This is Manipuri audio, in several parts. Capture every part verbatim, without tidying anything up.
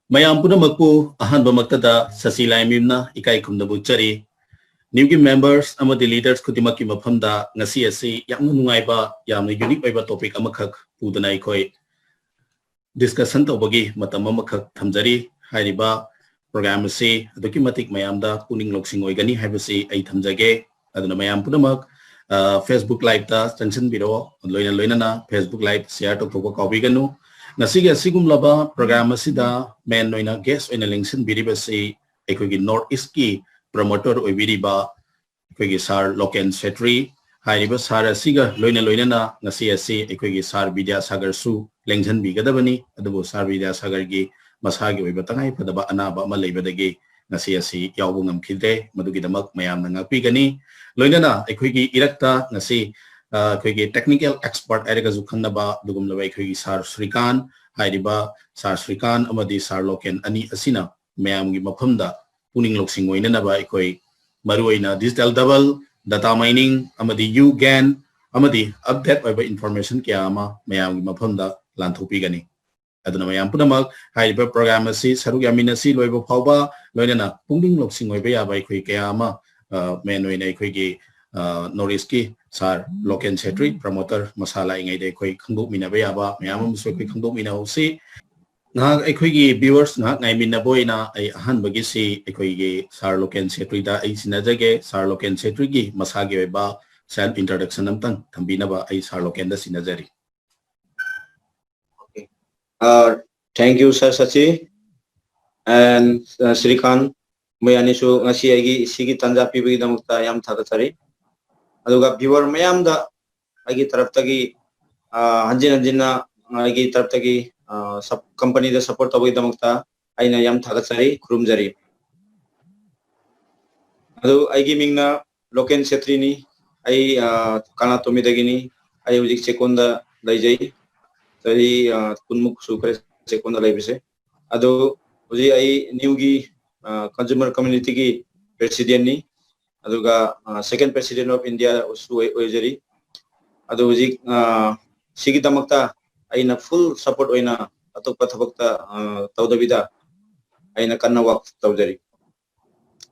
ꯃꯌꯥꯝ ꯄꯨꯝꯅꯃꯛꯄꯨ ꯑꯍꯥꯟꯕꯃꯛꯇꯗ ꯁꯁꯤ ꯂꯥꯏꯃꯌꯨꯝꯅ ꯏꯀꯥꯏ ꯈꯨꯝꯅꯕ ꯎꯠꯆꯔꯤ꯫ ꯅ꯭ꯌꯨꯒꯤ ꯃꯦꯝꯕꯔꯁ ꯑꯃꯗꯤ ꯂꯤꯗꯔꯁ ꯈꯨꯗꯤꯡꯃꯛꯀꯤ ꯃꯐꯝꯗ ꯉꯁꯤ ꯑꯁꯤ ꯌꯥꯝꯅ ꯅꯨꯡꯉꯥꯏꯕ, ꯌꯥꯝꯅ ꯌꯨꯅꯤꯛ ꯑꯣꯏꯕ ꯇꯣꯄꯤꯛ ꯑꯃꯈꯛ ꯄꯨꯗꯨꯅ ꯑꯩꯈꯣꯏ ꯗꯤꯁꯀꯁꯟ ꯇꯧꯕꯒꯤ ꯃꯇꯝ ꯑꯃꯈꯛ ꯊꯝꯖꯔꯤ꯫ ꯍꯥꯏꯔꯤꯕ ꯄ꯭ꯔꯣꯒ꯭ꯔꯥꯝ ꯑꯁꯤ ꯑꯗꯨꯛꯀꯤ ꯃꯇꯤꯛ ꯃꯌꯥꯝꯗ ꯄꯨꯛꯅꯤꯡ ꯂꯧꯁꯤꯡ ꯑꯣꯏꯒꯅꯤ ꯍꯥꯏꯕꯁꯤ ꯑꯩ ꯊꯝꯖꯒꯦ꯫ ꯑꯗꯨꯅ ꯃꯌꯥꯝ ꯄꯨꯝꯅꯃꯛ, ꯑ, Facebook Live-ꯇ ꯆꯪꯁꯤꯟꯕꯤꯔꯛꯑꯣ꯫ ꯂꯣꯏꯅ ꯂꯣꯏꯅꯅ Facebook Live share ꯇꯧꯊꯣꯛꯄ ꯀꯥꯎꯕꯤꯒꯅꯨ꯫ ꯉꯁꯤꯒꯤ ꯑꯁꯤꯒꯨꯝꯂꯕ ꯄ꯭ꯔꯣꯒ꯭ꯔꯥꯝ ꯑꯁꯤꯗ ꯃꯦꯟ ꯑꯣꯏꯅ ꯒꯦꯁ ꯑꯣꯏꯅ ꯂꯦꯡꯁꯤꯟꯕꯤꯔꯤꯕꯁꯤ ꯑꯩꯈꯣꯏꯒꯤ ꯅꯣꯔꯠ ꯏꯁꯀꯤ ꯄ꯭ꯔꯃꯣꯇꯔ ꯑꯣꯏꯕꯤꯔꯤꯕ ꯑꯩꯈꯣꯏꯒꯤ ꯁꯥꯔ ꯂꯣꯀꯦꯟ ꯁꯦꯇ꯭ꯔꯤ ꯍꯥꯏꯔꯤꯕ ꯁꯥꯔ ꯑꯁꯤꯒ ꯂꯣꯏꯅ ꯂꯣꯏꯅꯅ ꯉꯁꯤ ꯑꯁꯤ ꯑꯩꯈꯣꯏꯒꯤ ꯁꯥꯔ ꯕꯤꯗ꯭ꯌꯥꯁꯥꯒꯔꯁꯨ ꯂꯦꯡꯁꯤꯟꯕꯤꯒꯗꯕꯅꯤ꯫ ꯑꯗꯨꯕꯨ ꯁꯥꯔ ꯕꯤꯗ꯭ꯌꯥꯁꯥꯒꯔꯒꯤ ꯃꯁꯥꯒꯤ ꯑꯣꯏꯕ ꯇꯉꯥꯏ ꯐꯗꯕ ꯑꯅꯥꯕ ꯑꯃ ꯂꯩꯕꯗꯒꯤ ꯉꯁꯤ ꯑꯁꯤ ꯌꯥꯎꯕ ꯉꯝꯈꯤꯗ꯭ꯔꯦ꯫ ꯃꯗꯨꯒꯤꯗꯃꯛ ꯃꯌꯥꯝꯅ ꯉꯥꯛꯄꯤꯒꯅꯤ꯫ ꯂꯣꯏꯅꯅ ꯑꯩꯈꯣꯏꯒꯤ ꯏꯔꯛꯇ ꯉꯁꯤ, ꯑ, ꯑꯩꯈꯣꯏꯒꯤ technical expert ꯍꯥꯏꯔꯒꯁꯨ ꯈꯪꯅꯕ ꯑꯗꯨꯒꯨꯝꯂꯕ ꯑꯩꯈꯣꯏꯒꯤ ꯁꯥꯔ ꯁ꯭ꯔꯤꯀꯥꯟ ꯍꯥꯏꯔꯤꯕ ꯁꯥꯔ ꯁ꯭ꯔꯤꯀꯥꯟ ꯑꯃꯗꯤ ꯁꯥꯔ ꯂꯣꯀꯦꯟ ꯑꯅꯤ ꯑꯁꯤꯅ ꯃꯌꯥꯝꯒꯤ ꯃꯐꯝꯗ ꯄꯨꯛꯅꯤꯡ ꯂꯧꯁꯤꯡ ꯑꯣꯏꯅꯅꯕ ꯑꯩꯈꯣꯏ ꯃꯔꯨꯑꯣꯏꯅ digital double, data mining ꯑꯃꯗꯤ ꯌꯨ ꯒꯦꯟ ꯑꯃꯗꯤ ꯑꯞꯗꯦꯠ ꯑꯣꯏꯕ ꯏꯟꯐꯣꯔꯃꯦꯁꯟ ꯀꯌꯥ ꯑꯃ ꯃꯌꯥꯝꯒꯤ ꯃꯐꯝꯗ ꯂꯥꯟꯊꯣꯛꯄꯤꯒꯅꯤ꯫ ꯑꯗꯨꯅ ꯃꯌꯥꯝ ꯄꯨꯝꯅꯃꯛ ꯍꯥꯏꯔꯤꯕ ꯄ꯭ꯔꯣꯒ꯭ꯔꯥꯝ ꯑꯁꯤ ꯁꯔꯨꯛ ꯌꯥꯃꯤꯟꯅꯁꯤ ꯂꯣꯏꯕ ꯐꯥꯎꯕ, ꯂꯣꯏꯅꯅ ꯄꯨꯛꯅꯤꯡ ꯂꯧꯁꯤꯡ ꯑꯣꯏꯕ ꯌꯥꯕ ꯑꯩꯈꯣꯏ ꯀꯌꯥ ꯑꯃ, ꯑ, ꯃꯦꯟ ꯑꯣꯏꯅ ꯑꯩꯈꯣꯏꯒꯤ, ꯑ, ꯅꯣꯔꯠ ꯏꯁꯀꯤ ꯁꯥꯔ ꯂꯣꯀꯦꯟ ꯁꯦꯇ꯭ꯔꯤ ꯄ꯭ꯔꯃꯣꯇꯔ ꯃꯁꯥ ꯂꯥꯛꯏꯉꯩꯗ ꯑꯩꯈꯣꯏ ꯈꯪꯗꯣꯛꯃꯤꯟꯅꯕ ꯌꯥꯕ ꯃꯌꯥꯝ ꯑꯃꯁꯨ ꯑꯩꯈꯣꯏ ꯈꯪꯗꯣꯛꯃꯤꯟꯅꯍꯧꯁꯤ꯫ ꯉꯥꯏꯍꯥꯛ ꯑꯩꯈꯣꯏꯒꯤ viewers ꯉꯥꯏꯍꯥꯛ ꯉꯥꯏꯃꯤꯟꯅꯕ ꯑꯣꯏꯅ ꯑꯩ ꯑꯍꯥꯟꯕꯒꯤꯁꯤ ꯑꯩꯈꯣꯏꯒꯤ ꯁꯥꯔ ꯂꯣꯀꯦꯟ ꯁꯦꯇ꯭ꯔꯤꯗ ꯑꯩ ꯁꯤꯟꯅꯖꯒꯦ꯫ ꯁꯥꯔ ꯂꯣꯀꯦꯟ ꯁꯦꯇ꯭ꯔꯤꯒꯤ ꯃꯁꯥꯒꯤ ꯑꯣꯏꯕ self introduction ꯑꯝꯇꯪ ꯊꯝꯕꯤꯅꯕ ꯑꯩ ꯁꯥꯔ ꯂꯣꯀꯦꯟꯗ ꯁꯤꯟꯅꯖꯔꯤ꯫ Okay. Uh, thank you, Sir Sachi and, uh, ꯁ꯭ꯔꯤꯀꯥꯟ, ꯃꯣꯏ ꯑꯅꯤꯁꯨ ꯉꯁꯤ ꯑꯩꯒꯤ ꯁꯤꯒꯤ ꯇꯥꯟꯖꯥ ꯄꯤꯕꯒꯤꯗꯃꯛꯇ ꯌꯥꯝ ꯊꯥꯒꯠꯆꯔꯤ꯫ ꯑꯗꯨꯒ viewer ꯃꯌꯥꯝꯗ ꯑꯩꯒꯤ ꯇꯔꯞꯇꯒꯤ, ꯑ, ꯍꯟꯖꯤꯟ ꯍꯟꯖꯤꯟꯅ ꯑꯩꯒꯤ ꯇꯔꯞꯇꯒꯤ, ꯑ, ꯁꯞ-, company-ꯗ support ꯇꯧꯕꯒꯤꯗꯃꯛꯇ ꯑꯩꯅ ꯌꯥꯝ ꯊꯥꯒꯠꯆꯔꯤ, ꯈꯨꯔꯨꯝꯖꯔꯤ꯫ ꯑꯗꯨ ꯑꯩꯒꯤ ꯃꯤꯡꯅ ꯂꯣꯀꯦꯟ ꯁꯦꯇ꯭ꯔꯤꯅꯤ꯫ ꯑꯩ, ꯑ, ꯀꯪꯂꯥꯇꯣꯝꯕꯤꯗꯒꯤꯅꯤ꯫ ꯑꯩ ꯍꯧꯖꯤꯛ ꯆꯦꯛꯀꯣꯟꯗ ꯂꯩꯖꯩ꯫ ꯆꯍꯤ, ꯑ, ꯀꯨꯟꯃꯨꯛ ꯁꯨꯈ꯭ꯔꯦ ꯆꯦꯛꯀꯣꯟꯗ ꯂꯩꯕꯁꯦ꯫ ꯑꯗꯨ ꯍꯧꯖꯤꯛ ꯑꯩ ꯅ꯭ꯌꯨꯒꯤ, ꯑ, consumer community-ꯒꯤ president-ꯅꯤ꯫ ꯑꯗꯨꯒ, ꯑ, second president of India-ꯁꯨ ꯑꯣꯏ-, ꯑꯣꯏꯖꯔꯤ꯫ ꯑꯗꯨ ꯍꯧꯖꯤꯛ, ꯑ, ꯁꯤꯒꯤꯗꯃꯛꯇ ꯑꯩꯅ full support ꯑꯣꯏꯅ ꯑꯇꯣꯞꯄ ꯊꯕꯛꯇ ꯑ, ꯇꯧꯗꯕꯤꯗ ꯑꯩꯅ ꯀꯟꯅ ꯋꯥꯛ ꯇꯧꯖꯔꯤ꯫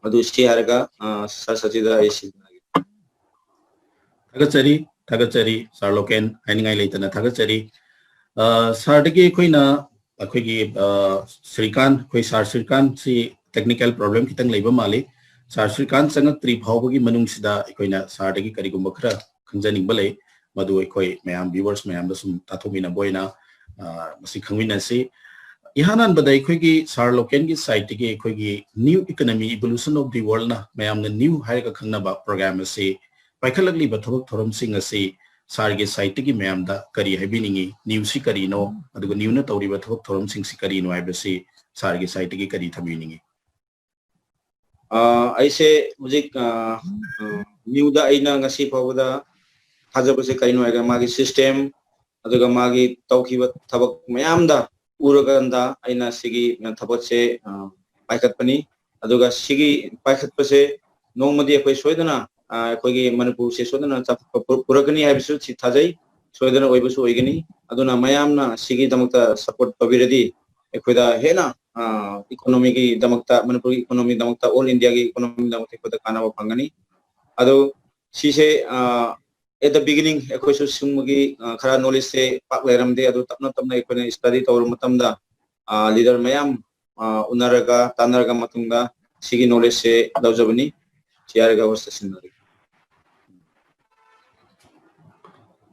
ꯑꯗꯨ ꯁꯤ ꯍꯥꯏꯔꯒ ꯑ, ꯁꯥꯔ ꯁꯆꯤꯗ ꯑꯩ ꯁꯤꯖꯤꯟꯅꯒꯦ꯫ ꯊꯥꯒꯠꯆꯔꯤ, ꯊꯥꯒꯠꯆꯔꯤ ꯁꯥꯔ ꯂꯣꯀꯦꯟ, ꯍꯥꯏꯅꯤꯡꯉꯥꯏ ꯂꯩꯇꯅ ꯊꯥꯒꯠꯆꯔꯤ꯫ ꯑ, ꯁꯥꯔꯗꯒꯤ ꯑꯩꯈꯣꯏꯅ ꯑꯩꯈꯣꯏꯒꯤ ꯑ, ꯁ꯭ꯔꯤꯀꯥꯟ, ꯑꯩꯈꯣꯏ ꯁꯥꯔ ꯁ꯭ꯔꯤꯀꯥꯟꯁꯤ technical problem ꯈꯤꯇꯪ ꯂꯩꯕ ꯃꯥꯜꯂꯤ꯫ ꯁꯥꯔ ꯁ꯭ꯔꯤꯀꯥꯟ ꯆꯪꯉꯛꯇ꯭ꯔꯤ ꯐꯥꯎꯕꯒꯤ ꯃꯅꯨꯡꯁꯤꯗ ꯑꯩꯈꯣꯏꯅ ꯁꯥꯔꯗꯒꯤ ꯀꯔꯤꯒꯨꯝꯕ ꯈꯔ ꯈꯪꯖꯅꯤꯡꯕ ꯂꯩ, ꯃꯗꯨ ꯑꯩꯈꯣꯏ ꯃꯌꯥꯝ viewers ꯃꯌꯥꯝꯗ ꯁꯨꯝ ꯇꯥꯊꯣꯛꯃꯤꯟꯅꯕ ꯑꯣꯏꯅ ꯑ, ꯃꯁꯤ ꯈꯪꯃꯤꯟꯅꯁꯤ꯫ ꯏꯍꯥꯟ ꯍꯥꯟꯕꯗ ꯑꯩꯈꯣꯏꯒꯤ ꯁꯥꯔ ꯂꯣꯀꯦꯟꯒꯤ ꯁꯥꯏꯠꯇꯒꯤ ꯑꯩꯈꯣꯏꯒꯤ New Economy Evolution of the Worldꯅ ꯃꯌꯥꯝꯅ ꯅ꯭ꯌꯨ ꯍꯥꯏꯔꯒ ꯈꯪꯅꯕ ꯄ꯭ꯔꯣꯒ꯭ꯔꯥꯝ ꯑꯁꯤ ꯄꯥꯏꯈꯠꯂꯛꯂꯤꯕ ꯊꯕꯛ ꯊꯧꯔꯝꯁꯤꯡ ꯑꯁꯤ ꯁꯥꯔꯒꯤ ꯁꯥꯏꯠꯇꯒꯤ ꯃꯌꯥꯝꯗ ꯀꯔꯤ ꯍꯥꯏꯕꯤꯅꯤꯡꯉꯤ, ꯅ꯭ꯌꯨꯁꯤ ꯀꯔꯤꯅꯣ, ꯑꯗꯨꯒ ꯅ꯭ꯌꯨꯅ ꯇꯧꯔꯤꯕ ꯊꯕꯛ ꯊꯧꯔꯝꯁꯤꯡꯁꯤ ꯀꯔꯤꯅꯣ ꯍꯥꯏꯕꯁꯤ ꯁꯥꯔꯒꯤ ꯁꯥꯏꯠꯇꯒꯤ ꯀꯔꯤ ꯊꯝꯕꯤꯅꯤꯡꯉꯤ? ꯑ, ꯑꯩꯁꯦ ꯍꯧꯖꯤꯛ ꯑ, ꯑ, ꯅ꯭ꯌꯨꯗ ꯑꯩꯅ ꯉꯁꯤ ꯐꯥꯎꯕꯗ ꯊꯥꯖꯕꯁꯦ ꯀꯔꯤꯅꯣ ꯍꯥꯏꯔꯒ ꯃꯥꯒꯤ ꯁꯤꯁꯇꯦꯝ, ꯑꯗꯨꯒ ꯃꯥꯒꯤ ꯇꯧꯈꯤꯕ ꯊꯕꯛ ꯃꯌꯥꯝꯗ ꯎꯔꯀꯥꯟꯗ ꯑꯩꯅ ꯁꯤꯒꯤ ꯊꯕꯛꯁꯦ ꯑ, ꯄꯥꯏꯈꯠꯄꯅꯤ꯫ ꯑꯗꯨꯒ ꯁꯤꯒꯤ ꯄꯥꯏꯈꯠꯄꯁꯦ ꯅꯣꯡꯃꯗꯤ ꯑꯩꯈꯣꯏ ꯁꯣꯏꯗꯅ ꯑ, ꯑꯩꯈꯣꯏꯒꯤ ꯃꯅꯤꯄꯨꯔꯁꯦ ꯁꯣꯏꯗꯅ ꯆꯥꯎꯈꯠꯄ ꯄꯨꯔꯛꯀꯅꯤ ꯍꯥꯏꯕꯁꯨ ꯁꯤ ꯊꯥꯖꯩ꯫ ꯁꯣꯏꯗꯅ ꯑꯣꯏꯕꯁꯨ ꯑꯣꯏꯒꯅꯤ꯫ ꯑꯗꯨꯅ ꯃꯌꯥꯝꯅ ꯁꯤꯒꯤꯗꯃꯛꯇ ꯁꯄꯣꯔꯠ ꯇꯧꯕꯤꯔꯗꯤ ꯑꯩꯈꯣꯏꯗ ꯍꯦꯟꯅ ꯏꯀꯣꯅꯣꯃꯤꯒꯤ ꯗꯃꯛꯇ, ꯃꯅꯤꯄꯨꯔꯒꯤ ꯏꯀꯣꯅꯣꯃꯤ ꯗꯃꯛꯇ, ꯑꯣꯜ ꯏꯟꯗꯤꯌꯥꯒꯤ ꯏꯀꯣꯅꯣꯃꯤ ꯗꯃꯛꯇ ꯑꯩꯈꯣꯏꯗ ꯀꯥꯟꯅꯕ ꯐꯪꯒꯅꯤ꯫ ꯑꯗꯨ ꯁꯤꯁꯦ ꯑꯦꯠ ꯗ ꯕꯤꯒꯤꯅꯤꯡ ꯑꯩꯈꯣꯏꯁꯨ ꯁꯤꯒꯨꯝꯕꯒꯤ ꯑ, ꯈꯔ ꯅꯣꯂꯦꯖꯁꯦ ꯄꯥꯛ ꯂꯩꯔꯝꯗꯦ꯫ ꯑꯗꯨ ꯇꯞꯅ ꯇꯞꯅ ꯑꯩꯈꯣꯏꯅ ꯁ꯭ꯇꯗꯤ ꯇꯧꯔ ꯃꯇꯝꯗ ꯂꯤꯗꯔ ꯃꯌꯥꯝ ꯑ, ꯎꯅꯔꯒ ꯇꯥꯟꯅꯔꯒ ꯃꯇꯨꯡꯗ ꯁꯤꯒꯤ ꯅꯣꯂꯦꯖꯁꯦ ꯂꯧꯖꯕꯅꯤ꯫ ꯁꯤ ꯍꯥꯏꯔꯒ ꯍꯣꯁꯇ ꯁꯤꯟꯅꯔꯤ꯫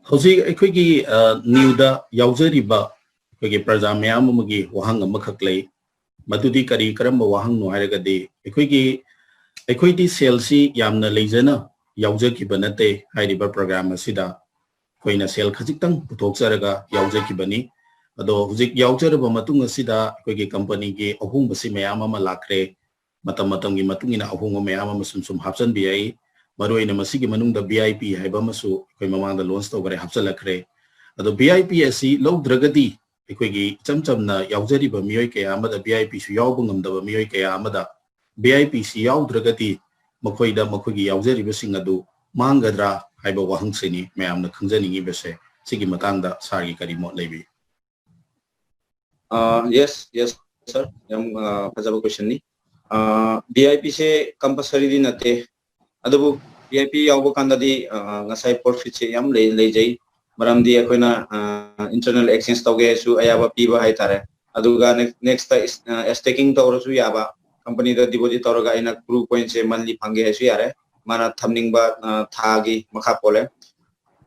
ꯍꯧꯖꯤꯛ ꯑꯩꯈꯣꯏꯒꯤ ꯑ, ꯅ꯭ꯌꯨꯗ ꯌꯥꯎꯖꯔꯤꯕ ꯑꯩꯈꯣꯏꯒꯤ ꯄ꯭ꯔꯖꯥ ꯃꯌꯥꯝ ꯑꯃꯒꯤ ꯋꯥꯍꯪ ꯑꯃꯈꯛ ꯂꯩ꯫ ꯃꯗꯨꯗꯤ ꯀꯔꯤ ꯀꯔꯝꯕ ꯋꯥꯍꯪꯅꯣ ꯍꯥꯏꯔꯒꯗꯤ ꯑꯩꯈꯣꯏꯒꯤ ꯑꯩꯈꯣꯏꯗꯤ ꯁꯦꯜꯁꯤ ꯌꯥꯝꯅ ꯂꯩꯖꯅ ꯌꯥꯎꯖꯈꯤꯕ ꯅꯠꯇꯦ ꯍꯥꯏꯔꯤꯕ ꯄ꯭ꯔꯣꯒ꯭ꯔꯥꯝ ꯑꯁꯤꯗ꯫ ꯑꯩꯈꯣꯏꯅ ꯁꯦꯜ ꯈꯖꯤꯛꯇꯪ ꯄꯨꯊꯣꯛꯆꯔꯒ ꯌꯥꯎꯖꯈꯤꯕꯅꯤ꯫ ꯑꯗꯣ ꯍꯧꯖꯤꯛ ꯌꯥꯎꯖꯔꯕ ꯃꯇꯨꯡ ꯑꯁꯤꯗ ꯑꯩꯈꯣꯏꯒꯤ ꯀꯝꯄꯅꯤꯒꯤ ꯑꯍꯣꯡꯕꯁꯤ ꯃꯌꯥꯝ ꯑꯃ ꯂꯥꯛꯈ꯭ꯔꯦ꯫ ꯃꯇꯝ ꯃꯇꯝꯒꯤ ꯃꯇꯨꯡ ꯏꯟꯅ ꯑꯍꯣꯡꯕ ꯃꯌꯥꯝ ꯑꯃ ꯁꯨꯝ ꯁꯨꯝ ꯍꯥꯞꯆꯤꯟꯕ ꯌꯥꯏ꯫ ꯃꯔꯨꯑꯣꯏꯅ ꯃꯁꯤꯒꯤ ꯃꯅꯨꯡꯗ ꯚꯤ ꯑꯥꯏ ꯄꯤ ꯍꯥꯏꯕ ꯑꯃꯁꯨ ꯑꯩꯈꯣꯏ ꯃꯃꯥꯡꯗ ꯂꯣꯟꯁ ꯇꯧꯈꯔꯦ, ꯍꯥꯞꯆꯤꯜꯂꯛꯈ꯭ꯔꯦ꯫ ꯑꯗꯣ ꯚꯤ ꯑꯥꯏ ꯄꯤ ꯑꯁꯤ ꯂꯧꯗ꯭ꯔꯒꯗꯤ ꯑꯩꯈꯣꯏꯒꯤ ꯏꯆꯝ ꯆꯝꯅ ꯌꯥꯎꯖꯔꯤꯕ ꯃꯤꯑꯣꯏ ꯀꯌꯥ ꯑꯃꯗ, ꯚꯤ ꯑꯥꯏ ꯄꯤꯁꯨ ꯌꯥꯎꯕ ꯉꯝꯗꯕ ꯃꯤꯑꯣꯏ ꯀꯌꯥ ꯑꯃꯗ ꯚꯤ ꯑꯥꯏ ꯄꯤꯁꯤ ꯌꯥꯎꯗ꯭ꯔꯒꯗꯤ ꯃꯈꯣꯏꯗ ꯃꯈꯣꯏꯒꯤ ꯌꯥꯎꯖꯔꯤꯕꯁꯤꯡ ꯑꯗꯨ ꯃꯥꯡꯒꯗ꯭ꯔꯥ ꯍꯥꯏꯕ ꯋꯥꯍꯪꯁꯤꯅꯤ ꯃꯌꯥꯝꯅ ꯈꯪꯖꯅꯤꯡꯉꯤꯕꯁꯦ꯫ ꯁꯤꯒꯤ ꯃꯇꯥꯡꯗ ꯁꯥꯔꯒꯤ ꯀꯔꯤ ꯃꯣꯠ ꯂꯩꯕꯤ? ꯑ, yes, yes, sir. ꯌꯥꯝ, ꯑ, ꯐꯖꯕ question ꯅꯤ꯫ ꯑ, V I P say compulsory ꯗꯤ ꯅꯠꯇꯦ꯫ ꯑꯗꯨꯕꯨ V I P ꯌꯥꯎꯕ ꯀꯥꯟꯗꯗꯤ, ꯑ, ꯉꯁꯥꯏ profit ꯁꯦ ꯌꯥꯝ ꯂꯩ-, ꯂꯩꯖꯩ꯫ ꯃꯔꯝꯗꯤ ꯑꯩꯈꯣꯏꯅ, ꯑ, internal exchange ꯇꯧꯒꯦ ꯍꯥꯏꯁꯨ ꯑꯌꯥꯕ ꯄꯤꯕ ꯍꯥꯏꯇꯥꯔꯦ꯫ ꯑꯗꯨꯒ next, next ꯇ is-, ꯑ, staking ꯇꯧꯔꯁꯨ ꯌꯥꯕ, company ꯗ deposit ꯇꯧꯔꯒ ꯑꯩꯅ Crew coin ꯁꯦ monthly ꯐꯪꯒꯦ ꯍꯥꯏꯁꯨ ꯌꯥꯔꯦ꯫ ꯃꯥꯅ ꯊꯝꯅꯤꯡꯕ, ꯑ, ꯊꯥꯒꯤ ꯃꯈꯥ ꯄꯣꯜꯂꯦ꯫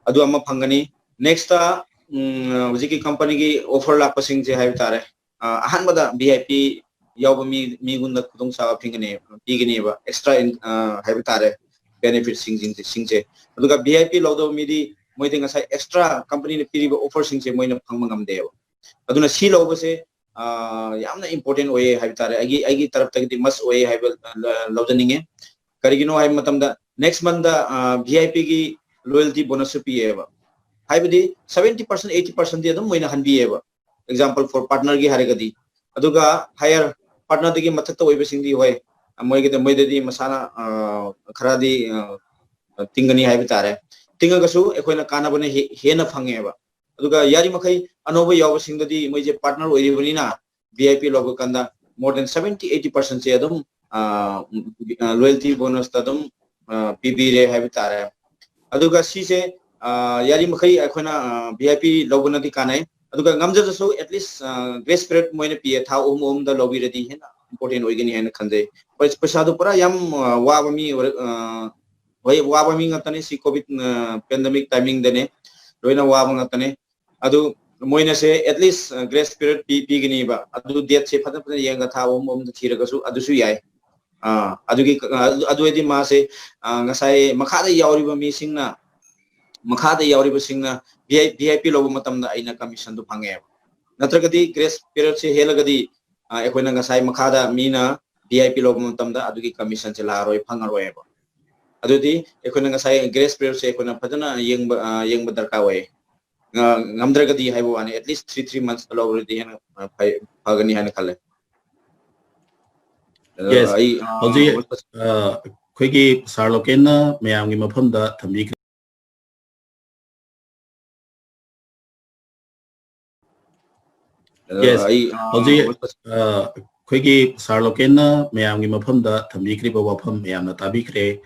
ꯑꯗꯨ ꯑꯃ ꯐꯪꯒꯅꯤ꯫ Next ꯇ, ꯎꯝ, ꯍꯧꯖꯤꯛꯀꯤ company ꯒꯤ offer ꯂꯥꯛꯄꯁꯤꯡꯁꯦ ꯍꯥꯏꯕ ꯇꯥꯔꯦ꯫ ꯑ, ꯑꯍꯥꯟꯕꯗ V I P ꯌꯥꯎꯕ ꯃꯤ, ꯃꯤꯉꯣꯟꯗ ꯈꯨꯗꯣꯡꯆꯥꯕ ꯄꯤꯒꯅꯤ, ꯄꯤꯒꯅꯤꯕ, extra in-, ꯑ, ꯍꯥꯏꯕ ꯇꯥꯔꯦ, benefit ꯁꯤꯡꯁꯤꯡꯁꯦ꯫ ꯑꯗꯨꯒ V I P ꯂꯧꯗꯕ ꯃꯤꯗꯤ ꯃꯣꯏꯗꯤ ꯉꯁꯥꯏ extra company ꯅ ꯄꯤꯔꯤꯕ offer ꯁꯤꯡꯁꯦ ꯃꯣꯏꯅ ꯐꯪꯕ ꯉꯝꯗꯦꯕ꯫ ꯑꯗꯨꯅ ꯁꯤ ꯂꯧꯕꯁꯦ, ꯑ, ꯌꯥꯝꯅ important ꯑꯣꯏꯌꯦ ꯍꯥꯏꯕ ꯇꯥꯔꯦ꯫ ꯑꯩꯒꯤ, ꯑꯩꯒꯤ ꯇꯔꯞꯇꯒꯤꯗꯤ must ꯑꯣꯏꯌꯦ ꯍꯥꯏꯕ, ꯑ, ꯂ-, ꯂꯧꯖꯅꯤꯡꯉꯦ꯫ ꯀꯔꯤꯒꯤꯅꯣ ꯍꯥꯏꯕ ꯃꯇꯝꯗ, next month ꯇ, ꯑ, V I P ꯒꯤ loyalty bonus ꯁꯨ ꯄꯤꯌꯦꯕ꯫ ꯍꯥꯏꯕꯗꯤ seventy percent, eighty percent T ꯑꯗꯨꯝ ꯃꯣꯏꯅ ꯍꯟꯕꯤꯌꯦꯕ꯫ Example for partner ꯒꯤ ꯍꯥꯏꯔꯒꯗꯤ꯫ ꯑꯗꯨꯒ higher partner ꯗꯒꯤ ꯃꯊꯛꯇ ꯑꯣꯏꯕꯁꯤꯡꯗꯤ ꯍꯣꯏ, ꯃꯣꯏꯒꯤꯗ, ꯃꯣꯏꯗꯗꯤ ꯃꯁꯥꯅ, ꯑ, ꯈꯔꯗꯤ, ꯑ, ꯇꯤꯡꯒꯅꯤ ꯍꯥꯏꯕ ꯇꯥꯔꯦ꯫ ꯇꯤꯡꯉꯒꯁꯨ ꯑꯩꯈꯣꯏꯅ ꯀꯥꯟꯅꯕꯅ ꯍꯦ-, ꯍꯦꯟꯅ ꯐꯪꯉꯦꯕ꯫ ꯑꯗꯨꯒ ꯌꯥꯔꯤꯃꯈꯩ ꯑꯅꯧꯕ ꯌꯥꯎꯕꯁꯤꯡꯗꯗꯤ ꯃꯣꯏꯁꯦ partner ꯑꯣꯏꯔꯤꯕꯅꯤꯅ V I P ꯂꯧꯕ ꯀꯥꯟꯗ more than seventy, eighty percent ꯁꯦ ꯑꯗꯨꯝ, ꯑ, loyalty bonus ꯇ ꯑꯗꯨꯝ, ꯑ, ꯄꯤꯕꯤꯔꯦ ꯍꯥꯏꯕ ꯇꯥꯔꯦ꯫ ꯑꯗꯨꯒ ꯁꯤꯁꯦ, ꯑ, ꯌꯥꯔꯤꯃꯈꯩ ꯑꯩꯈꯣꯏꯅ, ꯑ, V I P ꯂꯧꯕꯅꯗꯤ ꯀꯥꯟꯅꯩ꯫ ꯑꯗꯨꯒ ꯉꯝꯖꯗ꯭ꯔꯁꯨ at least, ꯑ, grace period ꯃꯣꯏꯅ ꯄꯤꯌꯦ, ꯊꯥ ꯑꯍꯨꯝ ꯑꯍꯨꯝꯗ ꯂꯧꯕꯤꯔꯗꯤ ꯍꯦꯟꯅ important ꯑꯣꯏꯒꯅꯤ ꯍꯥꯏꯅ ꯈꯟꯖꯩ꯫ ꯄꯩ-, ꯄꯩꯁꯥꯗꯨ ꯄꯨꯔꯥ ꯌꯥꯝ, ꯑ, ꯋꯥꯕ ꯃꯤ ꯑꯣꯏꯔ-, ꯑ, ꯍꯣꯏ, ꯋꯥꯕ ꯃꯤ ꯉꯥꯛꯇꯅꯤ ꯁꯤ COVID, ꯑ, pandemic timing ꯗꯅꯦ꯫ ꯂꯣꯏꯅ ꯋꯥꯕ ꯉꯥꯛꯇꯅꯦ꯫ ꯑꯗꯨ ꯃꯣꯏꯅꯁꯦ at least, ꯑ, grace period ꯄꯤ-, ꯄꯤꯒꯅꯤꯕ꯫ ꯑꯗꯨ date ꯁꯦ ꯐꯖ ꯐꯖꯅ ꯌꯦꯡꯉꯒ ꯊꯥ ꯑꯍꯨꯝ ꯑꯍꯨꯝꯗ ꯊꯤꯔꯒꯁꯨ ꯑꯗꯨꯁꯨ ꯌꯥꯏ꯫ ꯑ, ꯑꯗꯨꯒꯤ, ꯑ, ꯑꯗꯨ, ꯑꯗꯨ ꯑꯣꯏꯔꯗꯤ ꯃꯥꯁꯦ, ꯑ, ꯉꯁꯥꯏ ꯃꯈꯥꯗ ꯌꯥꯎꯔꯤꯕ ꯃꯤꯁꯤꯡꯅ, ꯃꯈꯥꯗ ꯌꯥꯎꯔꯤꯕꯁꯤꯡꯅ V I, V I P ꯂꯧꯕ ꯃꯇꯝꯗ ꯑꯩꯅ commission ꯗꯨ ꯐꯪꯉꯦꯕ꯫ ꯅꯠꯇ꯭ꯔꯒꯗꯤ grace period ꯁꯦ ꯍꯦꯜꯂꯒꯗꯤ, ꯑ, ꯑꯩꯈꯣꯏꯅ ꯉꯁꯥꯏ ꯃꯈꯥꯗ ꯃꯤꯅ V I P ꯂꯧꯕ ꯃꯇꯝꯗ ꯑꯗꯨꯒꯤ commission ꯁꯦ ꯂꯥꯛꯑꯔꯣꯏ, ꯐꯪꯉꯔꯣꯏꯕ꯫ ꯑꯗꯨꯗꯤ ꯑꯩꯈꯣꯏꯅ ꯉꯁꯥꯏ grace period ꯁꯦ ꯑꯩꯈꯣꯏꯅ ꯐꯖꯅ ꯌꯦꯡꯕ, ꯑ, ꯌꯦꯡꯕ ꯗꯔꯀꯥꯔ ꯑꯣꯏꯌꯦ꯫ ꯑ, ꯉꯝꯗ꯭ꯔꯒꯗꯤ ꯍꯥꯏꯕ ꯋꯥꯅꯤ, at least three, three months ꯇ ꯂꯧꯔꯗꯤ ꯍꯦꯟꯅ, ꯑ, ꯐꯩ, ꯐꯒꯅꯤ ꯍꯥꯏꯅ ꯈꯜꯂꯦ꯫ ꯑꯗꯣ Yes. ꯑꯩ, ꯑ, ꯍꯧꯖꯤꯛ, ꯑ, ꯑꯩꯈꯣꯏꯒꯤ ꯁꯥꯔ ꯂꯣꯀꯦꯟꯅ ꯃꯌꯥꯝꯒꯤ ꯃꯐꯝꯗ ꯊꯝꯕꯤꯈ꯭ꯔꯦ꯫ Yes. ꯑꯩ, ꯑ, ꯍꯧꯖꯤꯛ, ꯑ, ꯑꯩꯈꯣꯏꯒꯤ ꯁꯥꯔ ꯂꯣꯀꯦꯟꯅ ꯃꯌꯥꯝꯒꯤ ꯃꯐꯝꯗ ꯊꯝꯕꯤꯈ꯭ꯔꯤꯕ ꯋꯥꯐꯝ ꯃꯌꯥꯝꯅ ꯇꯥꯕꯤꯈ꯭ꯔꯦ꯫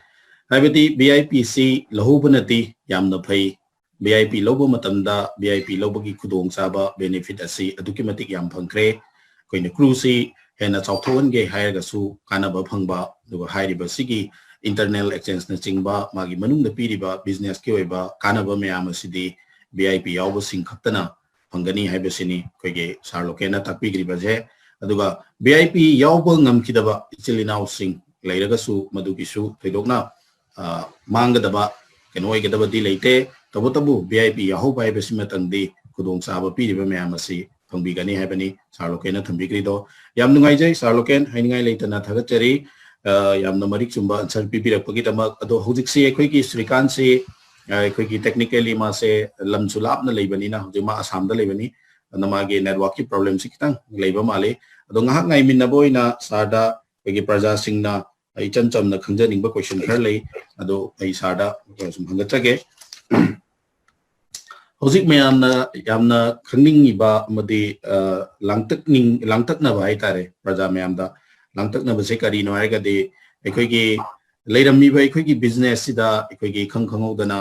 ꯍꯥꯏꯕꯗꯤ V I P ꯁꯤ ꯂꯧꯍꯧꯕꯅꯗꯤ ꯌꯥꯝꯅ ꯐꯩ꯫ V I P ꯂꯧꯕ ꯃꯇꯝꯗ V I P ꯂꯧꯕꯒꯤ ꯈꯨꯗꯣꯡꯆꯥꯕ, benefit ꯑꯁꯤ ꯑꯗꯨꯛꯀꯤ ꯃꯇꯤꯛ ꯌꯥꯝ ꯐꯪꯈ꯭ꯔꯦ꯫ ꯑꯩꯈꯣꯏꯅ crew ꯁꯤ ꯍꯦꯟꯅ ꯆꯥꯎꯊꯣꯛꯍꯟꯒꯦ ꯍꯥꯏꯔꯒꯁꯨ ꯀꯥꯟꯅꯕ ꯐꯪꯕ, ꯑꯗꯨꯒ ꯍꯥꯏꯔꯤꯕꯁꯤꯒꯤ internal exchange ꯅꯆꯤꯡꯕ ꯃꯥꯒꯤ ꯃꯅꯨꯡꯗ ꯄꯤꯔꯤꯕ business ꯀꯤ ꯑꯣꯏꯕ ꯀꯥꯟꯅꯕ ꯃꯌꯥꯝ ꯑꯁꯤꯗꯤ V I P ꯌꯥꯎꯕꯁꯤꯡ ꯈꯛꯇꯅ ꯐꯪꯒꯅꯤ ꯍꯥꯏꯕꯁꯤꯅꯤ ꯑꯩꯈꯣꯏꯒꯤ ꯁꯥꯔ ꯂꯣꯀꯦꯟꯅ ꯇꯥꯛꯄꯤꯈ꯭ꯔꯤꯕꯁꯦ꯫ ꯑꯗꯨꯒ V I P ꯌꯥꯎꯕ ꯉꯝꯈꯤꯗꯕ ꯏꯆꯤꯜ ꯏꯅꯥꯎꯁꯤꯡ ꯂꯩꯔꯒꯁꯨ ꯃꯗꯨꯒꯤꯁꯨ ꯊꯣꯏꯗꯣꯛꯅ, ꯑ, ꯃꯥꯡꯒꯗꯕ ꯀꯩꯅꯣ ꯑꯣꯏꯒꯗꯕꯗꯤ ꯂꯩꯇꯦ꯫ ꯇꯧꯕꯇꯕꯨ V I P ꯌꯥꯎꯍꯧꯕ ꯍꯥꯏꯕꯁꯤꯃꯇꯪꯗꯤ ꯈꯨꯗꯣꯡꯆꯥꯕ ꯄꯤꯔꯤꯕ ꯃꯌꯥꯝ ꯑꯁꯤ ꯐꯪꯕꯤꯒꯅꯤ ꯍꯥꯏꯕꯅꯤ ꯁꯥꯔ ꯂꯣꯀꯦꯟꯅ ꯊꯝꯕꯤꯈ꯭ꯔꯤꯗꯣ꯫ ꯌꯥꯝ ꯅꯨꯡꯉꯥꯏꯖꯩ ꯁꯥꯔ ꯂꯣꯀꯦꯟ, ꯍꯥꯏꯅꯤꯡꯉꯥꯏ ꯂꯩꯇꯅ ꯊꯥꯒꯠꯆꯔꯤ꯫ ꯑ, ꯌꯥꯝꯅ ꯃꯔꯤꯛ ꯆꯨꯝꯕ answer ꯄꯤꯕꯤꯔꯛꯄꯒꯤꯗꯃꯛ꯫ ꯑꯗꯣ ꯍꯧꯖꯤꯛꯁꯤ ꯑꯩꯈꯣꯏꯒꯤ ꯁ꯭ꯔꯤꯀꯥꯟꯁꯤ, ꯑ, ꯑꯩꯈꯣꯏꯒꯤ technically ꯃꯥꯁꯦ ꯂꯝꯁꯨ ꯂꯥꯞꯅ ꯂꯩꯕꯅꯤꯅ, ꯍꯧꯖꯤꯛ ꯃꯥ ꯑꯁꯥꯝꯗ ꯂꯩꯕꯅꯤ, ꯑꯗꯨꯅ ꯃꯥꯒꯤ network ꯀꯤ problem ꯁꯤ ꯈꯤꯇꯪ ꯂꯩꯕ ꯃꯥꯜꯂꯤ꯫ ꯑꯗꯣ ꯉꯥꯏꯍꯥꯛ ꯉꯥꯏꯃꯤꯟꯅꯕ ꯑꯣꯏꯅ ꯁꯥꯔꯗ ꯑꯩꯈꯣꯏꯒꯤ ꯄ꯭ꯔꯖꯥꯁꯤꯡꯅ ꯏꯆꯝ ꯆꯝꯅ ꯈꯪꯖꯅꯤꯡꯕ question ꯈꯔ ꯂꯩ, ꯑꯗꯣ ꯑꯩ ꯁꯥꯔꯗ ꯁꯨꯝ ꯍꯪꯒꯠꯆꯒꯦ꯫ ꯍꯧꯖꯤꯛ ꯃꯌꯥꯝꯅ ꯌꯥꯝꯅ ꯈꯪꯅꯤꯡꯉꯤꯕ ꯑꯃꯗꯤ, ꯑ, ꯂꯥꯡꯇꯛꯅꯤꯡ-, ꯂꯥꯡꯇꯛꯅꯕ ꯍꯥꯏꯇꯥꯔꯦ, ꯄ꯭ꯔꯖꯥ ꯃꯌꯥꯝꯗ ꯂꯥꯡꯇꯛꯅꯕꯁꯦ ꯀꯔꯤꯅꯣ ꯍꯥꯏꯔꯒꯗꯤ, ꯑꯩꯈꯣꯏꯒꯤ ꯂꯩꯔꯝꯃꯤꯕ ꯑꯩꯈꯣꯏꯒꯤ business ꯁꯤꯗ ꯑꯩꯈꯣꯏꯒꯤ ꯏꯈꯪ ꯈꯪꯍꯧꯗꯅ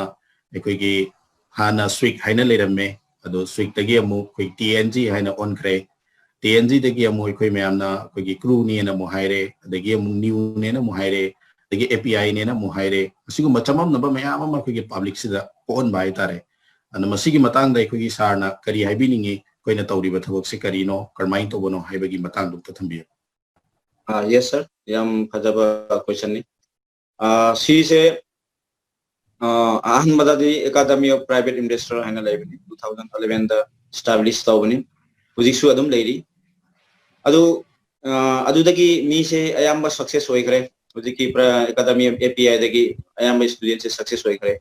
ꯑꯩꯈꯣꯏꯒꯤ ꯍꯥꯟꯅ ꯁ꯭ꯋꯤꯛ ꯍꯥꯏꯅ ꯂꯩꯔꯝꯃꯦ, ꯑꯗꯣ ꯁ꯭ꯋꯤꯛꯇꯒꯤ ꯑꯃꯨꯛ ꯑꯩꯈꯣꯏ T N G ꯍꯥꯏꯅ ꯑꯣꯟꯈ꯭ꯔꯦ꯫ T N G ꯗꯒꯤ ꯑꯃꯨꯛ ꯑꯩꯈꯣꯏ ꯃꯌꯥꯝꯅ ꯑꯩꯈꯣꯏꯒꯤ crew ꯅꯦꯅ ꯑꯃꯨꯛ ꯍꯥꯏꯔꯦ, ꯑꯗꯒꯤ ꯑꯃꯨꯛ new ꯅꯦꯅ ꯑꯃꯨꯛ ꯍꯥꯏꯔꯦ, ꯑꯗꯒꯤ A P I ꯅꯦꯅ ꯑꯃꯨꯛ ꯍꯥꯏꯔꯦ꯫ ꯑꯁꯤꯒꯨꯝꯕ ꯆꯃꯝꯅꯕ ꯃꯌꯥꯝ ꯑꯃ ꯑꯩꯈꯣꯏꯒꯤ public ꯁꯤꯗ ꯄꯣꯛꯍꯟꯕ ꯍꯥꯏꯇꯥꯔꯦ꯫ ꯑꯗꯨꯅ ꯃꯁꯤꯒꯤ ꯃꯇꯥꯡꯗ ꯑꯩꯈꯣꯏꯒꯤ ꯁꯥꯔꯅ ꯀꯔꯤ ꯍꯥꯏꯕꯤꯅꯤꯡꯉꯤ, ꯑꯩꯈꯣꯏꯅ ꯇꯧꯔꯤꯕ ꯊꯕꯛꯁꯤ ꯀꯔꯤꯅꯣ, ꯀꯔꯝꯍꯥꯏꯅ ꯇꯧꯕꯅꯣ ꯍꯥꯏꯕꯒꯤ ꯃꯇꯥꯡꯗꯨ ꯑꯝꯇ ꯊꯝꯕꯤꯌꯨ꯫ ꯑꯥ, yes sir, ꯌꯥꯝ ꯐꯖꯕ question ꯅꯤ꯫ ꯑꯥ, ꯁꯤꯁꯦ, ꯑꯥ, ꯑꯍꯥꯟꯕꯗꯗꯤ Academy of Private Investor ꯍꯥꯏꯅ ꯂꯩꯕꯅꯤ, two thousand eleven ꯗ establish ꯇꯧꯕꯅꯤ, ꯍꯧꯖꯤꯛꯁꯨ ꯑꯗꯨꯝ ꯂꯩꯔꯤ꯫ ꯑꯗꯨ, ꯑꯥ, ꯑꯗꯨꯗꯒꯤ ꯃꯤꯁꯦ ꯑꯌꯥꯝꯕ success ꯑꯣꯏꯈ꯭ꯔꯦ꯫ ꯍꯧꯖꯤꯛꯀꯤ Academy of A P I ꯗꯒꯤ ꯑꯌꯥꯝꯕ student ꯁꯦ success ꯑꯣꯏꯈ꯭ꯔꯦ꯫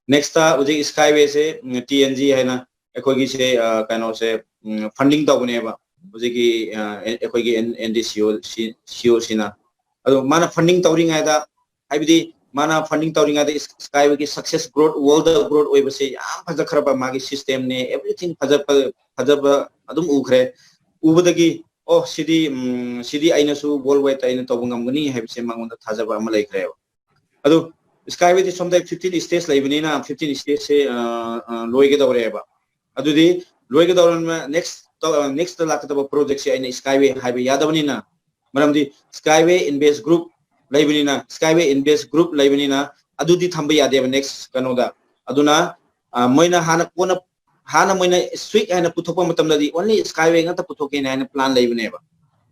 Next ꯇ ꯍꯧꯖꯤꯛ Skyway ꯁꯦ, ꯎꯝ, T N G ꯍꯥꯏꯅ ꯑꯩꯈꯣꯏꯒꯤꯁꯦ, ꯑ, ꯀꯩꯅꯣꯁꯦ, ꯎꯝ, funding ꯇꯧꯕꯅꯦꯕ ꯍꯧꯖꯤꯛꯀꯤ, ꯑ, ꯑꯦ-, ꯑꯩꯈꯣꯏꯒꯤ N-, N D C O ꯁꯤ, C O ꯁꯤꯅ꯫ ꯑꯗꯣ ꯃꯥꯅ funding ꯇꯧꯔꯤꯉꯩꯗ, ꯍꯥꯏꯕꯗꯤ ꯃꯥꯅ funding ꯇꯧꯔꯤꯉꯩꯗ Skyway ꯒꯤ success growth, world growth ꯑꯣꯏꯕꯁꯦ ꯌꯥꯝ ꯐꯖꯈ꯭ꯔꯕ, ꯃꯥꯒꯤ system ꯅꯦ, everything ꯐꯖ ꯐꯖꯕ ꯑꯗꯨꯝ ꯎꯈ꯭ꯔꯦ꯫ ꯎꯕꯗꯒꯤ, ꯑꯣ, ꯁꯤꯗꯤ ꯎꯝ, ꯁꯤꯗꯤ ꯑꯩꯅꯁꯨ world wide ꯑꯩꯅ ꯇꯧꯕ ꯉꯝꯒꯅꯤ ꯍꯥꯏꯕꯁꯦ ꯃꯉꯣꯟꯗ ꯊꯥꯖꯕ ꯑꯃ ꯂꯩꯈ꯭ꯔꯦꯕ꯫ ꯑꯗꯨ Skyway ꯗꯤ ꯁꯣꯝꯗ fifteen stage ꯂꯩꯕꯅꯤꯅ, fifteen stage ꯁꯦ ꯑ, ꯑ, ꯂꯣꯏꯒꯗꯧꯔꯦꯕ꯫ ꯑꯗꯨꯗꯤ ꯂꯣꯏꯒꯗꯧꯔꯕꯅꯤꯅ next ꯇ-, next ꯇ ꯂꯥꯛꯀꯗꯕ project ꯁꯦ ꯑꯩꯅ Skyway ꯍꯥꯏꯕ ꯌꯥꯗꯕꯅꯤꯅ, ꯃꯔꯝꯗꯤ Skyway Invest Group ꯂꯩꯕꯅꯤꯅ, Skyway Invest Group ꯂꯩꯕꯅꯤꯅ ꯑꯗꯨꯗꯤ ꯊꯝꯕ ꯌꯥꯗꯦꯕ next ꯀꯩꯅꯣꯗ꯫ ꯑꯗꯨꯅ ꯑ, ꯃꯣꯏꯅ ꯍꯥꯟꯅ ꯀꯣꯟꯅ, ꯍꯥꯟꯅ ꯃꯣꯏꯅ Swig ꯍꯥꯏꯅ ꯄꯨꯊꯣꯛꯄ ꯃꯇꯝꯗꯗꯤ only Skyway ꯉꯥꯛꯇ ꯄꯨꯊꯣꯛꯀꯦꯅ ꯍꯥꯏꯅ plan ꯂꯩꯕꯅꯦꯕ꯫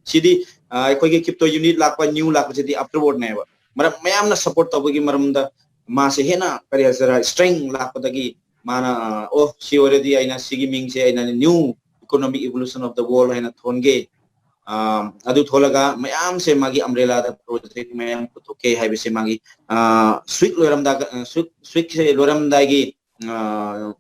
ꯁꯤꯗꯤ ꯑ, ꯑꯩꯈꯣꯏꯒꯤ crypto unit ꯂꯥꯛꯄ, new ꯂꯥꯛꯄꯁꯤꯗꯤ afterward ꯅꯦꯕ꯫ ꯃꯔꯝ ꯃꯌꯥꯝꯅ support ꯇꯧꯕꯒꯤ ꯃꯔꯝꯗ ꯃꯥꯁꯦ ꯍꯦꯟꯅ, ꯀꯔꯤ ꯍꯥꯏꯁꯤꯔꯥ, strength ꯂꯥꯛꯄꯗꯒꯤ ꯃꯥꯅ, ꯑ, ꯑꯣ, ꯁꯤ ꯑꯣꯏꯔꯗꯤ ꯑꯩꯅ ꯁꯤꯒꯤ ꯃꯤꯡꯁꯦ ꯑꯩꯅ new economic evolution of the world ꯍꯥꯏꯅ ꯊꯣꯟꯒꯦ꯫ ꯑ, ꯑꯗꯨ ꯊꯣꯜꯂꯒ ꯃꯌꯥꯝꯁꯦ ꯃꯥꯒꯤ umbrella ꯗ project ꯃꯌꯥꯝ ꯄꯨꯊꯣꯛꯀꯦ ꯍꯥꯏꯕꯁꯦ ꯃꯥꯒꯤ, ꯑ, Swig ꯂꯣꯏꯔꯝꯗꯥꯏ, ꯑ, Swig, Swig ꯁꯦ ꯂꯣꯏꯔꯝꯗꯥꯏꯒꯤ, ꯑ,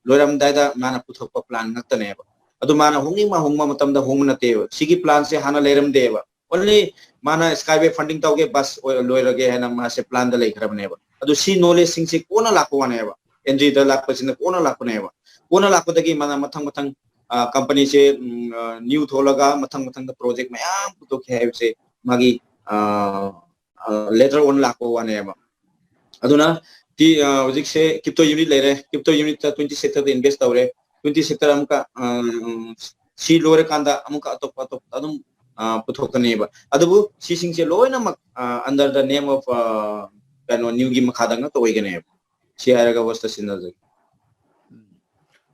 ꯂꯣꯏꯔꯝꯗꯥꯏꯗ ꯃꯥꯅ ꯄꯨꯊꯣꯛꯄ plan ꯉꯥꯛꯇꯅꯦꯕ꯫ ꯑꯗꯨ ꯃꯥꯅ ꯍꯣꯡꯅꯤꯡꯕ ꯍꯣꯡꯕ ꯃꯇꯝꯗ ꯍꯣꯡꯕ ꯅꯠꯇꯦꯕ꯫ ꯁꯤꯒꯤ plan ꯁꯦ ꯍꯥꯟꯅ ꯂꯩꯔꯝꯗꯦꯕ꯫ Only ꯃꯥꯅ Skyway funding ꯇꯧꯒꯦ, ꯕꯁ ꯑꯣꯏ-, ꯂꯣꯏꯔꯒꯦ ꯍꯥꯏꯅ ꯃꯥꯁꯦ plan ꯗ ꯂꯩꯈ꯭ꯔꯕꯅꯦꯕ꯫ ꯑꯗꯨ ꯁꯤ knowledge ꯁꯤꯡꯁꯦ ꯀꯣꯟꯅ ꯂꯥꯛꯄ ꯋꯥꯅꯦꯕ꯫ N G ꯗ ꯂꯥꯛꯄꯁꯤꯅ ꯀꯣꯟꯅ ꯂꯥꯛꯄꯅꯦꯕ꯫ ꯀꯣꯟꯅ ꯂꯥꯛꯄꯗꯒꯤ ꯃꯥꯅ ꯃꯊꯪ ꯃꯊꯪ, ꯑ, company ꯁꯦ, ꯎꯝ, ꯑ, new ꯊꯣꯛꯂꯒ ꯃꯊꯪ ꯃꯊꯪꯗ project ꯃꯌꯥꯝ ꯄꯨꯊꯣꯛꯀꯦ ꯍꯥꯏꯕꯁꯦ ꯃꯥꯒꯤ, ꯑ, ꯑ, later on ꯂꯥꯛꯄ ꯋꯥꯅꯦꯕ꯫ ꯑꯗꯨꯅ ꯇꯤ-, ꯑ, ꯍꯧꯖꯤꯛꯁꯦ crypto unit ꯂꯩꯔꯦ, crypto unit ꯇ twenty sector ꯗ invest ꯇꯧꯔꯦ, twenty sector ꯑꯃꯨꯛꯀ, ꯑ, ꯁꯤ ꯂꯣꯏꯔꯀꯥꯟꯗ ꯑꯃꯨꯛꯀ ꯑꯇꯣꯞꯄ ꯑꯇꯣꯞꯄ ꯑꯗꯨꯝ, ꯑ, ꯄꯨꯊꯣꯛꯀꯅꯦꯕ꯫ ꯑꯗꯨꯕꯨ ꯁꯤꯁꯤꯡꯁꯦ ꯂꯣꯏꯅꯃꯛ, ꯑ, under the name of, ꯑ, ꯀꯩꯅꯣ, new ꯒꯤ ꯃꯈꯥꯗ ꯉꯥꯛꯇ ꯑꯣꯏꯒꯅꯦꯕ꯫ ꯁꯤ ꯍꯥꯏꯔꯒ host ꯇ ꯁꯤꯟꯅꯖꯒꯦ꯫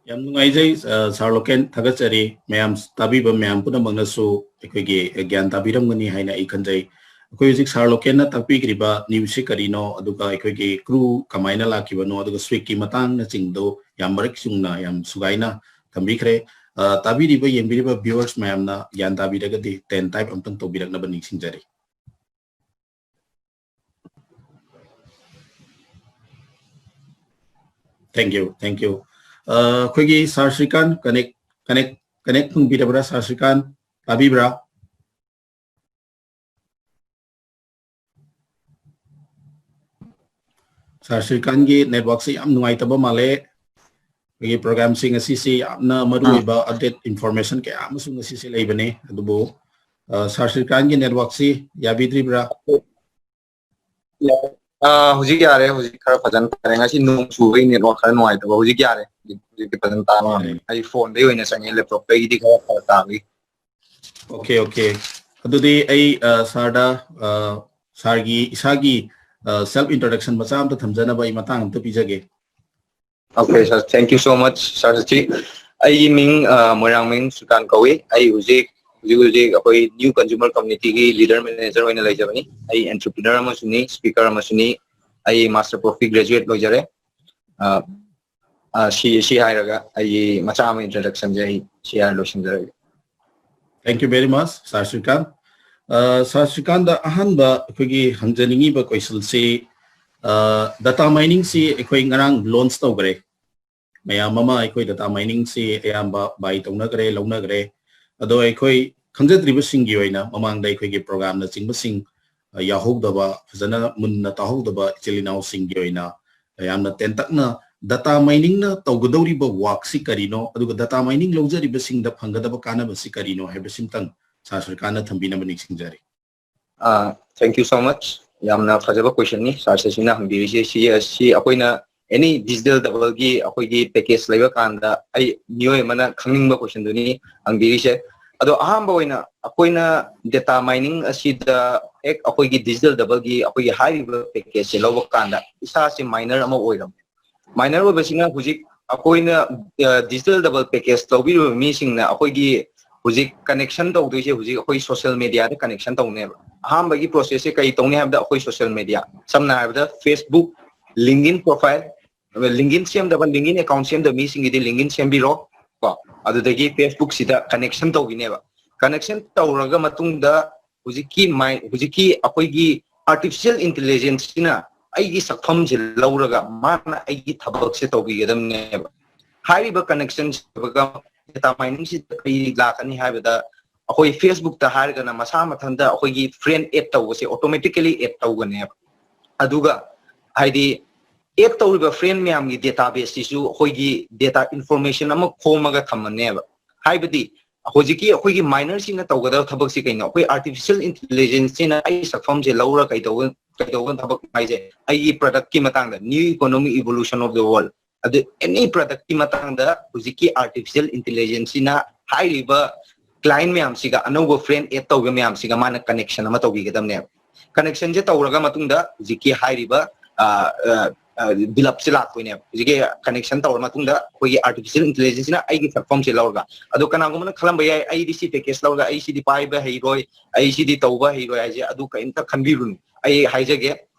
ꯌꯥꯝ ꯅꯨꯡꯉꯥꯏꯖꯩ, ꯑ, ꯁꯥꯔ ꯂꯣꯀꯦꯟ, ꯊꯥꯒꯠꯆꯔꯤ꯫ ꯃꯌꯥꯝ ꯇꯥꯕꯤꯕ ꯃꯌꯥꯝ ꯄꯨꯝꯅꯃꯛꯅꯁꯨ ꯑꯩꯈꯣꯏꯒꯤ ꯒ꯭ꯌꯥꯟ ꯇꯥꯕꯤꯔꯝꯒꯅꯤ ꯍꯥꯏꯅ ꯑꯩ ꯈꯟꯖꯩ꯫ ꯑꯩꯈꯣꯏ ꯍꯧꯖꯤꯛ ꯁꯥꯔ ꯂꯣꯀꯦꯟꯅ ꯇꯥꯛꯄꯤꯈ꯭ꯔꯤꯕ new ꯁꯤ ꯀꯔꯤꯅꯣ, ꯑꯗꯨꯒ ꯑꯩꯈꯣꯏꯒꯤ crew ꯀꯃꯥꯏꯅ ꯂꯥꯛꯈꯤꯕꯅꯣ, ꯑꯗꯨꯒ Swig ꯀꯤ ꯃꯇꯥꯡꯅꯆꯤꯡꯗꯣ ꯌꯥꯝ ꯃꯔꯤꯛ ꯆꯨꯝꯅ, ꯌꯥꯝ ꯁꯨꯒꯥꯏꯅ ꯊꯝꯕꯤꯈ꯭ꯔꯦ꯫ ꯑ, ꯇꯥꯕꯤꯔꯤꯕ, ꯌꯦꯡꯕꯤꯔꯤꯕ viewers ꯃꯌꯥꯝꯅ ꯒ꯭ꯌꯥꯟ ꯇꯥꯕꯤꯔꯒꯗꯤ ten type ꯑꯝꯇꯪ ꯇꯧꯕꯤꯔꯛꯅꯕ ꯅꯤꯡꯁꯤꯡꯖꯔꯤ꯫ Thank you, thank you. ꯑ, ꯑꯩꯈꯣꯏꯒꯤ ꯁꯥꯔ ꯁ꯭ꯔꯤꯀꯥꯟ connect, connect, connect ꯐꯪꯕꯤꯔꯕ꯭ꯔꯥ? ꯁꯥꯔ ꯁ꯭ꯔꯤꯀꯥꯟ ꯇꯥꯕꯤꯕ꯭ꯔꯥ? ꯁꯥꯔ ꯁ꯭ꯔꯤꯀꯥꯟꯒꯤ ꯅꯦꯠꯋꯥꯛꯁꯦ ꯌꯥꯝ ꯅꯨꯡꯉꯥꯏꯇꯕ ꯃꯥꯜꯂꯦ꯫ ꯑꯩꯈꯣꯏꯒꯤ ꯄ꯭ꯔꯣꯒ꯭ꯔꯥꯝꯁꯤꯡ ꯑꯁꯤꯁꯦ ꯌꯥꯝꯅ ꯃꯔꯨꯑꯣꯏꯕ ꯑꯞꯗꯦꯠ ꯏꯟꯐꯣꯔꯃꯦꯁꯟ ꯀꯌꯥ ꯑꯃꯁꯨ ꯉꯁꯤꯁꯦ ꯂꯩꯕꯅꯦ꯫ ꯑꯗꯨꯕꯨ, ꯑ, ꯁꯥꯔ ꯁ꯭ꯔꯤꯀꯥꯟꯒꯤ ꯅꯦꯠꯋꯥꯛꯁꯤ ꯌꯥꯕꯤꯗ꯭ꯔꯤꯕ꯭ꯔꯥ? ꯑ, ꯍꯧꯖꯤꯛ ꯌꯥꯔꯦ꯫ ꯍꯧꯖꯤꯛ ꯈꯔ ꯐꯖꯅ ꯇꯥꯔꯦ꯫ ꯉꯁꯤ ꯅꯣꯡ ꯆꯨꯕꯒꯤ ꯅꯦꯠꯋꯥꯛ ꯈꯔ ꯅꯨꯡꯉꯥꯏꯇꯕ꯫ ꯍꯧꯖꯤꯛ ꯌꯥꯔꯦ꯫ ꯍꯧꯖꯤꯛ, ꯍꯧꯖꯤꯛꯇꯤ ꯐꯖꯅ ꯇꯥꯕ ꯉꯝꯃꯦ꯫ ꯌꯥꯔꯦ꯫ ꯑꯩ ꯐꯣꯟꯗꯒꯤ ꯑꯣꯏꯅ ꯆꯪꯉꯦ, ꯂꯦꯞꯇꯣꯞꯇꯒꯤꯗꯤ ꯈꯔ ꯐꯔꯛ ꯇꯥꯕꯒꯤ꯫ Okay, okay. ꯑꯗꯨꯗꯤ ꯑꯩ, ꯑ, ꯁꯥꯔꯗ, ꯑ, ꯁꯥꯔꯒꯤ ꯏꯁꯥꯒꯤ, ꯑ, ꯁꯦꯜꯐ ꯏꯟꯇ꯭ꯔꯣꯗꯛꯁꯟ ꯃꯆꯥ ꯑꯝꯇ ꯊꯝꯖꯅꯕ ꯑꯩ ꯃꯇꯥꯡ ꯑꯝꯇ ꯄꯤꯖꯒꯦ꯫ Okay, sir. Thank you so much, sir. ꯁꯤ ꯑꯩꯒꯤ ꯃꯤꯡ, ꯑ, ꯃꯣꯏꯔꯥꯡꯃꯌꯨꯝ ꯁ꯭ꯔꯤꯀꯥꯟ ꯀꯧꯏ꯫ ꯑꯩ ꯍꯧꯖꯤꯛ, ꯍꯧꯖꯤꯛ, ꯍꯧꯖꯤꯛ ꯑꯩꯈꯣꯏ ꯅ꯭ꯌꯨ ꯀꯟꯖꯨꯃꯔ ꯀꯝꯃ꯭ꯌꯨꯅꯤꯇꯤꯒꯤ ꯂꯤꯗꯔ ꯃꯦꯅꯦꯖꯔ ꯑꯣꯏꯅ ꯂꯩꯖꯕꯅꯤ꯫ ꯑꯩ ꯑꯦꯟꯇꯔꯄ꯭ꯔꯤꯅꯔ ꯑꯃꯁꯨꯅꯤ, ꯁ꯭ꯄꯤꯀꯔ ꯑꯃꯁꯨꯅꯤ꯫ ꯑꯩ ꯃꯥꯁꯇꯔ ꯄ꯭ꯔꯣꯐꯤ ꯒ꯭ꯔꯦꯖꯨꯑꯦꯠ ꯂꯣꯏꯖꯔꯦ꯫ ꯑ, ꯑ, ꯁꯤ, ꯁꯤ ꯍꯥꯏꯔꯒ ꯑꯩꯒꯤ ꯃꯆꯥ ꯑꯃ ꯏꯟꯇ꯭ꯔꯣꯗꯛꯁꯟꯁꯦ ꯑꯩ ꯁꯤ ꯍꯥꯏꯔ ꯂꯣꯏꯁꯤꯟꯖꯔꯒꯦ꯫ Thank you very much, sir Srikant. ꯑ, ꯁꯥꯔ ꯁ꯭ꯔꯤꯀꯥꯟꯗ ꯑꯍꯥꯟꯕ ꯑꯩꯈꯣꯏꯒꯤ ꯍꯪꯖꯅꯤꯡꯉꯤꯕ ꯀꯣꯏꯁꯟꯁꯤ, ꯑ, ꯗꯇꯥ ꯃꯥꯏꯅꯤꯡꯁꯤ ꯑꯩꯈꯣꯏ ꯉꯔꯥꯡ ꯂꯣꯟꯆ ꯇꯧꯈ꯭ꯔꯦ꯫ ꯃꯌꯥꯝ ꯑꯃ ꯑꯩꯈꯣꯏ ꯗꯇꯥ ꯃꯥꯏꯅꯤꯡꯁꯤ ꯑꯌꯥꯝꯕ ꯕꯥꯏ ꯇꯧꯅꯈ꯭ꯔꯦ, ꯂꯧꯅꯈ꯭ꯔꯦ꯫ ꯑꯗꯣ ꯑꯩꯈꯣꯏ ꯈꯪꯖꯗ꯭ꯔꯤꯕꯁꯤꯡꯒꯤ ꯑꯣꯏꯅ ꯃꯃꯥꯡꯗ ꯑꯩꯈꯣꯏꯒꯤ ꯄ꯭ꯔꯣꯒ꯭ꯔꯥꯝꯅꯆꯤꯡꯕꯁꯤꯡ, ꯑ, ꯌꯥꯎꯍꯧꯗꯕ, ꯐꯖꯅ ꯃꯨꯟꯅ ꯇꯥꯍꯧꯗꯕ ꯏꯆꯤꯜ ꯏꯅꯥꯎꯁꯤꯡꯒꯤ ꯑꯣꯏꯅ ꯌꯥꯝꯅ ꯇꯦꯟꯇꯛꯅ ꯗꯇꯥ ꯃꯥꯏꯅꯤꯡꯅ ꯇꯧꯒꯗꯧꯔꯤꯕ ꯋꯥꯛꯁꯤ ꯀꯔꯤꯅꯣ, ꯑꯗꯨꯒ ꯗꯇꯥ ꯃꯥꯏꯅꯤꯡ ꯂꯧꯖꯔꯤꯕꯁꯤꯡꯗ ꯐꯪꯒꯗꯕ ꯀꯥꯟꯅꯕꯁꯤ ꯀꯔꯤꯅꯣ ꯍꯥꯏꯕꯁꯤꯝꯇꯪ ꯁꯥꯔ ꯁ꯭ꯔꯤꯀꯥꯟꯅ ꯊꯝꯕꯤꯅꯕ ꯅꯤꯡꯁꯤꯡꯖꯔꯤ꯫ ꯑ, thank you so much. ꯌꯥꯝꯅ ꯐꯖꯕ ꯀꯣꯏꯁꯟꯅꯤ ꯁꯥꯔ ꯁꯤꯅ ꯍꯪꯕꯤꯔꯤꯁꯦ꯫ ꯁꯤ, ꯁꯤ ꯑꯩꯈꯣꯏꯅ ꯑꯦꯅꯤ ꯗꯤꯖꯤꯇꯦꯜ ꯗꯕꯜꯒꯤ ꯑꯩꯈꯣꯏꯒꯤ ꯄꯦꯀꯦꯖ ꯂꯩꯕ ꯀꯥꯟꯗ ꯑꯩ ꯃꯤꯑꯣꯏ ꯑꯃꯅ ꯈꯪꯅꯤꯡꯕ ꯀꯣꯏꯁꯟꯗꯨꯅꯤ ꯍꯪꯕꯤꯔꯤꯁꯦ꯫ ꯑꯗꯣ ꯑꯍꯥꯟꯕ ꯑꯣꯏꯅ ꯑꯩꯈꯣꯏꯅ ꯗꯦꯇꯥ ꯃꯥꯏꯅꯤꯡ ꯑꯁꯤꯗ ꯍꯦꯛ ꯑꯩꯈꯣꯏꯒꯤ ꯗꯤꯖꯤꯇꯦꯜ ꯗꯕꯜꯒꯤ ꯑꯩꯈꯣꯏꯒꯤ ꯍꯥꯏꯔꯤꯕ ꯄꯦꯀꯦꯖꯁꯦ ꯂꯧꯕ ꯀꯥꯟꯗ ꯏꯁꯥꯁꯦ ꯃꯥꯏꯅꯔ ꯑꯃ ꯑꯣꯏꯔꯝꯃꯦ꯫ ꯃꯥꯏꯅꯔ ꯑꯣꯏꯕꯁꯤꯅ ꯍꯧꯖꯤꯛ ꯑꯩꯈꯣꯏꯅ, ꯑ, ꯗꯤꯖꯤꯇꯦꯜ ꯗꯕꯜ ꯄꯦꯀꯦꯖ ꯂꯧꯕꯤꯔꯤꯕ ꯃꯤꯁꯤꯡꯅ ꯑꯩꯈꯣꯏꯒꯤ ꯍꯧꯖꯤꯛ ꯀꯅꯦꯛꯁꯟ ꯇꯧꯗꯣꯏꯁꯦ ꯍꯧꯖꯤꯛ ꯑꯩꯈꯣꯏ ꯁꯣꯁꯤꯌꯦꯜ ꯃꯦꯗꯤꯌꯥꯗ ꯀꯅꯦꯛꯁꯟ ꯇꯧꯅꯦꯕ꯫ ꯑꯍꯥꯟꯕꯒꯤ ꯄ꯭ꯔꯣꯁꯦꯁꯁꯦ ꯀꯔꯤ ꯇꯧꯅꯤ ꯍꯥꯏꯕꯗ ꯑꯩꯈꯣꯏ ꯁꯣꯁꯤꯌꯦꯜ ꯃꯦꯗꯤꯌꯥ, ꯁꯝꯅ ꯍꯥꯏꯔꯕꯗ Facebook, LinkedIn profile, LinkedIn ꯁꯦꯝꯗꯕ, LinkedIn account ꯁꯦꯝꯗꯕ ꯃꯤꯁꯤꯡꯒꯤꯗꯤ LinkedIn ꯁꯦꯝꯕꯤꯔꯣ ꯀꯣ꯫ ꯑꯗꯨꯗꯒꯤ Facebookꯁꯤꯗ ꯀꯅꯦꯛꯁꯟ ꯇꯧꯈꯤꯅꯦꯕ꯫ ꯀꯅꯦꯛꯁꯟ ꯇꯧꯔꯒ ꯃꯇꯨꯡꯗ ꯍꯧꯖꯤꯛꯀꯤ ꯃꯥꯏ-, ꯍꯧꯖꯤꯛꯀꯤ ꯑꯩꯈꯣꯏꯒꯤ ꯑꯥꯔꯇꯤꯐꯤꯁꯤꯌꯦꯜ ꯏꯟꯇꯦꯂꯤꯖꯦꯟꯁꯁꯤꯅ ꯑꯩꯒꯤ ꯁꯛꯐꯝꯁꯦ ꯂꯧꯔꯒ ꯃꯥꯅ ꯑꯩꯒꯤ ꯊꯕꯛꯁꯦ ꯇꯧꯕꯤꯒꯗꯕꯅꯦꯕ꯫ ꯍꯥꯏꯔꯤꯕ ꯀꯅꯦꯛꯁꯟꯁꯦ ꯗꯦꯇꯥ ꯃꯥꯏꯅꯤꯡꯁꯤꯗ ꯀꯔꯤ ꯂꯥꯛꯀꯅꯤ ꯍꯥꯏꯕꯗ, ꯑꯩꯈꯣꯏ Facebookꯇ ꯍꯥꯏꯔꯒꯅ ꯃꯁꯥ ꯃꯊꯟꯇ ꯑꯩꯈꯣꯏꯒꯤ ꯐ꯭ꯔꯦꯟ ꯑꯦꯗ ꯇꯧꯕꯁꯦ ꯑꯣꯇꯣꯃꯦꯇꯤꯀꯦꯂꯤ ꯑꯦꯗ ꯇꯧꯒꯅꯦꯕ꯫ ꯑꯗꯨꯒ ꯍꯥꯏꯗꯤ ꯑꯦꯗ ꯇꯧꯔꯤꯕ ꯐ꯭ꯔꯦꯟ ꯃꯌꯥꯝꯒꯤ ꯗꯦꯇꯥꯕꯦꯁꯁꯤꯁꯨ ꯑꯩꯈꯣꯏꯒꯤ ꯗꯦꯇꯥ ꯏꯟꯐꯣꯔꯃꯦꯁꯟ ꯑꯃ ꯈꯣꯝꯃꯒ ꯊꯝꯃꯅꯦꯕ꯫ ꯍꯥꯏꯕꯗꯤ ꯍꯧꯖꯤꯛꯀꯤ ꯑꯩꯈꯣꯏꯒꯤ ꯃꯥꯏꯅꯔꯁꯤꯡꯅ ꯇꯧꯒꯗꯕ ꯊꯕꯛꯁꯤ ꯀꯩꯅꯣ? ꯑꯩꯈꯣꯏ ꯑꯥꯔꯇꯤꯐꯤꯁꯤꯌꯦꯜ ꯏꯟꯇꯦꯂꯤꯖꯦꯟꯁꯁꯤꯅ ꯑꯩ ꯁꯛꯐꯝꯁꯦ ꯂꯧꯔ ꯀꯩꯗꯧꯕ ꯀꯩꯗꯧꯕ ꯊꯕꯛ ꯍꯥꯏꯁꯦ? ꯑꯩꯒꯤ ꯄ꯭ꯔꯗꯛꯀꯤ ꯃꯇꯥꯡꯗ, new economic evolution of the world, ꯑꯗꯨ ꯑꯦꯅꯤ ꯄ꯭ꯔꯗꯛꯀꯤ ꯃꯇꯥꯡꯗ ꯍꯧꯖꯤꯛꯀꯤ ꯑꯥꯔꯇꯤꯐꯤꯁꯤꯌꯦꯜ ꯏꯟꯇꯦꯂꯤꯖꯦꯟꯁꯁꯤꯅ ꯍꯥꯏꯔꯤꯕ ꯀ꯭ꯂꯥꯏꯟ ꯃꯌꯥꯝꯁꯤꯒ, ꯑꯅꯧꯕ ꯐ꯭ꯔꯦꯟ ꯑꯦꯗ ꯇꯧꯕ ꯃꯌꯥꯝꯁꯤꯒ ꯃꯥꯅ ꯀꯅꯦꯛꯁꯟ ꯑꯃ ꯇꯧꯕꯤꯒꯗꯕꯅꯦꯕ꯫ ꯀꯅꯦꯛꯁꯟꯁꯦ ꯇꯧꯔꯒ ꯃꯇꯨꯡꯗ ꯍꯧꯖꯤꯛꯀꯤ ꯍꯥꯏꯔꯤꯕ ꯕꯤꯜ ꯑꯞꯁꯦ ꯂꯥꯛꯇꯣꯏꯅꯦꯕ꯫ ꯍꯧꯖꯤꯛꯀꯤ ꯀꯅꯦꯛꯁꯟ ꯇꯧꯔ ꯃꯇꯨꯡꯗ ꯑꯩꯈꯣꯏꯒꯤ ꯑꯥꯔꯇꯤꯐꯤꯁꯤꯌꯦꯜ ꯏꯟꯇꯦꯂꯤꯖꯦꯟꯁꯁꯤꯅ ꯑꯩꯒꯤ ꯁꯛꯐꯝꯁꯦ ꯂꯧꯔꯒ, ꯑꯗꯣ ꯀꯅꯥꯒꯨꯝꯕꯅ ꯈꯜꯂꯝꯕ ꯌꯥꯏ, "ꯑꯩꯗꯤ ꯁꯤ ꯄꯦꯀꯦꯖ ꯂꯧꯔꯒ ꯑꯩ ꯁꯤꯗꯤ ꯄꯥꯏꯕ ꯍꯩꯔꯣꯏ, ꯑꯩ ꯁꯤꯗꯤ ꯇꯧꯕ ꯍꯩꯔꯣꯏ" ꯍꯥꯏꯁꯦ, ꯑꯗꯨ ꯀꯔꯤꯝꯇ ꯈꯟꯕꯤꯔꯨꯅꯨ꯫ ꯑꯩ ꯍꯥꯏꯖꯒꯦ,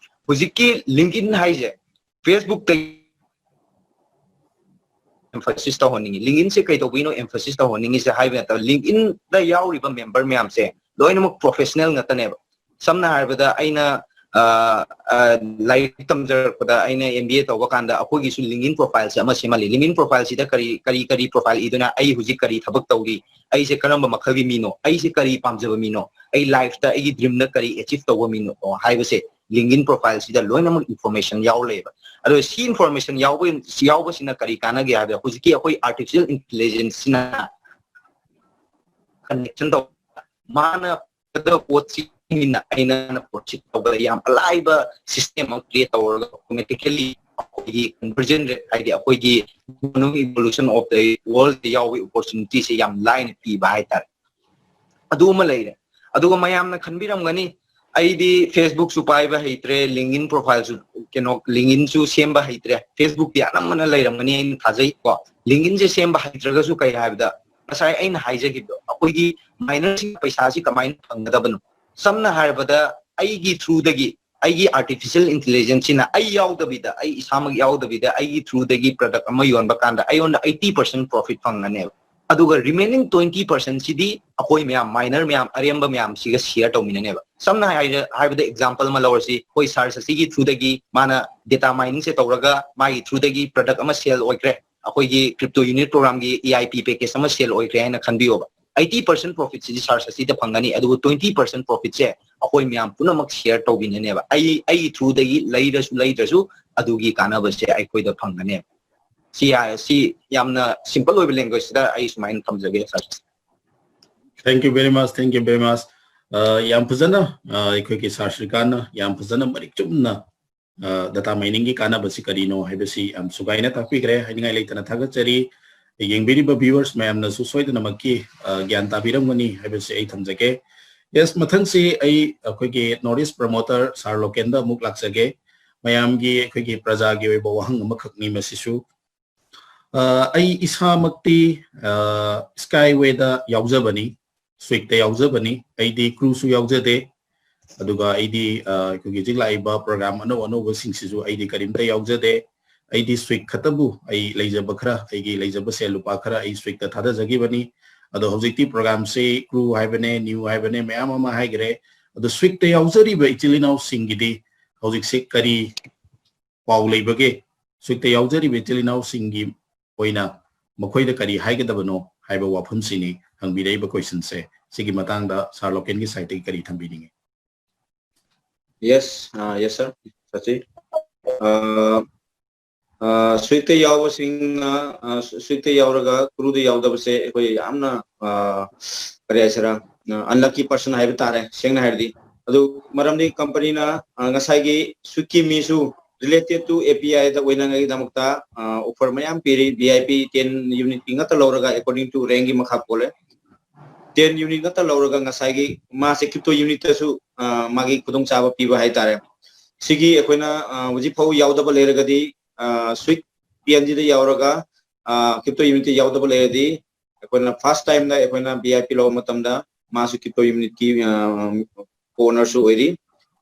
ꯍꯧꯖꯤꯛꯀꯤ ꯂꯤꯡꯀꯤꯟ ꯍꯥꯏꯁꯦ ꯐꯦꯁꯕꯨꯛꯇꯒꯤ ꯑꯦꯝꯐꯁꯤꯁ ꯇꯧꯍꯟꯅꯤꯡꯉꯤ꯫ ꯂꯤꯡꯀꯤꯟꯁꯦ ꯀꯩꯗꯧꯕꯩꯅꯣ ꯑꯦꯝꯐꯁꯤꯁ ꯇꯧꯍꯟꯅꯤꯡꯉꯤꯁꯦ ꯍꯥꯏꯕ ꯃꯇꯝꯗ, ꯂꯤꯡꯀꯤꯟꯗ ꯌꯥꯎꯔꯤꯕ ꯃꯦꯝꯕꯔ ꯃꯌꯥꯝꯁꯦ ꯂꯣꯏꯅꯃꯛ ꯄ꯭ꯔꯣꯐꯦꯁꯅꯦꯜ ꯉꯥꯛꯇꯅꯦꯕ꯫ ꯁꯝꯅ ꯍꯥꯏꯔꯕꯗ, ꯑꯩꯅ ꯑ, ꯑ, ꯂꯥꯏꯔꯤꯛ ꯇꯝꯖꯔꯛꯄꯗ, ꯑꯩꯅ ꯑꯦꯝ ꯕꯤ ꯑꯦ ꯇꯧꯕ ꯀꯥꯟꯗ ꯑꯩꯈꯣꯏꯒꯤꯁꯨ ꯂꯤꯡꯀꯤꯟ ꯄ꯭ꯔꯣꯐꯥꯏꯜꯁꯦ ꯑꯃ ꯁꯦꯝꯍꯜꯂꯤ꯫ ꯂꯤꯡꯀꯤꯟ ꯄ꯭ꯔꯣꯐꯥꯏꯜꯁꯤꯗ ꯀꯔꯤ ꯀꯔꯤ ꯀꯔꯤ ꯄ꯭ꯔꯣꯐꯥꯏꯜ ꯏꯗꯨꯅ, ꯑꯩ ꯍꯧꯖꯤꯛ ꯀꯔꯤ ꯊꯕꯛ ꯇꯧꯔꯤ, ꯑꯩꯁꯦ ꯀꯔꯝꯕ ꯃꯈꯜꯒꯤ ꯃꯤꯅꯣ, ꯑꯩꯁꯦ ꯀꯔꯤ ꯄꯥꯝꯖꯕ ꯃꯤꯅꯣ, ꯑꯩ ꯂꯥꯏꯐꯇ ꯑꯩꯒꯤ ꯗ꯭ꯔꯤꯝꯅ ꯀꯔꯤ ꯑꯦꯆꯤꯚ ꯇꯧꯕ ꯃꯤꯅꯣ ꯍꯥꯏꯕꯁꯦ ꯂꯤꯡꯀꯤꯟ ꯄ꯭ꯔꯣꯐꯥꯏꯜꯁꯤꯗ ꯂꯣꯏꯅꯃꯛ ꯏꯟꯐꯣꯔꯃꯦꯁꯟ ꯌꯥꯎ ꯂꯩꯌꯦꯕ꯫ ꯑꯗꯣ ꯁꯤ ꯏꯟꯐꯣꯔꯃꯦꯁꯟ ꯌꯥꯎꯕ, ꯌꯥꯎꯕꯁꯤꯅ ꯀꯔꯤ ꯀꯥꯟꯅꯒꯦ ꯍꯥꯏꯕꯗ, ꯍꯧꯖꯤꯛꯀꯤ ꯑꯩꯈꯣꯏ ꯑꯥꯔꯇꯤꯐꯤꯁꯤꯌꯦꯜ ꯏꯟꯇꯦꯂꯤꯖꯦꯟꯁꯁꯤꯅ ꯀꯅꯦꯛꯁꯟ ꯇꯧ, ꯃꯥꯅ ꯄꯣꯠꯁꯤ ꯃꯤꯅ ꯑꯩꯅ ꯄꯣꯠꯁꯤ ꯇꯧꯕꯗ ꯌꯥꯝ ꯑꯂꯥꯏꯕ ꯁꯤꯁꯇꯦꯝ ꯑꯃ ꯀ꯭ꯔꯤꯌꯦꯠ ꯇꯧꯔꯒ ꯑꯣꯇꯣꯃꯦꯇꯤꯀꯦꯂꯤ ꯑꯩꯈꯣꯏꯒꯤ ꯀꯟꯚꯔꯖꯟ ꯔꯦꯠ, ꯍꯥꯏꯗꯤ ꯑꯩꯈꯣꯏꯒꯤ economic evolution of the world ꯌꯥꯎꯕꯒꯤ ꯑꯣꯄꯣꯔꯆꯨꯅꯤꯇꯤꯁꯦ ꯌꯥꯝ ꯂꯥꯏꯅ ꯄꯤꯕ ꯍꯥꯏꯇꯥꯔꯦ꯫ ꯑꯗꯨ ꯑꯃ ꯂꯩꯔꯦ꯫ ꯑꯗꯨꯒ ꯃꯌꯥꯝꯅ ꯈꯟꯕꯤꯔꯝꯒꯅꯤ, "ꯑꯩꯗꯤ ꯐꯦꯁꯕꯨꯛꯁꯨ ꯄꯥꯏꯕ ꯍꯩꯇ꯭ꯔꯦ, ꯂꯤꯡꯀꯤꯟ ꯄ꯭ꯔꯣꯐꯥꯏꯜꯁꯨ, ꯀꯩꯅꯣ, ꯂꯤꯡꯀꯤꯟꯁꯨ ꯁꯦꯝꯕ ꯍꯩꯇ꯭ꯔꯦ"꯫ ꯐꯦꯁꯕꯨꯛꯇꯤ ꯑꯅꯝꯕꯅ ꯂꯩꯔꯝꯒꯅꯤ ꯍꯥꯏꯅ ꯊꯥꯖꯩ ꯀꯣ꯫ ꯂꯤꯡꯀꯤꯟꯁꯦ ꯁꯦꯝꯕ ꯍꯩꯇ꯭ꯔꯒꯁꯨ ꯀꯩ ꯍꯥꯏꯕꯗ, ꯉꯁꯥꯏ ꯑꯩꯅ ꯍꯥꯏꯖꯈꯤꯕꯗꯣ, ꯑꯩꯈꯣꯏꯒꯤ ꯃꯥꯏꯅꯔꯁꯤꯡ ꯄꯩꯁꯥꯁꯤ ꯀꯃꯥꯏꯅ ꯐꯪꯒꯗꯕꯅꯣ? ꯁꯝꯅ ꯍꯥꯏꯔꯕꯗ, ꯑꯩꯒꯤ ꯊ꯭ꯔꯨꯗꯒꯤ, ꯑꯩꯒꯤ ꯑꯥꯔꯇꯤꯐꯤꯁꯤꯌꯦꯜ ꯏꯟꯇꯦꯂꯤꯖꯦꯟꯁꯁꯤꯅ ꯑꯩ ꯌꯥꯎꯗꯕꯤꯗ, ꯑꯩ ꯏꯁꯥꯃꯛ ꯌꯥꯎꯗꯕꯤꯗ ꯑꯩꯒꯤ ꯊ꯭ꯔꯨꯗꯒꯤ ꯄ꯭ꯔꯗꯛ ꯑꯃ ꯌꯣꯟꯕ ꯀꯥꯟꯗ ꯑꯩꯉꯣꯟꯗ ꯑꯩꯠꯇꯤ ꯄꯥꯔꯁꯦꯟ ꯄ꯭ꯔꯣꯐꯤꯠ ꯐꯪꯒꯅꯦꯕ꯫ ꯑꯗꯨꯒ ꯔꯤꯃꯦꯅꯤꯡ ꯇ꯭ꯋꯦꯟꯇꯤ ꯄꯥꯔꯁꯦꯟꯁꯤꯗꯤ ꯑꯩꯈꯣꯏ ꯃꯌꯥꯝ, ꯃꯥꯏꯅꯔ ꯃꯌꯥꯝ, ꯑꯔꯦꯝꯕ ꯃꯌꯥꯝꯁꯤꯒ ꯁꯤꯌꯔ ꯇꯧꯃꯤꯟꯅꯅꯦꯕ꯫ ꯁꯝꯅ ꯍꯥꯏꯔ-, ꯍꯥꯏꯔꯕꯗ ꯑꯦꯛꯖꯥꯝꯄꯜ ꯑꯃ ꯂꯧꯔꯁꯤ, ꯑꯩꯈꯣꯏ ꯁꯥꯔꯁ ꯑꯁꯤꯒꯤ ꯊ꯭ꯔꯨꯗꯒꯤ ꯃꯥꯅ ꯗꯦꯇꯥ ꯃꯥꯏꯅꯤꯡꯁꯦ ꯇꯧꯔꯒ ꯃꯥꯒꯤ ꯊ꯭ꯔꯨꯗꯒꯤ ꯄ꯭ꯔꯗꯛ ꯑꯃ ꯁꯦꯜ ꯑꯣꯏꯈ꯭ꯔꯦ, ꯑꯩꯈꯣꯏꯒꯤ ꯀ꯭ꯔꯤꯞꯇꯣ ꯌꯨꯅꯤꯠ ꯄ꯭ꯔꯣꯒ꯭ꯔꯥꯝꯒꯤ ꯏ ꯑꯥꯏ ꯄꯤ ꯄꯦꯀꯦꯖ ꯑꯃ ꯁꯦꯜ ꯑꯣꯏꯈ꯭ꯔꯦ ꯍꯥꯏꯅ ꯈꯟꯕꯤꯌꯣꯕ꯫ ꯑꯩꯠꯇꯤ ꯄꯥꯔꯁꯦꯟ ꯄ꯭ꯔꯣꯐꯤꯠꯁꯤꯗꯤ ꯁꯥꯔ ꯁꯁꯤꯗ ꯐꯪꯒꯅꯤ, ꯑꯗꯨꯕꯨ ꯇ꯭ꯋꯦꯟꯇꯤ ꯄꯥꯔꯁꯦꯟ ꯄ꯭ꯔꯣꯐꯤꯠꯁꯦ ꯑꯩꯈꯣꯏ ꯃꯌꯥꯝ ꯄꯨꯝꯅꯃꯛ ꯁꯤꯌꯔ ꯇꯧꯕꯤꯅꯅꯦꯕ꯫ ꯑꯩ ꯑꯩꯒꯤ ꯊ꯭ꯔꯨꯗꯒꯤ ꯂꯩꯔꯁꯨ ꯂꯩꯗ꯭ꯔꯁꯨ ꯑꯗꯨꯒꯤ ꯀꯥꯟꯅꯕꯁꯦ ꯑꯩꯈꯣꯏꯗ ꯐꯪꯒꯅꯦꯕ꯫ ꯁꯤ ꯌꯥ- ꯁꯤ ꯌꯥꯝꯅ ꯁꯤꯝꯄꯜ ꯑꯣꯏꯕ ꯂꯦꯡꯒ꯭ꯋꯦꯖꯇ ꯑꯩ ꯁꯨꯃꯥꯏꯅ ꯊꯝꯖꯒꯦ ꯁꯥꯔ꯫ Thank you very much, thank you very much. ꯑ, ꯌꯥꯝ ꯐꯖꯅ, ꯑ, ꯑꯩꯈꯣꯏꯒꯤ ꯁꯥꯔ ꯁ꯭ꯔꯤꯀꯥꯟꯅ ꯌꯥꯝ ꯐꯖꯅ ꯃꯔꯤꯛ ꯆꯨꯝꯅ, ꯑ, ꯗꯇꯥ ꯃꯥꯏꯅꯤꯡꯒꯤ ꯀꯥꯟꯅꯕꯁꯤ ꯀꯔꯤꯅꯣ ꯍꯥꯏꯕꯁꯤ ꯌꯥꯝ ꯁꯨꯒꯥꯏꯅ ꯇꯥꯛꯄꯤꯈ꯭ꯔꯦ꯫ ꯍꯥꯏꯅꯤꯡꯉꯥꯏ ꯂꯩꯇꯅ ꯊꯥꯒꯠꯆꯔꯤ꯫ ꯌꯦꯡꯕꯤꯔꯤꯕ ꯚꯤꯌꯨꯋꯔꯁ ꯃꯌꯥꯝꯅꯁꯨ ꯁꯣꯏꯗꯅꯃꯛꯀꯤ, ꯑ, ꯒ꯭ꯌꯥꯟ ꯇꯥꯕꯤꯔꯝꯒꯅꯤ ꯍꯥꯏꯕꯁꯤ ꯑꯩ ꯊꯝꯖꯒꯦ꯫ ꯌꯦꯁ, ꯃꯊꯪꯁꯤ ꯑꯩ ꯑꯩꯈꯣꯏꯒꯤ ꯅꯣꯔꯠ ꯏꯁ ꯄ꯭ꯔꯃꯣꯇꯔ ꯁꯥꯔ ꯂꯣꯀꯦꯟꯗ ꯑꯃꯨꯛ ꯂꯥꯛꯆꯒꯦ꯫ ꯃꯌꯥꯝꯒꯤ ꯑꯩꯈꯣꯏꯒꯤ ꯄ꯭ꯔꯖꯥꯒꯤ ꯑꯣꯏꯕ ꯋꯥꯍꯪ ꯑꯃꯈꯛꯅꯤ ꯃꯁꯤꯁꯨ꯫ ꯑ, ꯑꯩ ꯏꯁꯥꯃꯛꯇꯤ, ꯑ, ꯁ꯭ꯀꯥꯏꯋꯦꯗ ꯌꯥꯎꯖꯕꯅꯤ, ꯁ꯭ꯋꯤꯛꯇ ꯌꯥꯎꯖꯕꯅꯤ꯫ ꯑꯩꯗꯤ ꯀ꯭ꯔꯨꯁꯨ ꯌꯥꯎꯖꯗꯦ꯫ ꯑꯗꯨꯒ ꯑꯩꯗꯤ, ꯑ, ꯑꯩꯈꯣꯏꯒꯤ ꯍꯧꯖꯤꯛ ꯂꯥꯛꯏꯕ ꯄ꯭ꯔꯣꯒ꯭ꯔꯥꯝ ꯑꯅꯧ ꯑꯅꯧꯕꯁꯤꯡꯁꯤꯁꯨ ꯑꯩꯗꯤ ꯀꯔꯤꯝꯇ ꯌꯥꯎꯖꯗꯦ꯫ ꯑꯩꯗꯤ ꯁ꯭ꯋꯤꯛ ꯈꯛꯇꯕꯨ, ꯑꯩ ꯂꯩꯖꯕ ꯈꯔ, ꯑꯩꯒꯤ ꯂꯩꯖꯕ ꯁꯦꯜ ꯂꯨꯄꯥ ꯈꯔ ꯑꯩ ꯁ꯭ꯋꯤꯛꯇ ꯊꯥꯗꯖꯈꯤꯕꯅꯤ꯫ ꯑꯗꯣ ꯍꯧꯖꯤꯛꯇꯤ ꯄ꯭ꯔꯣꯒ꯭ꯔꯥꯝꯁꯤ ꯀ꯭ꯔꯨ ꯍꯥꯏꯕꯅꯦ, ꯅꯤꯎ ꯍꯥꯏꯕꯅꯦ, ꯃꯌꯥꯝ ꯑꯃ ꯍꯥꯏꯈ꯭ꯔꯦ꯫ ꯑꯗꯣ ꯁ꯭ꯋꯤꯛꯇ ꯌꯥꯎꯖꯔꯤꯕ ꯏꯆꯤꯜ ꯏꯅꯥꯎꯁꯤꯡꯒꯤꯗꯤ ꯍꯧꯖꯤꯛꯁꯤ ꯀꯔꯤ ꯄꯥꯎ ꯂꯩꯕꯒꯦ? ꯁ꯭ꯋꯤꯛꯇ ꯌꯥꯎꯖꯔꯤꯕ ꯏꯆꯤꯜ ꯏꯅꯥꯎꯁꯤꯡꯒꯤ ꯑꯣꯏꯅ ꯃꯈꯣꯏꯗ ꯀꯔꯤ ꯍꯥꯏꯒꯗꯕꯅꯣ ꯍꯥꯏꯕ ꯋꯥꯐꯝꯁꯤꯅꯤ ꯍꯪꯕꯤꯔꯛꯏꯕ ꯀꯣꯏꯁꯟꯁꯦ꯫ ꯁꯤꯒꯤ ꯃꯇꯥꯡꯗ ꯁꯥꯔ ꯂꯣꯀꯦꯟꯒꯤ ꯁꯥꯏꯠꯇꯒꯤ ꯀꯔꯤ ꯊꯝꯕꯤꯅꯤꯡꯉꯤ? Yes, uh, yes, sir. Shashi. Uh, uh, ꯁ꯭ꯋꯤꯛꯇ ꯌꯥꯎꯕꯁꯤꯡꯅ, uh, ꯁ꯭ꯋꯤꯛꯇ ꯌꯥꯎꯔꯒ ꯀ꯭ꯔꯨꯗ ꯌꯥꯎꯗꯕꯁꯦ ꯑꯩꯈꯣꯏ ꯌꯥꯝꯅ, uh, ꯀꯔꯤ ꯍꯥꯏꯁꯤꯔꯥ, ꯑꯟꯂꯛꯀꯤ ꯄꯔꯁꯟ ꯍꯥꯏꯕ ꯇꯥꯔꯦ, ꯁꯦꯡꯅ ꯍꯥꯏꯔꯗꯤ꯫ ꯑꯗꯨ ꯃꯔꯝꯗꯤ ꯀꯝꯄꯅꯤꯅ, uh, ꯉꯁꯥꯏꯒꯤ ꯁ꯭ꯋꯤꯛꯀꯤ ꯃꯤꯁꯨ related to API the ꯑꯣꯏꯅꯉꯥꯏꯒꯤꯗꯃꯛꯇ, uh, offer ꯃꯌꯥꯝ ꯄꯤꯔꯤ꯫ VIP ten unit ꯀꯤ ꯉꯥꯛꯇ ꯂꯧꯔꯒ according to rank ꯀꯤ ꯃꯈꯥ ꯄꯣꯜꯂꯦ꯫ Ten unit ꯉꯥꯛꯇ ꯂꯧꯔꯒ ꯉꯁꯥꯏꯒꯤ ꯃꯥꯁꯦ crypto unit ꯇꯁꯨ, uh, ꯃꯥꯒꯤ ꯈꯨꯗꯣꯡꯆꯥꯕ ꯄꯤꯕ ꯍꯥꯏꯇꯥꯔꯦ꯫ ꯁꯤꯒꯤ ꯑꯩꯈꯣꯏꯅ, uh, ꯍꯧꯖꯤꯛ ꯐꯥꯎ ꯌꯥꯎꯗꯕ ꯂꯩꯔꯒꯗꯤ, uh, ꯁ꯭ꯋꯤꯛ PNG ꯗ ꯌꯥꯎꯔꯒ, uh, crypto unit ꯇ ꯌꯥꯎꯗꯕ ꯂꯩꯔꯗꯤ ꯑꯩꯈꯣꯏꯅ first time ꯗ ꯑꯩꯈꯣꯏꯅ VIP ꯂꯧꯕ ꯃꯇꯝꯗ ꯃꯥꯁꯨ crypto unit ꯀꯤ, uh, co-owner ꯁꯨ ꯑꯣꯏꯔꯤ,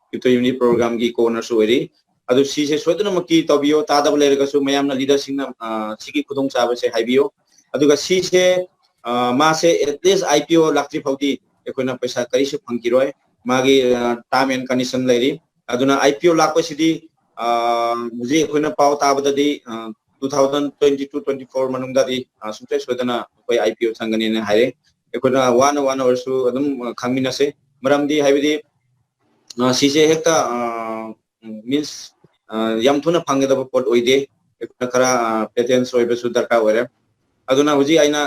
crypto unit program ꯒꯤ co-owner ꯁꯨ ꯑꯣꯏꯔꯤ꯫ ꯑꯗꯨ ꯁꯤꯁꯦ ꯁꯣꯏꯗꯅꯃꯛꯀꯤ ꯇꯧꯕꯤꯌꯣ, ꯇꯥꯗꯕ ꯂꯩꯔꯒꯁꯨ ꯃꯌꯥꯝꯅ leader ꯁꯤꯡꯅ, ꯑ, ꯁꯤꯒꯤ ꯈꯨꯗꯣꯡꯆꯥꯕꯁꯦ ꯍꯥꯏꯕꯤꯌꯣ꯫ ꯑꯗꯨꯒ ꯁꯤꯁꯦ, ꯑ, ꯃꯥꯁꯦ at least IPO ꯂꯥꯛꯇ꯭ꯔꯤ ꯐꯥꯎꯗꯤ ꯑꯩꯈꯣꯏꯅ ꯄꯩꯁꯥ ꯀꯔꯤꯁꯨ ꯐꯪꯈꯤꯔꯣꯏ꯫ ꯃꯥꯒꯤ, ꯑ, term and condition ꯂꯩꯔꯤ꯫ ꯑꯗꯨꯅ IPO ꯂꯥꯛꯄꯁꯤꯗꯤ, ꯑ, ꯍꯧꯖꯤꯛ ꯑꯩꯈꯣꯏꯅ ꯄꯥꯎ ꯇꯥꯕꯗꯗꯤ, ꯑ, two thousand twenty two twenty four ꯃꯅꯨꯡꯗꯗꯤ, ꯑ, ꯁꯨꯡꯁꯣꯏ ꯁꯣꯏꯗꯅ ꯑꯩꯈꯣꯏ IPO ꯆꯪꯒꯅꯤꯅ ꯍꯥꯏꯔꯦ꯫ ꯑꯩꯈꯣꯏꯅ ꯋꯥꯅ ꯋꯥꯅ ꯑꯣꯏꯔꯁꯨ ꯑꯗꯨꯝ ꯈꯪꯃꯤꯟꯅꯁꯦ꯫ ꯃꯔꯝꯗꯤ ꯍꯥꯏꯕꯗꯤ ꯁꯤꯁꯦ ꯍꯦꯛꯇ means ꯌꯥꯝ ꯊꯨꯅ ꯐꯪꯒꯗꯕ ꯄꯣꯠ ꯑꯣꯏꯗꯦ꯫ ꯑꯩꯈꯣꯏꯅ ꯈꯔ patience ꯑꯣꯏꯕꯁꯨ ꯗꯔꯀꯥꯔ ꯑꯣꯏꯔꯦ꯫ ꯑꯗꯨꯅ ꯍꯧꯖꯤꯛ ꯑꯩꯅ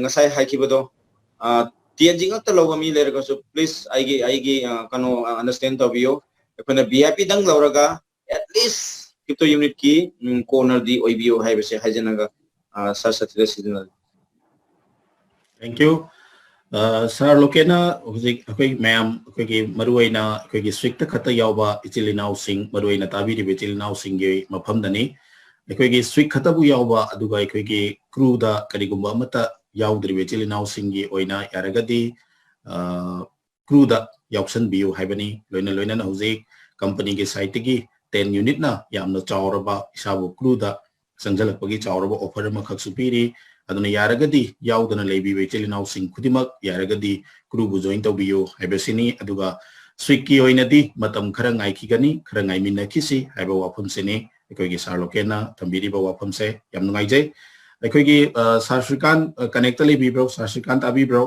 ꯉꯁꯥꯏ ꯍꯥꯏꯈꯤꯕꯗꯣ, ꯇꯦꯟꯖꯤ ꯉꯛꯇ ꯂꯧꯕ ꯃꯤ ꯂꯩꯔꯒꯁꯨ please ꯑꯩꯒꯤ ꯑꯩꯒꯤ ꯀꯩꯅꯣ understand ꯇꯧꯕꯤꯌꯨ꯫ ꯑꯩꯈꯣꯏꯅ V I P ꯗꯪ ꯂꯧꯔꯒ at least crypto unitꯀꯤ cornerꯗꯤ ꯑꯣꯏꯕꯤꯌꯨ ꯍꯥꯏꯕꯁꯦ ꯍꯥꯏꯖꯅꯒ sir ꯁꯇꯤꯗ ꯁꯤꯖꯤꯟꯅꯔꯦ꯫ Thank you. ꯁꯥꯔ ꯂꯣꯀꯦꯟꯅ ꯍꯧꯖꯤꯛ ꯑꯩꯈꯣꯏ ꯃꯌꯥꯝ ꯑꯩꯈꯣꯏꯒꯤ ꯃꯔꯨꯑꯣꯏꯅ ꯑꯩꯈꯣꯏꯒꯤ ꯁ꯭ꯋꯤꯛꯇ ꯈꯛꯇ ꯌꯥꯎꯕ ꯏꯆꯤꯜ ꯏꯅꯥꯎꯁꯤꯡ, ꯃꯔꯨꯑꯣꯏꯅ ꯇꯥꯕꯤꯔꯤꯕ ꯏꯆꯤꯜ ꯏꯅꯥꯎꯁꯤꯡꯒꯤ ꯃꯐꯝꯗꯅꯤ꯫ ꯑꯩꯈꯣꯏꯒꯤ ꯁ꯭ꯋꯤꯛ ꯈꯛꯇꯕꯨ ꯌꯥꯎꯕ ꯑꯗꯨꯒ ꯑꯩꯈꯣꯏꯒꯤ ꯀ꯭ꯔꯨꯗ ꯀꯔꯤꯒꯨꯝꯕ ꯑꯃꯠꯇ ꯌꯥꯎꯗ꯭ꯔꯤꯕ ꯏꯆꯤꯜ ꯏꯅꯥꯎꯁꯤꯡꯒꯤ ꯑꯣꯏꯅ ꯌꯥꯔꯒꯗꯤ ꯀ꯭ꯔꯨꯗ ꯌꯥꯎꯁꯟꯕꯤꯌꯨ ꯍꯥꯏꯕꯅꯤ꯫ ꯂꯣꯏꯅ ꯂꯣꯏꯅꯅ ꯍꯧꯖꯤꯛ ꯀꯝꯄꯅꯤꯒꯤ ꯁꯥꯏꯠꯇꯒꯤ ꯇꯦꯟ ꯌꯨꯅꯤꯠꯅ ꯌꯥꯝꯅ ꯆꯥꯎꯔꯕ ꯏꯁꯥꯕꯨ ꯀ꯭ꯔꯨꯗ ꯆꯪꯁꯤꯜꯂꯛꯄꯒꯤ ꯆꯥꯎꯔꯕ ꯑꯣꯐꯔ ꯑꯃꯈꯛꯁꯨ ꯄꯤꯔꯤ꯫ ꯑꯗꯨꯅ ꯌꯥꯔꯒꯗꯤ ꯌꯥꯎꯗꯅ ꯂꯩꯕꯤꯕ ꯏꯆꯤꯜ ꯏꯅꯥꯎꯁꯤꯡ ꯈꯨꯗꯤꯡꯃꯛ ꯌꯥꯔꯒꯗꯤ ꯀ꯭ꯔꯨꯕꯨ ꯖꯣꯏꯟ ꯇꯧꯕꯤꯌꯨ ꯍꯥꯏꯕꯁꯤꯅꯤ꯫ ꯑꯗꯨꯒ ꯁ꯭ꯋꯤꯛꯀꯤ ꯑꯣꯏꯅꯗꯤ ꯃꯇꯝ ꯈꯔ ꯉꯥꯏꯈꯤꯒꯅꯤ, ꯈꯔ ꯉꯥꯏꯃꯤꯟꯅꯈꯤꯁꯤ ꯍꯥꯏꯕ ꯋꯥꯐꯝꯁꯤꯅꯤ ꯑꯩꯈꯣꯏꯒꯤ ꯁꯥꯔ ꯂꯣꯀꯦꯟꯅ ꯊꯝꯕꯤꯔꯤꯕ ꯋꯥꯐꯝꯁꯦ꯫ ꯌꯥꯝ ꯅꯨꯡꯉꯥꯏꯖꯩ꯫ ꯑꯩꯈꯣꯏꯒꯤ ꯁꯥꯔ ꯁ꯭ꯔꯤꯀꯥꯟ ꯀꯅꯦꯛꯇ ꯂꯩꯕꯤꯕ꯭ꯔꯣ? ꯁꯥꯔ ꯁ꯭ꯔꯤꯀꯥꯟ ꯇꯥꯕꯤꯕ꯭ꯔꯣ?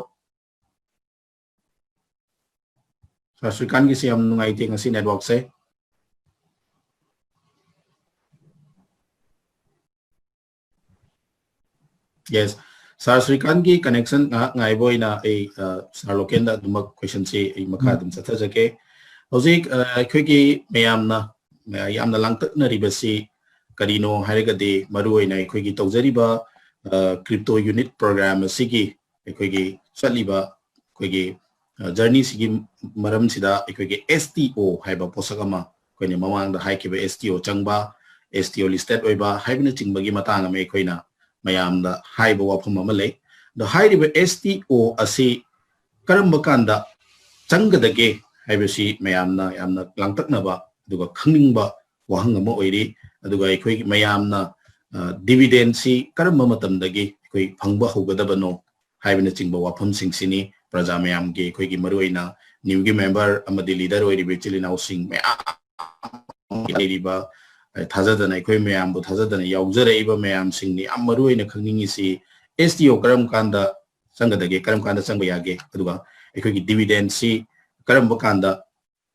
ꯁꯥꯔ ꯁ꯭ꯔꯤꯀꯥꯟꯒꯤꯁꯦ ꯌꯥꯝ ꯅꯨꯡꯉꯥꯏꯇꯦ ꯉꯁꯤ ꯅꯦꯠꯋꯥꯛꯁꯦ꯫ Yes, ꯁꯥꯔ ꯁ꯭ꯔꯤꯀꯥꯟꯒꯤ ꯀꯅꯦꯛꯁꯟ ꯉꯥꯏꯍꯥꯛ ꯉꯥꯏꯕ ꯑꯣꯏꯅ ꯑꯩ ꯁꯥꯔ ꯂꯣꯀꯦꯟꯗ ꯑꯗꯨꯃꯛ ꯀꯣꯏꯁꯟꯁꯤ ꯑꯩ ꯃꯈꯥ ꯑꯗꯨꯝ ꯆꯠꯊꯖꯒꯦ꯫ ꯍꯧꯖꯤꯛ ꯑꯩꯈꯣꯏꯒꯤ ꯃꯌꯥꯝꯅ ꯌꯥꯝꯅ ꯂꯥꯡꯇꯛꯅꯔꯤꯕꯁꯤ ꯀꯔꯤꯅꯣ ꯍꯥꯏꯔꯒꯗꯤ, ꯃꯔꯨꯑꯣꯏꯅ ꯑꯩꯈꯣꯏꯒꯤ ꯇꯧꯖꯔꯤꯕ ꯀ꯭ꯔꯤꯞꯇꯣ ꯌꯨꯅꯤꯠ ꯄ꯭ꯔꯣꯒ꯭ꯔꯥꯝ ꯑꯁꯤꯒꯤ ꯑꯩꯈꯣꯏꯒꯤ ꯆꯠꯂꯤꯕ ꯑꯩꯈꯣꯏꯒꯤ ꯖꯔꯅꯤꯁꯤꯒꯤ ꯃꯔꯝꯁꯤꯗ ꯑꯩꯈꯣꯏꯒꯤ S T O ꯍꯥꯏꯕ ꯄꯣꯠꯁꯛ ꯑꯃ, ꯑꯩꯈꯣꯏꯅ ꯃꯃꯥꯡꯗ ꯍꯥꯏꯈꯤꯕ S T O ꯆꯪꯕ, S T O listed ꯑꯣꯏꯕ ꯍꯥꯏꯕꯅꯆꯤꯡꯕꯒꯤ ꯃꯇꯥꯡ ꯑꯃ ꯑꯩꯈꯣꯏꯅ ꯃꯌꯥꯝꯗ ꯍꯥꯏꯕ ꯋꯥꯐꯝ ꯑꯃ ꯂꯩ꯫ ꯑꯗꯣ ꯍꯥꯏꯔꯤꯕ S T O ꯑꯁꯤ ꯀꯔꯝꯕ ꯀꯥꯟꯗ ꯆꯪꯒꯗꯒꯦ ꯍꯥꯏꯕꯁꯤ ꯃꯌꯥꯝꯅ ꯌꯥꯝꯅ ꯂꯥꯡꯇꯛꯅꯕ ꯑꯗꯨꯒ ꯈꯪꯅꯤꯡꯕ ꯋꯥꯍꯪ ꯑꯃ ꯑꯣꯏꯔꯤ꯫ ꯑꯗꯨꯒ ꯑꯩꯈꯣꯏꯒꯤ ꯃꯌꯥꯝꯅ dividendꯁꯤ ꯀꯔꯝꯕ ꯃꯇꯝꯗꯒꯤ ꯑꯩꯈꯣꯏ ꯐꯪꯕ ꯍꯧꯒꯗꯕꯅꯣ ꯍꯥꯏꯕꯅꯆꯤꯡꯕ ꯋꯥꯐꯝꯁꯤꯡꯁꯤꯅꯤ ꯄ꯭ꯔꯖꯥ ꯃꯌꯥꯝꯒꯤ, ꯑꯩꯈꯣꯏꯒꯤ ꯃꯔꯨꯑꯣꯏꯅ ꯅ꯭ꯌꯨꯒꯤ ꯃꯦꯝꯕꯔ ꯑꯃꯗꯤ ꯂꯤꯗꯔ ꯑꯣꯏꯔꯤꯕ ꯏꯆꯤꯜ ꯏꯅꯥꯎꯁꯤꯡ ꯃꯌꯥꯝ ꯂꯩꯔꯤꯕ, ꯊꯥꯖꯗꯅ, ꯑꯩꯈꯣꯏ ꯃꯌꯥꯝꯕꯨ ꯊꯥꯖꯗꯅ ꯌꯥꯎꯖꯔꯛꯏꯕ ꯃꯌꯥꯝꯁꯤꯡꯅ ꯌꯥꯝ ꯃꯔꯨꯑꯣꯏꯅ ꯈꯪꯅꯤꯡꯉꯤꯁꯤ S T O ꯀꯔꯝ ꯀꯥꯟꯗ ꯆꯪꯒꯗꯒꯦ, ꯀꯔꯝ ꯀꯥꯟꯗ ꯆꯪꯕ ꯌꯥꯒꯦ, ꯑꯗꯨꯒ ꯑꯩꯈꯣꯏꯒꯤ dividend ꯁꯤ ꯀꯔꯝꯕ ꯀꯥꯟꯗ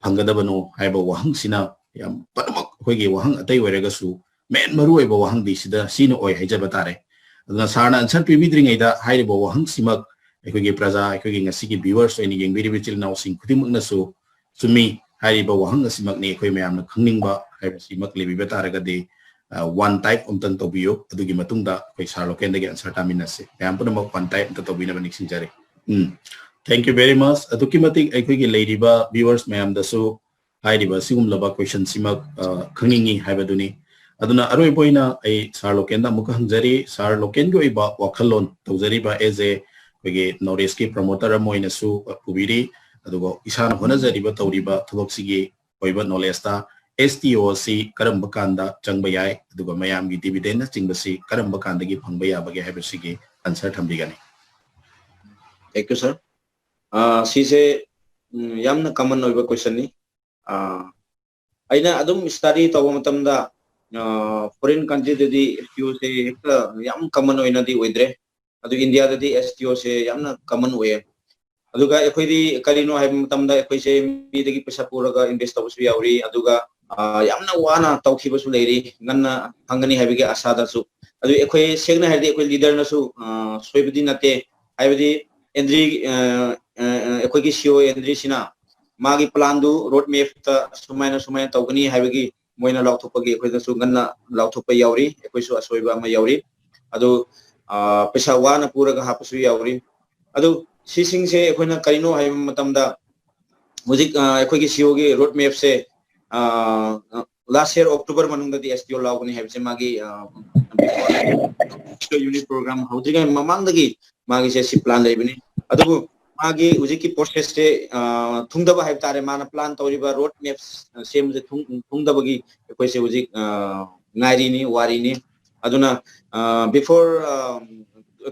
ꯐꯪꯒꯗꯕꯅꯣ ꯍꯥꯏꯕ ꯋꯥꯍꯪꯁꯤꯅ ꯌꯥꯝ ꯄꯨꯝꯅꯃꯛ ꯑꯩꯈꯣꯏꯒꯤ ꯋꯥꯍꯪ ꯑꯇꯩ ꯑꯣꯏꯔꯒꯁꯨ main ꯃꯔꯨꯑꯣꯏꯕ ꯋꯥꯍꯪꯗꯤ ꯁꯤꯗ ꯁꯤꯅ ꯑꯣꯏ ꯍꯥꯏꯖꯕ ꯇꯥꯔꯦ꯫ ꯑꯗꯨꯅ sir ꯅ answer ꯄꯤꯕꯤꯗ꯭ꯔꯤꯉꯩꯗ ꯍꯥꯏꯔꯤꯕ ꯋꯥꯍꯪꯁꯤꯃꯛ ꯑꯩꯈꯣꯏꯒꯤ ꯄ꯭ꯔꯖꯥ, ꯑꯩꯈꯣꯏꯒꯤ ꯉꯁꯤꯒꯤ viewers ꯑꯣꯏꯅ ꯌꯦꯡꯕꯤꯔꯤꯕ ꯏꯆꯤꯜ ꯏꯅꯥꯎꯁꯤꯡ ꯈꯨꯗꯤꯡꯃꯛꯅꯁꯨ ꯆꯨꯝꯃꯤ ꯍꯥꯏꯔꯤꯕ ꯋꯥꯍꯪ ꯑꯁꯤꯃꯛꯅꯤ ꯑꯩꯈꯣꯏ ꯃꯌꯥꯝꯅ ꯈꯪꯅꯤꯡꯕ ꯍꯥꯏꯕꯁꯤꯃꯛ ꯂꯩꯕꯤꯕ ꯇꯥꯔꯒꯗꯤ, ꯑ, one type ꯑꯝꯇꯪ ꯇꯧꯕꯤꯌꯨ꯫ ꯑꯗꯨꯒꯤ ꯃꯇꯨꯡꯗ ꯑꯩꯈꯣꯏ sir ꯂꯣꯀꯦꯟꯗꯒꯤ answer ꯇꯥꯃꯤꯟꯅꯁꯤ꯫ ꯃꯌꯥꯝ ꯄꯨꯝꯅꯃꯛ one type ꯑꯝꯇ ꯇꯧꯕꯤꯅꯕ ꯅꯤꯡꯁꯤꯡꯖꯔꯤ꯫ ꯎꯝ, thank you very much꯫ ꯑꯗꯨꯛꯀꯤ ꯃꯇꯤꯛ ꯑꯩꯈꯣꯏꯒꯤ ꯂꯩꯔꯤꯕ viewers ꯃꯌꯥꯝꯗꯁꯨ ꯍꯥꯏꯔꯤꯕ ꯑꯁꯤꯒꯨꯝꯂꯕ question ꯁꯤꯃꯛ, ꯑ, ꯈꯪꯅꯤꯡꯉꯤ ꯍꯥꯏꯕꯗꯨꯅꯤ꯫ ꯑꯗꯨꯅ ꯑꯔꯣꯏꯕ ꯑꯣꯏꯅ ꯑꯩ sir ꯂꯣꯀꯦꯟꯗ ꯑꯃꯨꯛꯀ ꯍꯪꯖꯔꯤ, sir ꯂꯣꯀꯦꯟꯒꯤ ꯑꯣꯏꯕ ꯋꯥꯈꯜꯂꯣꯟ ꯇꯧꯖꯔꯤꯕ as a ꯑꯩꯈꯣꯏꯒꯤ knowledge ꯀꯤ promoter ꯑꯃ ꯑꯣꯏꯅꯁꯨ ꯄꯨꯕꯤꯔꯤ, ꯑꯗꯨꯒ ꯏꯁꯥꯅ ꯍꯣꯠꯅꯖꯔꯤꯕ ꯇꯧꯔꯤꯕ ꯊꯕꯛꯁꯤꯒꯤ ꯑꯣꯏꯕ knowledge ꯇ S T O ꯑꯁꯤ ꯀꯔꯝꯕ ꯀꯥꯟꯗ ꯆꯪꯕ ꯌꯥꯏ, ꯑꯗꯨꯒ ꯃꯌꯥꯝꯒꯤ dividend ꯅꯆꯤꯡꯕꯁꯤ ꯀꯔꯝꯕ ꯀꯥꯟꯗꯒꯤ ꯐꯪꯕ ꯌꯥꯕꯒꯦ ꯍꯥꯏꯕꯁꯤꯒꯤ answer ꯊꯝꯕꯤꯒꯅꯤ꯫ Thank you, sir. ꯑꯥ, ꯁꯤꯁꯦ, ꯎꯝ, ꯌꯥꯝꯅ common ꯑꯣꯏꯕ question ꯅꯤ꯫ ꯑꯥ, ꯑꯩꯅ ꯑꯗꯨꯝ study ꯇꯧꯕ ꯃꯇꯝꯗ, ꯑꯥ, foreign country ꯗꯗꯤ S T O ꯁꯦ ꯍꯦꯛꯇ ꯌꯥꯝ common ꯑꯣꯏꯅꯗꯤ ꯑꯣꯏꯗ꯭ꯔꯦ꯫ ꯑꯗꯨ India ꯗꯗꯤ S T O ꯁꯦ ꯌꯥꯝꯅ common ꯑꯣꯏꯌꯦ꯫ ꯑꯗꯨꯒ ꯑꯩꯈꯣꯏꯗꯤ ꯀꯔꯤꯅꯣ ꯍꯥꯏꯕ ꯃꯇꯝꯗ ꯑꯩꯈꯣꯏꯁꯦ ꯃꯤꯗꯒꯤ ꯄꯩꯁꯥ ꯄꯨꯔꯒ invest ꯇꯧꯕꯁꯨ ꯌꯥꯎꯔꯤ, ꯑꯗꯨꯒ, ꯑꯥ, ꯌꯥꯝꯅ ꯋꯥꯅ ꯇꯧꯈꯤꯕꯁꯨ ꯂꯩꯔꯤ, ꯉꯟꯅ ꯐꯪꯒꯅꯤ ꯍꯥꯏꯕꯒꯤ ꯑꯁꯥꯗꯁꯨ꯫ ꯑꯗꯨ ꯑꯩꯈꯣꯏ ꯁꯦꯡꯅ ꯍꯥꯏꯔꯗꯤ ꯑꯩꯈꯣꯏ leader ꯅꯁꯨ, ꯑꯥ, ꯁꯣꯏꯕꯗꯤ ꯅꯠꯇꯦ, ꯍꯥꯏꯕꯗꯤ ꯑꯦꯟꯗ꯭ꯔꯤ, ꯑꯥ, ꯑꯥ, ꯑꯩꯈꯣꯏꯒꯤ C E O ꯑꯦꯟꯗ꯭ꯔꯤ ꯁꯤꯅ ꯃꯥꯒꯤ plan ꯗꯨ road map ꯇ ꯁꯨꯃꯥꯏꯅ ꯁꯨꯃꯥꯏꯅ ꯇꯧꯒꯅꯤ ꯍꯥꯏꯕꯒꯤ ꯃꯣꯏꯅ ꯂꯥꯎꯊꯣꯛꯄꯒꯤ ꯑꯩꯈꯣꯏꯗꯁꯨ ꯉꯟꯅ ꯂꯥꯎꯊꯣꯛꯄ ꯌꯥꯎꯔꯤ, ꯑꯩꯈꯣꯏꯁꯨ ꯑꯁꯣꯏꯕ ꯑꯃ ꯌꯥꯎꯔꯤ꯫ ꯑꯗꯨ, ꯑꯥ, ꯄꯩꯁꯥ ꯋꯥꯅ ꯄꯨꯔꯒ ꯍꯥꯞꯄꯁꯨ ꯌꯥꯎꯔꯤ꯫ ꯑꯗꯨ ꯁꯤꯁꯤꯡꯁꯦ ꯑꯩꯈꯣꯏꯅ ꯀꯔꯤꯅꯣ ꯍꯥꯏꯕ ꯃꯇꯝꯗ ꯍꯧꯖꯤꯛ, ꯑꯥ, ꯑꯩꯈꯣꯏꯒꯤ C E O ꯒꯤ road map ꯁꯦ, ꯑꯥ, last year October ꯃꯅꯨꯡꯗꯗꯤ S T O ꯂꯥꯎꯒꯅꯤ ꯍꯥꯏꯕꯁꯦ ꯃꯥꯒꯤ, ꯑꯥ, unit program ꯍꯧꯗ꯭ꯔꯤꯉꯩ ꯃꯃꯥꯡꯗꯒꯤ ꯃꯥꯒꯤꯁꯦ ꯁꯤ plan ꯂꯩꯕꯅꯤ꯫ ꯑꯗꯨꯕꯨ ꯃꯥꯒꯤ ꯍꯧꯖꯤꯛꯀꯤ process ꯁꯦ, ꯑꯥ, ꯊꯨꯡꯗꯕ ꯍꯥꯏꯕ ꯇꯥꯔꯦ, ꯃꯥꯅ plan ꯇꯧꯔꯤꯕ road map ꯁꯦꯝꯕꯁꯦ ꯊꯨꯡ-, ꯊꯨꯡꯗꯕꯒꯤ ꯑꯩꯈꯣꯏꯁꯦ ꯍꯧꯖꯤꯛ, ꯑꯥ, ꯉꯥꯏꯔꯤꯅꯤ, ꯋꯥꯔꯤꯅꯤ꯫ ꯑꯗꯨꯅ, ꯑꯥ, before, ꯑꯥ,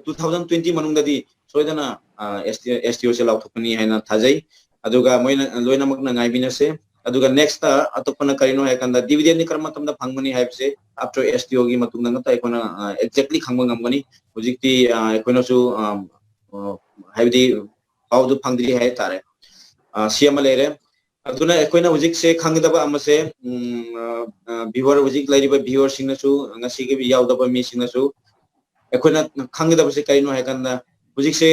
two thousand twenty ꯃꯅꯨꯡꯗꯗꯤ ꯁꯣꯏꯗꯅ, ꯑꯥ, S T, S T O ꯁꯦ ꯂꯥꯎꯊꯣꯛꯀꯅꯤ ꯍꯥꯏꯅ ꯊꯥꯖꯩ꯫ ꯑꯗꯨꯒ ꯃꯣꯏꯅ ꯂꯣꯏꯅꯃꯛꯅ ꯉꯥꯏꯃꯤꯟꯅꯁꯦ꯫ ꯑꯗꯨꯒ next ꯑꯇꯣꯞꯄꯅ ꯀꯔꯤꯅꯣ ꯍꯥꯏꯔꯀꯥꯟꯗ dividend ꯗꯤ ꯀꯔꯝꯕ ꯃꯇꯝꯗ ꯐꯪꯒꯅꯤ ꯍꯥꯏꯕꯁꯦ after S T O ꯒꯤ ꯃꯇꯨꯡꯗ ꯉꯥꯛꯇ ꯑꯩꯈꯣꯏꯅ, ꯑꯥ, exactly ꯈꯪꯕ ꯉꯝꯒꯅꯤ꯫ ꯍꯧꯖꯤꯛꯇꯤ, ꯑꯥ, ꯑꯩꯈꯣꯏꯅꯁꯨ, ꯑꯥ, ꯍꯥꯏꯕꯗꯤ ꯄꯥꯎꯗꯨ ꯐꯪꯗ꯭ꯔꯤ ꯍꯥꯏꯇꯥꯔꯦ꯫ ꯑ, ꯁꯤ ꯑꯃ ꯂꯩꯔꯦ꯫ ꯑꯗꯨꯅ ꯑꯩꯈꯣꯏꯅ ꯍꯧꯖꯤꯛꯁꯦ ꯈꯪꯒꯗꯕ ꯑꯃꯁꯦ, ꯎꯝ, ꯑ, ꯑ, viewer, ꯍꯧꯖꯤꯛ ꯂꯩꯔꯤꯕ viewerꯁꯤꯡꯅꯁꯨ, ꯉꯁꯤꯒꯤ ꯌꯥꯎꯗꯕ ꯃꯤꯁꯤꯡꯅꯁꯨ ꯑꯩꯈꯣꯏꯅ ꯈꯪꯒꯗꯕꯁꯦ ꯀꯔꯤꯅꯣ ꯍꯥꯏ ꯀꯥꯟꯗ, ꯍꯧꯖꯤꯛꯁꯦ,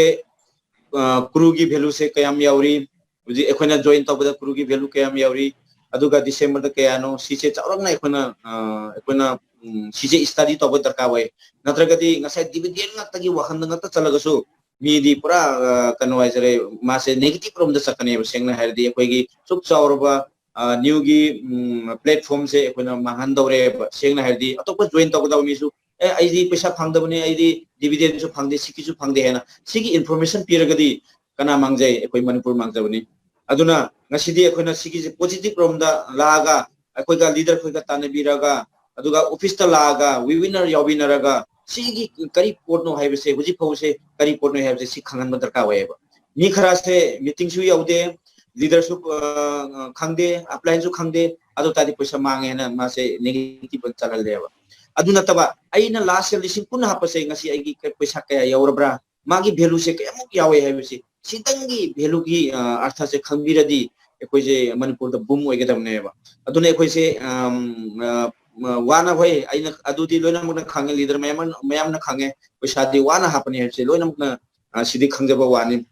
ꯑ, crew ꯒꯤ value ꯁꯦ ꯀꯌꯥꯝ ꯌꯥꯎꯔꯤ, ꯍꯧꯖꯤꯛ ꯑꯩꯈꯣꯏꯅ join ꯇꯧꯕꯗ crew ꯒꯤ value ꯀꯌꯥꯝ ꯌꯥꯎꯔꯤ, ꯑꯗꯨꯒ December ꯗ ꯀꯌꯥꯅꯣ, ꯁꯤꯁꯦ ꯆꯥꯎꯔꯥꯛꯅ ꯑꯩꯈꯣꯏꯅ, ꯑ, ꯑꯩꯈꯣꯏꯅ, ꯎꯝ, ꯁꯤꯁꯦ study ꯇꯧꯕ ꯗꯔꯀꯥꯔ ꯑꯣꯏ꯫ ꯅꯠꯇ꯭ꯔꯒꯗꯤ ꯉꯁꯥꯏ dividend ꯉꯥꯛꯇꯒꯤ ꯋꯥꯈꯜꯗ ꯉꯥꯛꯇ ꯆꯠꯂꯒꯁꯨ ꯃꯤꯗꯤ ꯄꯨꯔꯥ, ꯑ, ꯀꯩꯅꯣ ꯍꯥꯏꯖꯔꯦ, ꯃꯥꯁꯦ negative ꯔꯣꯝꯗ ꯆꯠꯀꯅꯦꯕ꯫ ꯁꯦꯡꯅ ꯍꯥꯏꯔꯗꯤ ꯑꯩꯈꯣꯏꯒꯤ ꯁꯨꯛ ꯆꯥꯎꯔꯕ, ꯑ, new ꯒꯤ, ꯎꯝ, platform ꯁꯦ ꯑꯩꯈꯣꯏꯅ ꯃꯥꯡꯍꯟꯗꯧꯔꯦꯕ꯫ ꯁꯦꯡꯅ ꯍꯥꯏꯔꯗꯤ ꯑꯇꯣꯞꯄ join ꯇꯧꯒꯗꯕ ꯃꯤꯁꯨ, "ꯑꯦ, ꯑꯩꯗꯤ ꯄꯩꯁꯥ ꯐꯪꯗꯕꯅꯤ, ꯑꯩꯗꯤ dividend ꯁꯨ ꯐꯪꯗꯦ, ꯁꯤꯒꯤꯁꯨ ꯐꯪꯗꯦ" ꯍꯥꯏꯅ ꯁꯤꯒꯤ information ꯄꯤꯔꯒꯗꯤ ꯀꯅꯥ ꯃꯥꯡꯖꯩ? ꯑꯩꯈꯣꯏ ꯃꯅꯤꯄꯨꯔ ꯃꯥꯡꯖꯕꯅꯤ꯫ ꯑꯗꯨꯅ ꯉꯁꯤꯗꯤ ꯑꯩꯈꯣꯏꯅ ꯁꯤꯒꯤꯁꯦ positive ꯔꯣꯝꯗ ꯂꯥꯛꯑꯒ, ꯑꯩꯈꯣꯏꯒ leader ꯈꯣꯏꯒ ꯇꯥꯟꯅꯕꯤꯔꯒ, ꯑꯗꯨꯒ office ꯇ ꯂꯥꯛꯑꯒ webinar ꯌꯥꯎꯃꯤꯟꯅꯔꯒ, ꯁꯤꯒꯤ ꯀꯔꯤ ꯄꯣꯠꯅꯣ ꯍꯥꯏꯕꯁꯦ, ꯍꯧꯖꯤꯛ ꯐꯥꯎꯁꯦ ꯀꯔꯤ ꯄꯣꯠꯅꯣ ꯍꯥꯏꯕꯁꯦ ꯁꯤ ꯈꯪꯍꯟꯕ ꯗꯔꯀꯥꯔ ꯑꯣꯏꯌꯦꯕ꯫ ꯃꯤ ꯈꯔꯁꯦ meeting ꯁꯨ ꯌꯥꯎꯗꯦ, leader ꯁꯨ, ꯑ, ꯈꯪꯗꯦ, upline ꯁꯨ ꯈꯪꯗꯦ, ꯑꯗꯨ ꯇꯥꯔꯗꯤ ꯄꯩꯁꯥ ꯃꯥꯡꯉꯦ ꯍꯥꯏꯅ ꯃꯥꯁꯦ negative ꯆꯠꯍꯜꯂꯦꯕ꯫ ꯑꯗꯨ ꯅꯠꯇꯕ ꯑꯩꯅ last year ꯂꯤꯁꯤꯡ ꯀꯨꯟ ꯍꯥꯞꯄꯁꯦ ꯉꯁꯤ ꯑꯩꯒꯤ ꯄꯩꯁꯥ ꯀꯌꯥ ꯌꯧꯔꯕ꯭ꯔꯥ, ꯃꯥꯒꯤ value ꯁꯦ ꯀꯌꯥꯃꯨꯛ ꯌꯥꯎꯋꯦ ꯍꯥꯏꯕꯁꯤ, ꯁꯤꯇꯪꯒꯤ value ꯒꯤ, ꯑ, ꯑꯔꯊꯁꯦ ꯈꯪꯕꯤꯔꯗꯤ ꯑꯩꯈꯣꯏꯁꯦ ꯃꯅꯤꯄꯨꯔꯗ boom ꯑꯣꯏꯒꯗꯕꯅꯦꯕ꯫ ꯑꯗꯨꯅ ꯑꯩꯈꯣꯏꯁꯦ, ꯑꯝ, ꯑ, ꯃ-, ꯋꯥꯅ, ꯍꯣꯏ, ꯑꯩꯅ ꯑꯗꯨꯗꯤ ꯂꯣꯏꯅꯃꯛꯅ ꯈꯪꯉꯦ, leader ꯃꯌꯥꯝ, ꯃꯌꯥꯝꯅ ꯈꯪꯉꯦ, ꯄꯩꯁꯥꯗꯤ ꯋꯥꯅ ꯍꯥꯞꯄꯅꯤ ꯍꯥꯏꯕꯁꯦ ꯂꯣꯏꯅꯃꯛꯅ, ꯑ, ꯁꯤꯗꯤ ꯈꯪꯖꯕ ꯋꯥꯅꯤ꯫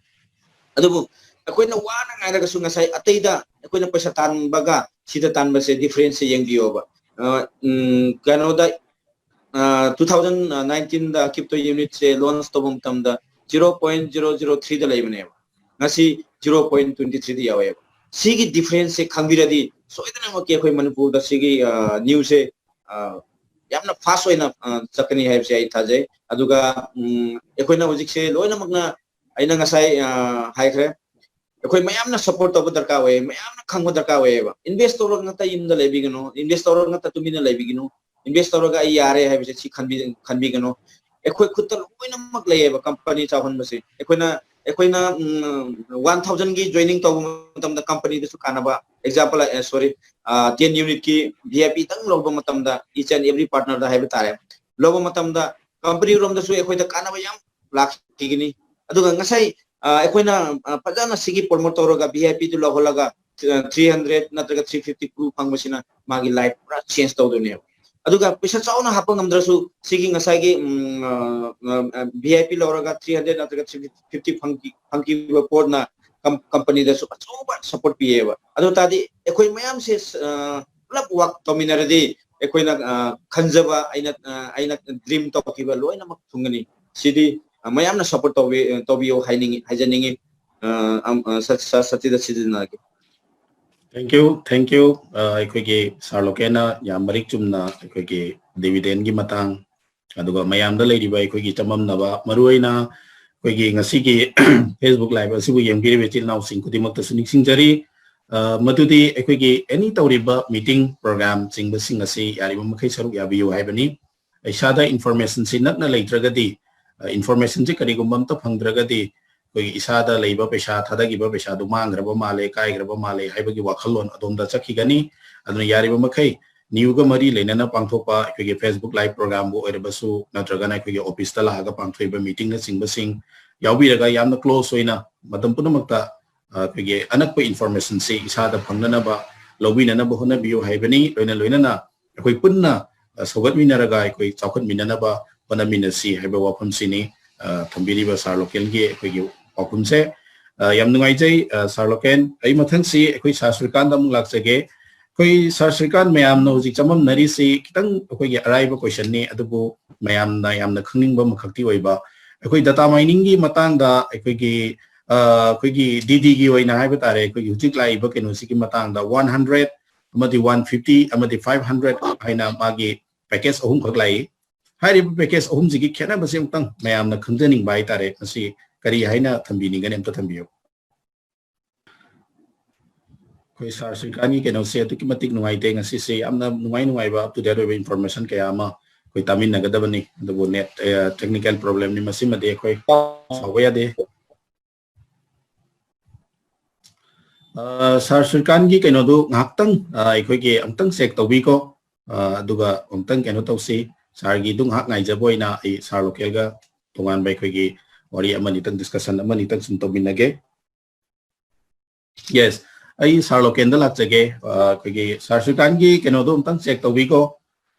ꯑꯗꯨꯕꯨ ꯑꯩꯈꯣꯏꯅ ꯋꯥꯅ ꯉꯥꯏꯔꯒꯁꯨ ꯉꯁꯥꯏ ꯑꯇꯩꯗ ꯑꯩꯈꯣꯏꯅ ꯄꯩꯁꯥ ꯇꯥꯟꯕꯒ ꯁꯤꯗ ꯇꯥꯟꯕꯁꯦ difference ꯁꯦ ꯌꯦꯡꯕꯤꯌꯣꯕ꯫ ꯑ, ꯎꯝ, ꯀꯩꯅꯣꯗ, ꯑ, two thousand nineteenꯗ crypto unit ꯁꯦ launch ꯇꯧꯕ ꯃꯇꯝꯗ zero point zero zero three ꯗ ꯂꯩꯕꯅꯦꯕ, ꯉꯁꯤ zero point twenty three ꯗ ꯌꯥꯎꯋꯦꯕ꯫ ꯁꯤꯒꯤ difference ꯁꯦ ꯈꯪꯕꯤꯔꯗꯤ ꯁꯣꯏꯗꯅꯃꯛꯀꯤ ꯑꯩꯈꯣꯏ ꯃꯅꯤꯄꯨꯔꯗ ꯁꯤꯒꯤ, ꯑ, news ꯁꯦ, ꯑ, ꯌꯥꯝꯅ fast ꯑꯣꯏꯅ, ꯑ, ꯆꯠꯀꯅꯤ ꯍꯥꯏꯕꯁꯦ ꯑꯩ ꯊꯥꯖꯩ꯫ ꯑꯗꯨꯒ, ꯎꯝ, ꯑꯩꯈꯣꯏꯅ ꯍꯧꯖꯤꯛꯁꯦ ꯂꯣꯏꯅꯃꯛꯅ, ꯑꯩꯅ ꯉꯁꯥꯏ, ꯑ, ꯍꯥꯏꯈ꯭ꯔꯦ, ꯑꯩꯈꯣꯏ ꯃꯌꯥꯝꯅ support ꯇꯧꯕ ꯗꯔꯀꯥꯔ ꯑꯣꯏꯌꯦ, ꯃꯌꯥꯝꯅ ꯈꯪꯕ ꯗꯔꯀꯥꯔ ꯑꯣꯏꯌꯦꯕ꯫ Invest ꯇꯧꯔꯒ ꯉꯥꯛꯇ ꯌꯨꯝꯗ ꯂꯩꯕꯤꯒꯅꯨ, invest ꯇꯧꯔꯒ ꯉꯥꯛꯇ ꯇꯨꯃꯤꯟꯅ ꯂꯩꯕꯤꯒꯅꯨ, invest ꯇꯧꯔꯒ ꯑꯩ ꯌꯥꯔꯦ ꯍꯥꯏꯕꯁꯦ ꯁꯤ ꯈꯟꯕꯤ-, ꯈꯟꯕꯤꯒꯅꯨ꯫ ꯑꯩꯈꯣꯏ ꯈꯨꯠꯇ ꯂꯣꯏꯅꯃꯛ ꯂꯩꯌꯦꯕ company ꯆꯥꯎꯍꯟꯕꯁꯦ꯫ ꯑꯩꯈꯣꯏꯅ, ꯑꯩꯈꯣꯏꯅ, ꯎꯝ, one thousand ꯒꯤ joining ꯇꯧꯕ ꯃꯇꯝꯗ company ꯗꯁꯨ ꯀꯥꯟꯅꯕ, example, ꯑ, sorry, ꯑ, ten unit ꯀꯤ V I P ꯇꯪ ꯂꯧꯕ ꯃꯇꯝꯗ each and every partner ꯗ ꯍꯥꯏꯕ ꯇꯥꯔꯦ, ꯂꯧꯕ ꯃꯇꯝꯗ company ꯔꯣꯝꯗꯁꯨ ꯑꯩꯈꯣꯏꯗ ꯀꯥꯟꯅꯕ ꯌꯥꯝ ꯂꯥꯛꯈꯤꯒꯅꯤ꯫ ꯑꯗꯨꯒ ꯉꯁꯥꯏ ꯑ, ꯑꯩꯈꯣꯏꯅ ꯑ, ꯐꯖꯅ ꯁꯤꯒꯤ promote ꯇꯧꯔꯒ V I P do ꯂꯧꯍꯜꯂꯒ three hundred ꯅꯠꯇ꯭ꯔꯒ three fifty crew ꯐꯪꯕꯁꯤꯅ ꯃꯥꯒꯤ life ꯄꯨꯔꯥ change ꯇꯧꯗꯣꯏꯅꯦꯕ꯫ ꯑꯗꯨꯒ ꯄꯩꯁꯥ ꯆꯥꯎꯅ ꯍꯥꯞꯄ ꯉꯝꯗ꯭ꯔꯁꯨ ꯁꯤꯒꯤ ꯉꯁꯥꯏꯒꯤ ꯎꯝ, ꯑ, ꯑ, V I P ꯂꯧꯔꯒ three hundred ꯅꯠꯇ꯭ꯔꯒ three fifty ꯐꯪꯈꯤ-, ꯐꯪꯈꯤꯕ ꯄꯣꯠꯅ com-, company ꯗꯁꯨ ꯑꯆꯧꯕ support ꯄꯤꯌꯦꯕ꯫ ꯑꯗꯨ ꯇꯥꯔꯗꯤ ꯑꯩꯈꯣꯏ ꯃꯌꯥꯝꯁꯦ ꯑ, ꯄꯨꯂꯞ work ꯇꯧꯃꯤꯟꯅꯔꯗꯤ ꯑꯩꯈꯣꯏꯅ ꯑ, ꯈꯟꯖꯕ ꯑꯩꯅ ꯑ, ꯑꯩꯅ dream ꯇꯧꯈꯤꯕ ꯂꯣꯏꯅꯃꯛ ꯊꯨꯡꯒꯅꯤ꯫ ꯁꯤꯗꯤ ꯑ, ꯃꯌꯥꯝꯅ support ꯇꯧꯕꯤ-, ꯇꯧꯕꯤꯌꯨ ꯍꯥꯏꯅꯤꯡꯉꯤ, ꯍꯥꯏꯖꯅꯤꯡꯉꯤ꯫ ꯑ, ꯑꯝ, ꯑ, ꯁꯠ-, ꯁꯠ-, ꯁꯠꯇꯤꯗ ꯁꯤꯖꯤꯟꯅꯔꯒꯦ꯫ Thank you, thank you꯫ ꯑ, ꯑꯩꯈꯣꯏꯒꯤ ꯁꯥꯔ ꯂꯣꯀꯦꯟꯅ ꯌꯥꯝ ꯃꯔꯤꯛ ꯆꯨꯝꯅ ꯑꯩꯈꯣꯏꯒꯤ dividend ꯒꯤ ꯃꯇꯥꯡ, ꯑꯗꯨꯒ ꯃꯌꯥꯝꯗ ꯂꯩꯔꯤꯕ ꯑꯩꯈꯣꯏꯒꯤ ꯆꯃꯝꯅꯕ, ꯃꯔꯨꯑꯣꯏꯅ ꯑꯩꯈꯣꯏꯒꯤ ꯉꯁꯤꯒꯤ Facebook live ꯑꯁꯤꯕꯨ ꯌꯦꯡꯕꯤꯔꯤꯕ ꯏꯆꯤꯜ ꯏꯅꯥꯎꯁꯤꯡ ꯈꯨꯗꯤꯡꯃꯛꯇꯁꯨ ꯅꯤꯡꯁꯤꯡꯖꯔꯤ꯫ ꯑ, ꯃꯗꯨꯗꯤ ꯑꯩꯈꯣꯏꯒꯤ any ꯇꯧꯔꯤꯕ meeting program ꯆꯤꯡꯕꯁꯤꯡ ꯑꯁꯤ ꯌꯥꯔꯤꯕ ꯃꯈꯩ ꯁꯔꯨꯛ ꯌꯥꯕꯤꯌꯨ ꯍꯥꯏꯕꯅꯤ꯫ ꯏꯁꯥꯗ information ꯁꯤ ꯅꯛꯅ ꯂꯩꯇ꯭ꯔꯒꯗꯤ, ꯑ, information ꯁꯤ ꯀꯔꯤꯒꯨꯝꯕ ꯑꯝꯇ ꯐꯪꯗ꯭ꯔꯒꯗꯤ ꯑꯩꯈꯣꯏꯒꯤ ꯏꯁꯥꯗ ꯂꯩꯕ ꯄꯩꯁꯥ, ꯊꯥꯗꯈꯤꯕ ꯄꯩꯁꯥꯗꯨ ꯃꯥꯡꯈ꯭ꯔꯕ ꯃꯥꯜꯂꯦ, ꯀꯥꯏꯈ꯭ꯔꯕ ꯃꯥꯜꯂꯦ ꯍꯥꯏꯕꯒꯤ ꯋꯥꯈꯜꯂꯣꯟ ꯑꯗꯣꯝꯗ ꯆꯠꯈꯤꯒꯅꯤ꯫ ꯑꯗꯨꯅ ꯌꯥꯔꯤꯕ ꯃꯈꯩ new ꯒ ꯃꯔꯤ ꯂꯩꯅꯅ ꯄꯥꯡꯊꯣꯛꯄ ꯑꯩꯈꯣꯏꯒꯤ Facebook live program ꯕꯨ ꯑꯣꯏꯔꯕꯁꯨ, ꯅꯠꯇ꯭ꯔꯒꯅ ꯑꯩꯈꯣꯏꯒꯤ office ꯇ ꯂꯥꯛꯑꯒ ꯄꯥꯡꯊꯣꯛꯏꯕ meeting ꯅꯆꯤꯡꯕꯁꯤꯡ ꯌꯥꯎꯕꯤꯔꯒ ꯌꯥꯝꯅ close ꯑꯣꯏꯅ ꯃꯇꯝ ꯄꯨꯝꯅꯃꯛꯇ, ꯑ, ꯑꯩꯈꯣꯏꯒꯤ ꯑꯅꯛꯄ information ꯁꯤ ꯏꯁꯥꯗ ꯐꯪꯅꯅꯕ ꯂꯧꯕꯤꯅꯅꯕ ꯍꯣꯠꯅꯕꯤꯌꯨ ꯍꯥꯏꯕꯅꯤ꯫ ꯂꯣꯏꯅ ꯂꯣꯏꯅꯅ ꯑꯩꯈꯣꯏ ꯄꯨꯟꯅ, ꯑ, ꯁꯧꯒꯠꯃꯤꯟꯅꯔꯒ ꯑꯩꯈꯣꯏ ꯆꯥꯎꯈꯠꯃꯤꯟꯅꯅꯕ ꯍꯣꯠꯅꯃꯤꯟꯅꯁꯤ ꯍꯥꯏꯕ ꯋꯥꯐꯝꯁꯤꯅꯤ, ꯑ, ꯊꯝꯕꯤꯔꯤꯕ ꯁꯥꯔ ꯂꯣꯀꯦꯟꯒꯤ ꯑꯩꯈꯣꯏꯒꯤ ꯄꯥꯎꯈꯨꯝꯁꯦ꯫ ꯑ, ꯌꯥꯝ ꯅꯨꯡꯉꯥꯏꯖꯩ, ꯑ, ꯁꯥꯔ ꯂꯣꯀꯦꯟ꯫ ꯑꯩ ꯃꯊꯪꯁꯤ ꯑꯩꯈꯣꯏ ꯁꯥꯔ ꯁ꯭ꯔꯤꯀꯥꯟꯗ ꯑꯃꯨꯛ ꯂꯥꯛꯆꯒꯦ꯫ ꯑꯩꯈꯣꯏ ꯁꯥꯔ ꯁ꯭ꯔꯤꯀꯥꯟ, ꯃꯌꯥꯝꯅ ꯍꯧꯖꯤꯛ ꯆꯃꯝꯅꯔꯤꯁꯤ ꯈꯤꯇꯪ ꯑꯩꯈꯣꯏꯒꯤ ꯑꯔꯥꯏꯕ question ꯅꯤ, ꯑꯗꯨꯕꯨ ꯃꯌꯥꯝꯅ ꯌꯥꯝꯅ ꯈꯪꯅꯤꯡꯕ ꯑꯃꯈꯛꯇꯤ ꯑꯣꯏꯕ, ꯑꯩꯈꯣꯏ data mining ꯒꯤ ꯃꯇꯥꯡꯗ ꯑꯩꯈꯣꯏꯒꯤ, ꯑ, ꯑꯩꯈꯣꯏꯒꯤ D D ꯒꯤ ꯑꯣꯏꯅ ꯍꯥꯏꯕ ꯇꯥꯔꯦ, ꯑꯩꯈꯣꯏꯒꯤ ꯍꯧꯖꯤꯛ ꯂꯥꯛꯏꯕ ꯀꯩꯅꯣꯁꯤꯒꯤ ꯃꯇꯥꯡꯗ one hundred ꯑꯃꯗꯤ one fifty ꯑꯃꯗꯤ five hundred ꯍꯥꯏꯅ ꯃꯥꯒꯤ package ꯑꯍꯨꯝꯈꯛ ꯂꯥꯛꯏ꯫ ꯍꯥꯏꯔꯤꯕ package ꯑꯍꯨꯝꯁꯤꯒꯤ ꯈꯦꯠꯅꯕꯁꯦ ꯑꯃꯨꯛꯇꯪ ꯃꯌꯥꯝꯅ ꯈꯪꯖꯅꯤꯡꯕ ꯍꯥꯏꯇꯥꯔꯦ, ꯃꯁꯤ ꯀꯔꯤ ꯍꯥꯏꯅ ꯊꯝꯕꯤꯅꯤꯡꯒꯅꯤ? ꯑꯝꯇ ꯊꯝꯕꯤꯌꯨ꯫ ꯑꯩꯈꯣꯏ ꯁꯥꯔ ꯁ꯭ꯔꯤꯀꯥꯟꯒꯤ ꯀꯩꯅꯣꯁꯦ ꯑꯗꯨꯛꯀꯤ ꯃꯇꯤꯛ ꯅꯨꯡꯉꯥꯏꯇꯦ ꯉꯁꯤꯁꯦ, ꯌꯥꯝꯅ ꯅꯨꯡꯉꯥꯏ ꯅꯨꯡꯉꯥꯏꯕ up to date ꯑꯣꯏꯕ information ꯀꯌꯥ ꯑꯃ ꯑꯩꯈꯣꯏ ꯇꯥꯃꯤꯟꯅꯒꯗꯕꯅꯤ, ꯑꯗꯨꯕꯨ net, ꯑ, technical problem ꯅꯤ, ꯃꯁꯤꯃꯗꯤ ꯑꯩꯈꯣꯏ ꯁꯥꯎꯕ ꯌꯥꯗꯦ꯫ ꯑ, ꯁꯥꯔ ꯁ꯭ꯔꯤꯀꯥꯟꯒꯤ ꯀꯩꯅꯣꯗꯨ ꯉꯥꯏꯍꯥꯛꯇꯪ, ꯑ, ꯑꯩꯈꯣꯏꯒꯤ ꯑꯃꯨꯛꯇꯪ check ꯇꯧꯕꯤꯀꯣ, ꯑ, ꯑꯗꯨꯒ ꯑꯃꯨꯛꯇꯪ ꯀꯩꯅꯣ ꯇꯧꯁꯤ꯫ ꯁꯥꯔꯒꯤꯗꯨ ꯉꯥꯏꯍꯥꯛ ꯉꯥꯏꯖꯕ ꯑꯣꯏꯅ ꯑꯩ ꯁꯥꯔ ꯂꯣꯀꯦꯜꯒ ꯇꯣꯉꯥꯟꯕ ꯑꯩꯈꯣꯏꯒꯤ ꯋꯥꯔꯤ ꯑꯃꯅꯤꯇꯪ, discussion ꯑꯃꯅꯤꯇꯪ ꯁꯨꯝ ꯇꯧꯃꯤꯟꯅꯒꯦ꯫ Yes, ꯑꯩ ꯁꯥꯔ ꯂꯣꯀꯦꯟꯗ ꯂꯥꯛꯆꯒꯦ꯫ ꯑ, ꯑꯩꯈꯣꯏꯒꯤ ꯁꯥꯔ ꯁꯨꯜꯇꯥꯟꯒꯤ ꯀꯩꯅꯣꯗꯣ ꯑꯝꯇꯪ check ꯇꯧꯕꯤꯀꯣ꯫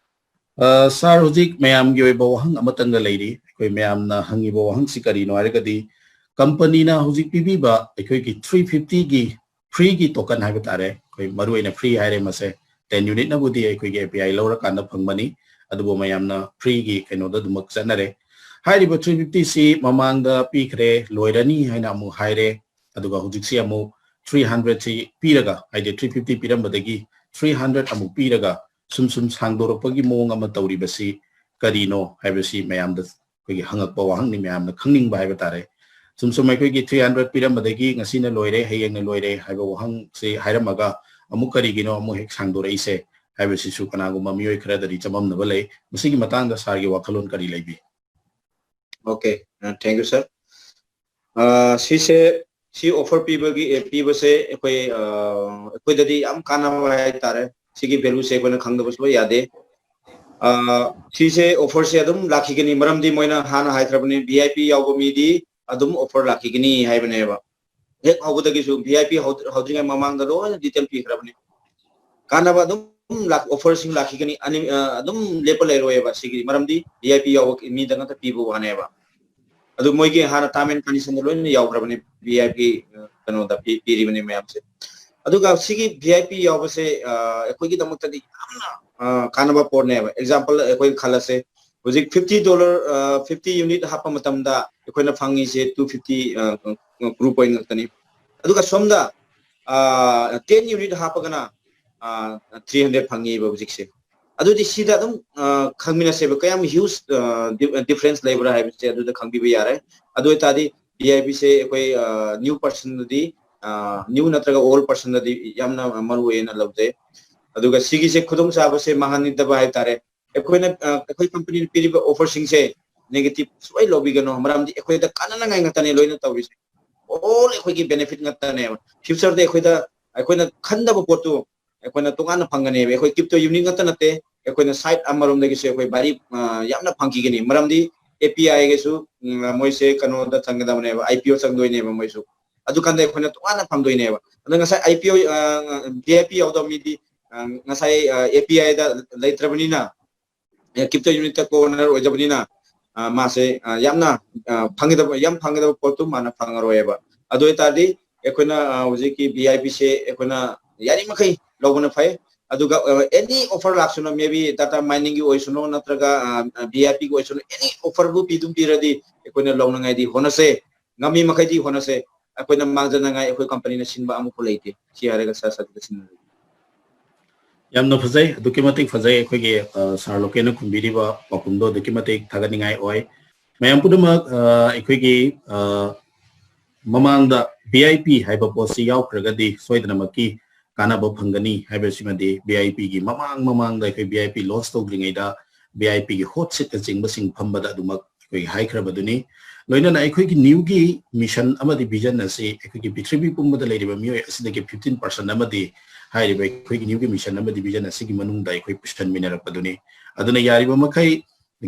ꯑ, ꯁꯥꯔ, ꯍꯧꯖꯤꯛ ꯃꯌꯥꯝꯒꯤ ꯑꯣꯏꯕ ꯋꯥꯍꯪ ꯑꯃꯇꯪꯒ ꯂꯩꯔꯤ꯫ ꯑꯩꯈꯣꯏ ꯃꯌꯥꯝꯅ ꯍꯪꯉꯤꯕ ꯋꯥꯍꯪꯁꯤ ꯀꯔꯤꯅꯣ ꯍꯥꯏꯔꯒꯗꯤ, ꯀꯝꯄꯅꯤꯅ ꯍꯧꯖꯤꯛ ꯄꯤꯕꯤꯕ ꯑꯩꯈꯣꯏꯒꯤ three fifty ꯒꯤ free ꯒꯤ token ꯍꯥꯏꯕ ꯇꯥꯔꯦ, ꯑꯩꯈꯣꯏ ꯃꯔꯨꯑꯣꯏꯅ free ꯍꯥꯏꯔꯦ, ꯃꯁꯦ ten unit ꯅꯕꯨꯗꯤ ꯑꯩꯈꯣꯏꯒꯤ A P I ꯂꯧꯔꯀꯥꯟꯗ ꯐꯪꯕꯅꯤ, ꯑꯗꯨꯕꯨ ꯃꯌꯥꯝꯅ free ꯒꯤ ꯀꯩꯅꯣꯗ ꯑꯗꯨꯃꯛ ꯆꯠꯅꯔꯦ꯫ ꯍꯥꯏꯔꯤꯕ three fifty ꯁꯤ ꯃꯃꯥꯡꯗ ꯄꯤꯈ꯭ꯔꯦ, ꯂꯣꯏꯔꯅꯤ ꯍꯥꯏꯅ ꯑꯃꯨꯛ ꯍꯥꯏꯔꯦ, ꯑꯗꯨꯒ ꯍꯧꯖꯤꯛꯁꯤ ꯑꯃꯨꯛ three hundred ꯁꯤ ꯄꯤꯔꯒ, ꯍꯥꯏꯗꯤ three fifty ꯄꯤꯔꯝꯕꯗꯒꯤ three hundred ꯑꯃꯨꯛ ꯄꯤꯔꯒ ꯁꯨꯝ ꯁꯨꯝ ꯁꯥꯡꯗꯣꯔꯛꯄꯒꯤ ꯃꯑꯣꯡ ꯑꯃ ꯇꯧꯔꯤꯕꯁꯤ ꯀꯔꯤꯅꯣ ꯍꯥꯏꯕꯁꯤ ꯃꯌꯥꯝꯗ ꯑꯩꯈꯣꯏꯒꯤ ꯍꯪꯉꯛꯄ ꯋꯥꯍꯪꯅꯤ, ꯃꯌꯥꯝꯅ ꯈꯪꯅꯤꯡꯕ ꯍꯥꯏꯕ ꯇꯥꯔꯦ꯫ ꯁꯨꯝ ꯁꯨꯝ ꯑꯩꯈꯣꯏꯒꯤ three hundred ꯄꯤꯔꯝꯕꯗꯒꯤ ꯉꯁꯤꯅ ꯂꯣꯏꯔꯦ, ꯍꯌꯦꯡꯅ ꯂꯣꯏꯔꯦ ꯍꯥꯏꯕ ꯋꯥꯍꯪꯁꯤ ꯍꯥꯏꯔꯝꯃꯒ ꯑꯃꯨꯛ ꯀꯔꯤꯒꯤꯅꯣ ꯑꯃꯨꯛ ꯍꯦꯛ ꯁꯥꯡꯗꯣꯔꯛꯏꯁꯦ ꯍꯥꯏꯕꯁꯤꯁꯨ ꯀꯅꯥꯒꯨꯝꯕ ꯃꯤꯑꯣꯏ ꯈꯔꯗꯗꯤ ꯆꯃꯝꯅꯕ ꯂꯩ꯫ ꯃꯁꯤꯒꯤ ꯃꯇꯥꯡꯗ ꯁꯥꯔꯒꯤ ꯋꯥꯈꯜꯂꯣꯟ ꯀꯔꯤ ꯂꯩꯕꯤ? Okay, uh, thank you, sir. Uh, ꯁꯤꯁꯦ, ꯁꯤ offer ꯄꯤꯕꯒꯤ, ꯑꯦ, ꯄꯤꯕꯁꯦ ꯑꯩꯈꯣꯏ, ꯑ, ꯑꯩꯈꯣꯏꯗꯗꯤ ꯌꯥꯝ ꯀꯥꯟꯅꯕ ꯍꯥꯏꯇꯥꯔꯦ꯫ ꯁꯤꯒꯤ value ꯁꯦ ꯑꯩꯈꯣꯏꯅ ꯈꯪꯗꯕ ꯁꯨꯡꯌꯥ ꯌꯥꯗꯦ꯫ ꯑ, ꯁꯤꯁꯦ offer ꯁꯦ ꯑꯗꯨꯝ ꯂꯥꯛꯈꯤꯒꯅꯤ, ꯃꯔꯝꯗꯤ ꯃꯣꯏꯅ ꯍꯥꯟꯅ ꯍꯥꯏꯈ꯭ꯔꯕꯅꯤ, V I P ꯌꯥꯎꯕ ꯃꯤꯗꯤ ꯑꯗꯨꯝ offer ꯂꯥꯛꯈꯤꯒꯅꯤ ꯍꯥꯏꯕꯅꯦꯕ꯫ ꯍꯦꯛ ꯍꯧꯕꯗꯒꯤꯁꯨ V I P ꯍꯧꯗ-, ꯍꯧꯗ꯭ꯔꯤꯉꯩ ꯃꯃꯥꯡꯗ ꯂꯣꯏꯅ detail ꯄꯤꯈ꯭ꯔꯕꯅꯤ꯫ ꯀꯥꯟꯅꯕ ꯑꯗꯨꯝ ꯂꯥꯛ-, offer ꯁꯤꯡ ꯂꯥꯛꯈꯤꯒꯅꯤ, ꯑꯅꯤ-, ꯑ, ꯑꯗꯨꯝ ꯂꯦꯞꯄ ꯂꯩꯔꯣꯏꯕ ꯁꯤꯒꯤ, ꯃꯔꯝꯗꯤ V I P ꯌꯥꯎꯕ ꯃꯤꯗ ꯉꯥꯛꯇ ꯄꯤꯕ ꯋꯥꯅꯦꯕ꯫ ꯑꯗꯨ ꯃꯣꯏꯒꯤ ꯍꯥꯟꯅ term and condition ꯗ ꯂꯣꯏꯅ ꯌꯥꯎꯈ꯭ꯔꯕꯅꯤ, V I P, ꯑ, ꯀꯩꯅꯣꯗ ꯄꯤ-, ꯄꯤꯔꯤꯕꯅꯤ ꯃꯌꯥꯝꯁꯦ꯫ ꯑꯗꯨꯒ ꯁꯤꯒꯤ V I P ꯌꯥꯎꯕꯁꯦ, ꯑ, ꯑꯩꯈꯣꯏꯒꯤꯗꯃꯛꯇꯗꯤ ꯌꯥꯝꯅ, ꯑ, ꯀꯥꯟꯅꯕ ꯄꯣꯠꯅꯦꯕ꯫ Example ꯑꯩꯈꯣꯏ ꯈꯜꯂꯁꯦ, ꯍꯧꯖꯤꯛ fifty dollar, ꯑ, fifty unit ꯍꯥꯞꯄ ꯃꯇꯝꯗ ꯑꯩꯈꯣꯏꯅ ꯐꯪꯉꯤꯁꯦ two fifty, ꯑ, group point ꯉꯥꯛꯇꯅꯤ꯫ ꯑꯗꯨꯒ ꯁꯣꯝꯗ, ꯑ, ten unit ꯍꯥꯞꯄꯒꯅ, ꯑ, three hundred ꯐꯪꯉꯤꯕ ꯍꯧꯖꯤꯛꯁꯦ꯫ ꯑꯗꯨꯗꯤ ꯁꯤꯗ ꯑꯗꯨꯝ, ꯑ, ꯈꯪꯃꯤꯟꯅꯁꯦꯕ, ꯀꯌꯥꯝ huge, ꯑ, di-, difference ꯂꯩꯕ꯭ꯔꯥ ꯍꯥꯏꯕꯁꯦ ꯑꯗꯨꯗ ꯈꯪꯕꯤꯕ ꯌꯥꯔꯦ꯫ ꯑꯗꯨ ꯑꯣꯏꯇꯥꯔꯗꯤ V I P ꯁꯦ ꯑꯩꯈꯣꯏ, ꯑ, new person ꯗꯗꯤ, ꯑ, new ꯅꯠꯇ꯭ꯔꯒ old person ꯗꯗꯤ ꯌꯥꯝꯅ ꯃꯔꯨ ꯑꯣꯏꯅ ꯂꯧꯖꯩ꯫ ꯑꯗꯨꯒ ꯁꯤꯒꯤꯁꯦ ꯈꯨꯗꯣꯡꯆꯥꯕꯁꯦ ꯃꯥꯡꯍꯟꯅꯤꯡꯗꯕ ꯍꯥꯏꯇꯥꯔꯦ꯫ ꯑꯩꯈꯣꯏꯅ, ꯑ, ꯑꯩꯈꯣꯏ company ꯅ ꯄꯤꯔꯤꯕ offer ꯁꯤꯡꯁꯦ negative ꯁꯨꯡꯂꯧ ꯂꯧꯕꯤꯒꯅꯨ, ꯃꯔꯝꯗꯤ ꯑꯩꯈꯣꯏꯗ ꯀꯥꯟꯅꯅꯉꯥꯏ ꯉꯥꯛꯇꯅꯦ ꯂꯣꯏꯅ ꯇꯧꯔꯤꯁꯦ꯫ All ꯑꯩꯈꯣꯏꯒꯤ benefit ꯉꯥꯛꯇꯅꯦꯕ꯫ Future ꯗ ꯑꯩꯈꯣꯏꯗ, ꯑꯩꯈꯣꯏꯅ ꯈꯟꯗꯕ ꯄꯣꯠꯇꯨ ꯑꯩꯈꯣꯏꯅ ꯇꯣꯉꯥꯟꯅ ꯐꯪꯒꯅꯦꯕ꯫ ꯑꯩꯈꯣꯏ crypto unit ꯉꯥꯛꯇ ꯅꯠꯇꯦ, ꯑꯩꯈꯣꯏꯅ side ꯑꯃꯔꯣꯝꯗꯒꯤꯁꯨ ꯑꯩꯈꯣꯏ ꯚꯥꯔꯤ, ꯑ, ꯌꯥꯝꯅ ꯐꯪꯈꯤꯒꯅꯤ꯫ ꯃꯔꯝꯗꯤ ꯑꯦ ꯄꯤ ꯑꯥꯏꯒꯁꯨ ꯃꯣꯏꯁꯦ ꯀꯩꯅꯣꯗ ꯆꯪꯒꯗꯕꯅꯦꯕ, ꯑꯥꯏ ꯄꯤ ꯑꯣ ꯆꯪꯗꯣꯏꯅꯦꯕ ꯃꯣꯏꯁꯨ꯫ ꯑꯗꯨꯀꯥꯟꯗ ꯑꯩꯈꯣꯏꯅ ꯇꯣꯉꯥꯟꯅ ꯐꯪꯗꯣꯏꯅꯦꯕ꯫ ꯑꯗꯣ ꯉꯁꯥꯏ ꯑꯥꯏ ꯄꯤ ꯑꯣ, ꯚꯤ ꯑꯥꯏ ꯄꯤ ꯌꯥꯎꯗꯕ ꯃꯤꯗꯤ, ꯑ, ꯉꯁꯥꯏ ꯑꯦ ꯄꯤ ꯑꯥꯏꯗ ꯂꯩꯇ꯭ꯔꯕꯅꯤꯅ, ꯀ꯭ꯔꯤꯞꯇꯣ ꯌꯨꯅꯤꯠꯇ ꯀꯣ ꯑꯣꯅꯔ ꯑꯣꯏꯗꯕꯅꯤꯅ, ꯑ, ꯃꯥꯁꯦ, ꯑ, ꯌꯥꯝꯅ, ꯑ, ꯐꯪꯒꯗꯕ, ꯌꯥꯝ ꯐꯪꯒꯗꯕ ꯄꯣꯠꯇꯨ ꯃꯥꯅ ꯐꯪꯉꯔꯣꯏꯕ꯫ ꯑꯗꯨ ꯑꯣꯏꯇꯥꯔꯗꯤ ꯑꯩꯈꯣꯏꯅ, ꯑ, ꯍꯧꯖꯤꯛꯀꯤ ꯚꯤ ꯑꯥꯏ ꯄꯤꯁꯦ ꯑꯩꯈꯣꯏꯅ ꯌꯥꯔꯤꯃꯈꯩ ꯂꯧꯕꯅ ꯐꯩ꯫ ꯑꯗꯨꯒ, ꯑ, ꯑꯦꯅꯤ ꯑꯣꯐꯔ ꯂꯥꯛꯁꯅꯨ, ꯃꯦ ꯕꯤ ꯗꯥꯇꯥ ꯃꯥꯏꯅꯤꯡꯒꯤ ꯑꯣꯏꯁꯅꯨ, ꯅꯠꯇ꯭ꯔꯒ, ꯑ, ꯚꯤ ꯑꯥꯏ ꯄꯤꯒꯤ ꯑꯣꯏꯁꯅꯨ, ꯑꯦꯅꯤ ꯑꯣꯐꯔꯕꯨ ꯄꯤꯗꯨꯝ ꯄꯤꯔꯗꯤ ꯑꯩꯈꯣꯏꯅ ꯂꯧꯅꯉꯥꯏꯗꯤ ꯍꯣꯠꯅꯁꯦ, ꯉꯝꯃꯤ ꯃꯈꯩꯗꯤ ꯍꯣꯠꯅꯁꯦ꯫ ꯑꯩꯈꯣꯏꯅ ꯃꯥꯡꯖꯅꯉꯥꯏ ꯑꯩꯈꯣꯏ ꯀꯝꯄꯅꯤꯅ ꯁꯤꯟꯕ ꯑꯃꯐꯥꯎ ꯂꯩꯇꯦ꯫ ꯁꯤ ꯍꯥꯏꯔꯒ ꯁꯥꯔ ꯁꯥꯔ ꯁꯤꯟꯅꯔꯒꯦ꯫ ꯌꯥꯝꯅ ꯐꯖꯩ, ꯑꯗꯨꯛꯀꯤ ꯃꯇꯤꯛ ꯐꯖꯩ꯫ ꯑꯩꯈꯣꯏꯒꯤ, ꯑ, ꯁꯥꯔ ꯂꯣꯀꯦꯟꯅ ꯈꯨꯝꯕꯤꯔꯤꯕ ꯄꯥꯎꯈꯨꯝꯗꯣ ꯑꯗꯨꯛꯀꯤ ꯃꯇꯤꯛ ꯊꯥꯒꯠꯅꯤꯡꯉꯥꯏ ꯑꯣꯏ꯫ ꯃꯌꯥꯝ ꯄꯨꯝꯅꯃꯛ, ꯑ, ꯑꯩꯈꯣꯏꯒꯤ, ꯑ, ꯃꯃꯥꯡꯗ ꯚꯤ ꯑꯥꯏ ꯄꯤ ꯍꯥꯏꯕ ꯄꯣꯠꯁꯤ ꯌꯥꯎꯈ꯭ꯔꯒꯗꯤ ꯁꯣꯏꯗꯅꯃꯛꯀꯤ ꯀꯥꯟꯅꯕ ꯐꯪꯒꯅꯤ ꯍꯥꯏꯕꯁꯤꯃꯗꯤ ꯚꯤ ꯑꯥꯏ ꯄꯤꯒꯤ ꯃꯃꯥꯡ ꯃꯃꯥꯡꯗ ꯑꯩꯈꯣꯏ ꯚꯤ ꯑꯥꯏ ꯄꯤ ꯂꯣꯟꯆ ꯇꯧꯗ꯭ꯔꯤꯉꯩꯗ ꯚꯤ ꯑꯥꯏ ꯄꯤꯒꯤ ꯍꯣꯠ ꯁꯤꯠꯅꯆꯤꯡꯕꯁꯤꯡ ꯐꯝꯕꯗ ꯑꯗꯨꯃꯛ ꯑꯩꯈꯣꯏꯒꯤ ꯍꯥꯏꯈ꯭ꯔꯕꯗꯨꯅꯤ꯫ ꯂꯣꯏꯅꯅ ꯑꯩꯈꯣꯏꯒꯤ ꯅ꯭ꯌꯨꯒꯤ ꯃꯤꯁꯟ ꯑꯃꯗꯤ ꯚꯤꯖꯟ ꯑꯁꯤ ꯑꯩꯈꯣꯏꯒꯤ ꯄ꯭ꯔꯤꯊꯤꯕꯤ ꯄꯨꯝꯕꯗ ꯂꯩꯔꯤꯕ ꯃꯤꯑꯣꯏ ꯑꯁꯤꯗꯒꯤ ꯐꯤꯐꯇꯤꯟ ꯄꯥꯔꯁꯦꯟ ꯑꯃꯗꯤ ꯍꯥꯏꯔꯤꯕ ꯑꯩꯈꯣꯏꯒꯤ ꯅ꯭ꯌꯨꯒꯤ ꯃꯤꯁꯟ ꯑꯃꯗꯤ ꯚꯤꯖꯟ ꯑꯁꯤꯒꯤ ꯃꯅꯨꯡꯗ ꯑꯩꯈꯣꯏ ꯄꯨꯁꯤꯟꯃꯤꯟꯅꯔꯛꯄꯗꯨꯅꯤ꯫ ꯑꯗꯨꯅ ꯌꯥꯔꯤꯕ ꯃꯈꯩ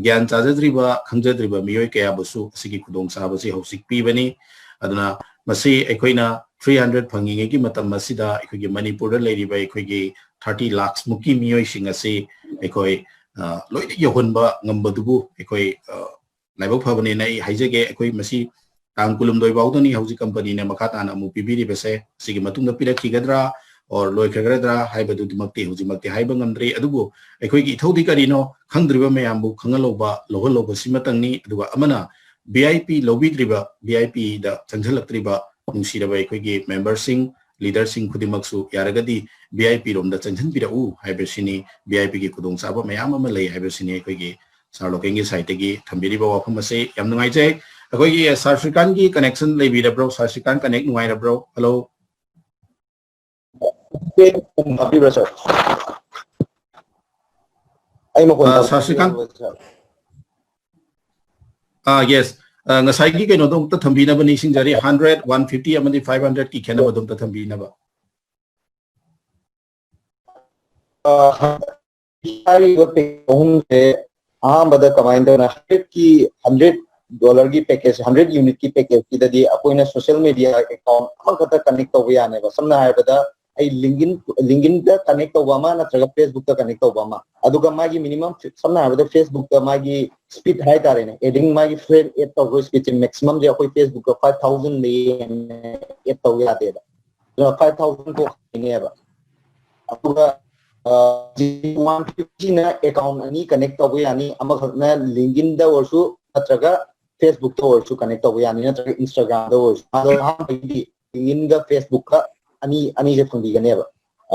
ꯒ꯭ꯌꯥꯟ ꯆꯥꯖꯗ꯭ꯔꯤꯕ, ꯈꯪꯖꯗ꯭ꯔꯤꯕ ꯃꯤꯑꯣꯏ ꯀꯌꯥꯕꯨꯁꯨ ꯑꯁꯤꯒꯤ ꯈꯨꯗꯣꯡꯆꯥꯕꯁꯤ ꯍꯧꯖꯤꯛ ꯄꯤꯕꯅꯤ꯫ ꯑꯗꯨꯅ ꯃꯁꯤ ꯑꯩꯈꯣꯏꯅ ꯊ꯭ꯔꯤ ꯍꯟꯗ꯭ꯔꯦꯗ ꯐꯪꯉꯤꯉꯩꯒꯤ ꯃꯇꯝ ꯑꯁꯤꯗ ꯑꯩꯈꯣꯏꯒꯤ ꯃꯅꯤꯄꯨꯔꯗ ꯂꯩꯔꯤꯕ ꯑꯩꯈꯣꯏꯒꯤ ꯊꯥꯔꯇꯤ ꯂꯥꯛꯁ ꯃꯨꯛꯀꯤ ꯃꯤꯑꯣꯏꯁꯤꯡ ꯑꯁꯤ ꯑꯩꯈꯣꯏ, ꯑ, ꯂꯣꯏꯅ ꯌꯧꯍꯟꯕ ꯉꯝꯕꯗꯨꯕꯨ ꯑꯩꯈꯣꯏ, ꯑ, ꯂꯥꯏꯕꯛ ꯐꯕꯅꯦꯅ ꯑꯩ ꯍꯥꯏꯖꯒꯦ꯫ ꯑꯩꯈꯣꯏ ꯃꯁꯤ ꯇꯥꯡ ꯀꯨꯟꯍꯨꯝꯗꯣꯏ ꯐꯥꯎꯗꯅꯤ ꯍꯧꯖꯤꯛ ꯀꯝꯄꯅꯤꯅ ꯃꯈꯥ ꯇꯥꯅ ꯑꯃꯨꯛ ꯄꯤꯕꯤꯔꯤꯕꯁꯦ꯫ ꯁꯤꯒꯤ ꯃꯇꯨꯡꯗ ꯄꯤꯔꯛꯈꯤꯒꯗ꯭ꯔꯥ or ꯂꯣꯏꯈ꯭ꯔꯒꯗ꯭ꯔꯥ ꯍꯥꯏꯕꯗꯨꯃꯛꯇꯤ ꯍꯧꯖꯤꯛꯃꯛꯇꯤ ꯍꯥꯏꯕ ꯉꯝꯗ꯭ꯔꯤ꯫ ꯑꯗꯨꯕꯨ ꯑꯩꯈꯣꯏꯒꯤ ꯏꯊꯧꯗꯤ ꯀꯔꯤꯅꯣ ꯈꯪꯗ꯭ꯔꯤꯕ ꯃꯌꯥꯝꯕꯨ ꯈꯪꯍꯜꯍꯧꯕ, ꯂꯧꯍꯜꯍꯧꯕ ꯁꯤꯃꯇꯪꯅꯤ꯫ ꯑꯗꯨꯒ ꯑꯃꯅ ꯚꯤ ꯑꯥꯏ ꯄꯤ ꯂꯧꯕꯤꯗ꯭ꯔꯤꯕ, ꯚꯤ ꯑꯥꯏ ꯄꯤꯗ ꯆꯪꯁꯤꯜꯂꯛꯇ꯭ꯔꯤꯕ ꯅꯨꯡꯁꯤꯔꯕ ꯑꯩꯈꯣꯏꯒꯤ ꯃꯦꯝꯕꯔꯁꯤꯡ, ꯂꯤꯗꯔꯁꯤꯡ ꯈꯨꯗꯤꯡꯃꯛꯁꯨ ꯌꯥꯔꯒꯗꯤ ꯚꯤ ꯑꯥꯏ ꯄꯤ ꯔꯣꯝꯗ ꯆꯪꯁꯤꯟꯕꯤꯔꯛꯎ ꯍꯥꯏꯕꯁꯤꯅꯤ꯫ ꯚꯤ ꯑꯥꯏ ꯄꯤꯒꯤ ꯈꯨꯗꯣꯡꯆꯥꯕ ꯃꯌꯥꯝ ꯑꯃ ꯂꯩ ꯍꯥꯏꯕꯁꯤꯅꯤ ꯑꯩꯈꯣꯏꯒꯤ ꯁꯥꯔ ꯂꯣꯀꯦꯟꯒꯤ ꯁꯥꯏꯠꯇꯒꯤ ꯊꯝꯕꯤꯔꯤꯕ ꯋꯥꯐꯝ ꯑꯁꯦ꯫ ꯌꯥꯝ ꯅꯨꯡꯉꯥꯏꯖꯩ꯫ ꯑꯩꯈꯣꯏꯒꯤ ꯁꯥꯔ ꯁ꯭ꯔꯤꯀꯥꯟꯠꯒꯤ ꯀꯅꯦꯛꯁꯟ ꯂꯩꯕꯤꯔꯕ꯭ꯔꯣ? ꯁꯥꯔ ꯁ꯭ꯔꯤꯀꯥꯟꯠ ꯀꯅꯦꯛ ꯅꯨꯡꯉꯥꯏꯔꯕ꯭ꯔꯣ? ꯍꯜꯂꯣ꯫ ꯍꯥꯞꯄꯤꯕ꯭ꯔꯥ, ꯁꯥꯔ? ꯑꯩ ꯃꯈꯣꯟ ꯑ, ꯇꯥꯕ ꯁꯥꯔ ꯁ꯭ꯔꯤꯀꯥꯟꯠ꯫ ꯌꯥꯎꯕ꯭ꯔꯥ, ꯁꯥꯔ? ꯑ, ꯌꯦꯁ꯫ ꯑ, ꯉꯁꯥꯏꯒꯤ ꯀꯩꯅꯣꯗꯣ ꯑꯃꯨꯛꯇ ꯊꯝꯕꯤꯅꯕ ꯅꯤꯡꯁꯤꯡꯖꯔꯤ, ꯍꯟꯗ꯭ꯔꯦꯗ, ꯋꯥꯟ ꯐꯤꯐꯇꯤ ꯑꯃꯗꯤ ꯐꯥꯏꯚ ꯍꯟꯗ꯭ꯔꯦꯗꯀꯤ ꯈꯦꯠꯅꯕꯗꯣ ꯑꯝꯇ ꯊꯝꯕꯤꯅꯕ꯫ ꯑ, ꯍꯥꯏꯔꯤꯕ ꯄꯦꯛ ꯑꯍꯨꯝꯁꯦ ꯑꯍꯥꯟꯕꯗ ꯀꯃꯥꯏꯅ ꯇꯧꯅ ꯍꯟꯗ꯭ꯔꯦꯠꯀꯤ ꯍꯟꯗ꯭ꯔꯦꯠ ꯗꯣꯂꯔꯒꯤ ꯄꯦꯀꯦꯖ, ꯍꯟꯗ꯭ꯔꯦꯠ ꯌꯨꯅꯤꯠꯀꯤ ꯄꯦꯀꯦꯖꯀꯤꯗꯗꯤ ꯑꯩꯈꯣꯏꯅ ꯁꯣꯁꯤꯌꯦꯜ ꯃꯦꯗꯤꯌꯥ ꯑꯦꯀꯥꯎꯟ ꯑꯃꯈꯛꯇ ꯀꯅꯦꯛ ꯇꯧꯕ ꯌꯥꯅꯦꯕ꯫ ꯁꯝꯅ ꯍꯥꯏꯔꯕꯗ ꯑꯩ ꯂꯤꯡꯏꯟ ꯂꯤꯡꯏꯟꯗ ꯀꯅꯦꯛ ꯇꯧꯕ ꯑꯃ ꯅꯠꯇ꯭ꯔꯒ ꯐꯦꯁꯕꯨꯛꯇ ꯀꯅꯦꯛ ꯇꯧꯕ ꯑꯃ, ꯑꯗꯨꯒ ꯃꯥꯒꯤ ꯃꯤꯅꯤꯃꯝ, ꯁꯝꯅ ꯍꯥꯏꯔꯕꯗ ꯐꯦꯁꯕꯨꯛꯇ ꯃꯥꯒꯤ ꯁ꯭ꯄꯤꯠ ꯍꯥꯏꯇꯥꯔꯦꯅꯦ, ꯑꯦꯗꯤꯡ ꯃꯥꯒꯤ ꯐ꯭ꯔꯦꯟ ꯑꯦꯗ ꯇꯧꯕ ꯁ꯭ꯄꯤꯠꯁꯦ ꯃꯦꯛꯁꯤꯃꯝꯁꯦ ꯑꯩꯈꯣꯏ ꯐꯦꯁꯕꯨꯛꯇ ꯐꯥꯏꯚ ꯊꯥꯎꯖꯟꯗꯒꯤ ꯍꯦꯟꯅ ꯑꯦꯗ ꯇꯧꯕ ꯌꯥꯗꯦꯕ꯫ ꯑꯗꯨꯅ ꯐꯥꯏꯚ ꯊꯥꯎꯖꯟ ꯐꯥꯎ ꯍꯥꯏꯅꯦꯕ꯫ ꯑꯗꯨꯒ ꯋꯥꯟ ꯐꯤꯐꯇꯤꯅ ꯑꯦꯀꯥꯎꯟ ꯑꯅꯤ ꯀꯅꯦꯛ ꯇꯧꯕ ꯌꯥꯅꯤ, ꯑꯃꯈꯛꯅ ꯂꯤꯡꯏꯟꯗ ꯑꯣꯏꯔꯁꯨ ꯅꯠꯇ꯭ꯔꯒ ꯐꯦꯁꯕꯨꯛꯇ ꯑꯣꯏꯔꯁꯨ ꯀꯅꯦꯛ ꯇꯧꯕ ꯌꯥꯅꯤ, ꯅꯠꯇ꯭ꯔꯒ ꯏꯟꯁꯇꯥꯒ꯭ꯔꯥꯝꯗ ꯑꯣꯏꯔꯁꯨ꯫ ꯑꯗꯣ ꯑꯍꯥꯟꯕꯒꯤꯗꯤ ꯂꯤꯡꯏꯟꯒ ꯐꯦꯁꯕꯨꯛꯀ ꯑꯅꯤ ꯑꯅꯤꯁꯦ ꯐꯪꯕꯤꯒꯅꯦꯕ꯫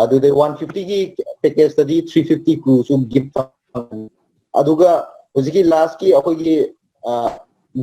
ꯑꯗꯨꯗꯩ ꯋꯥꯟ ꯐꯤꯐꯇꯤꯒꯤ ꯄꯦꯀꯦꯖꯇꯗꯤ ꯊ꯭ꯔꯤ ꯐꯤꯐꯇꯤ ꯀ꯭ꯔꯨꯁꯨ ꯒꯤꯐ ꯐꯪꯒꯅꯤ꯫ ꯑꯗꯨꯒ ꯍꯧꯖꯤꯛꯀꯤ ꯂꯥꯁꯀꯤ ꯑꯩꯈꯣꯏꯒꯤ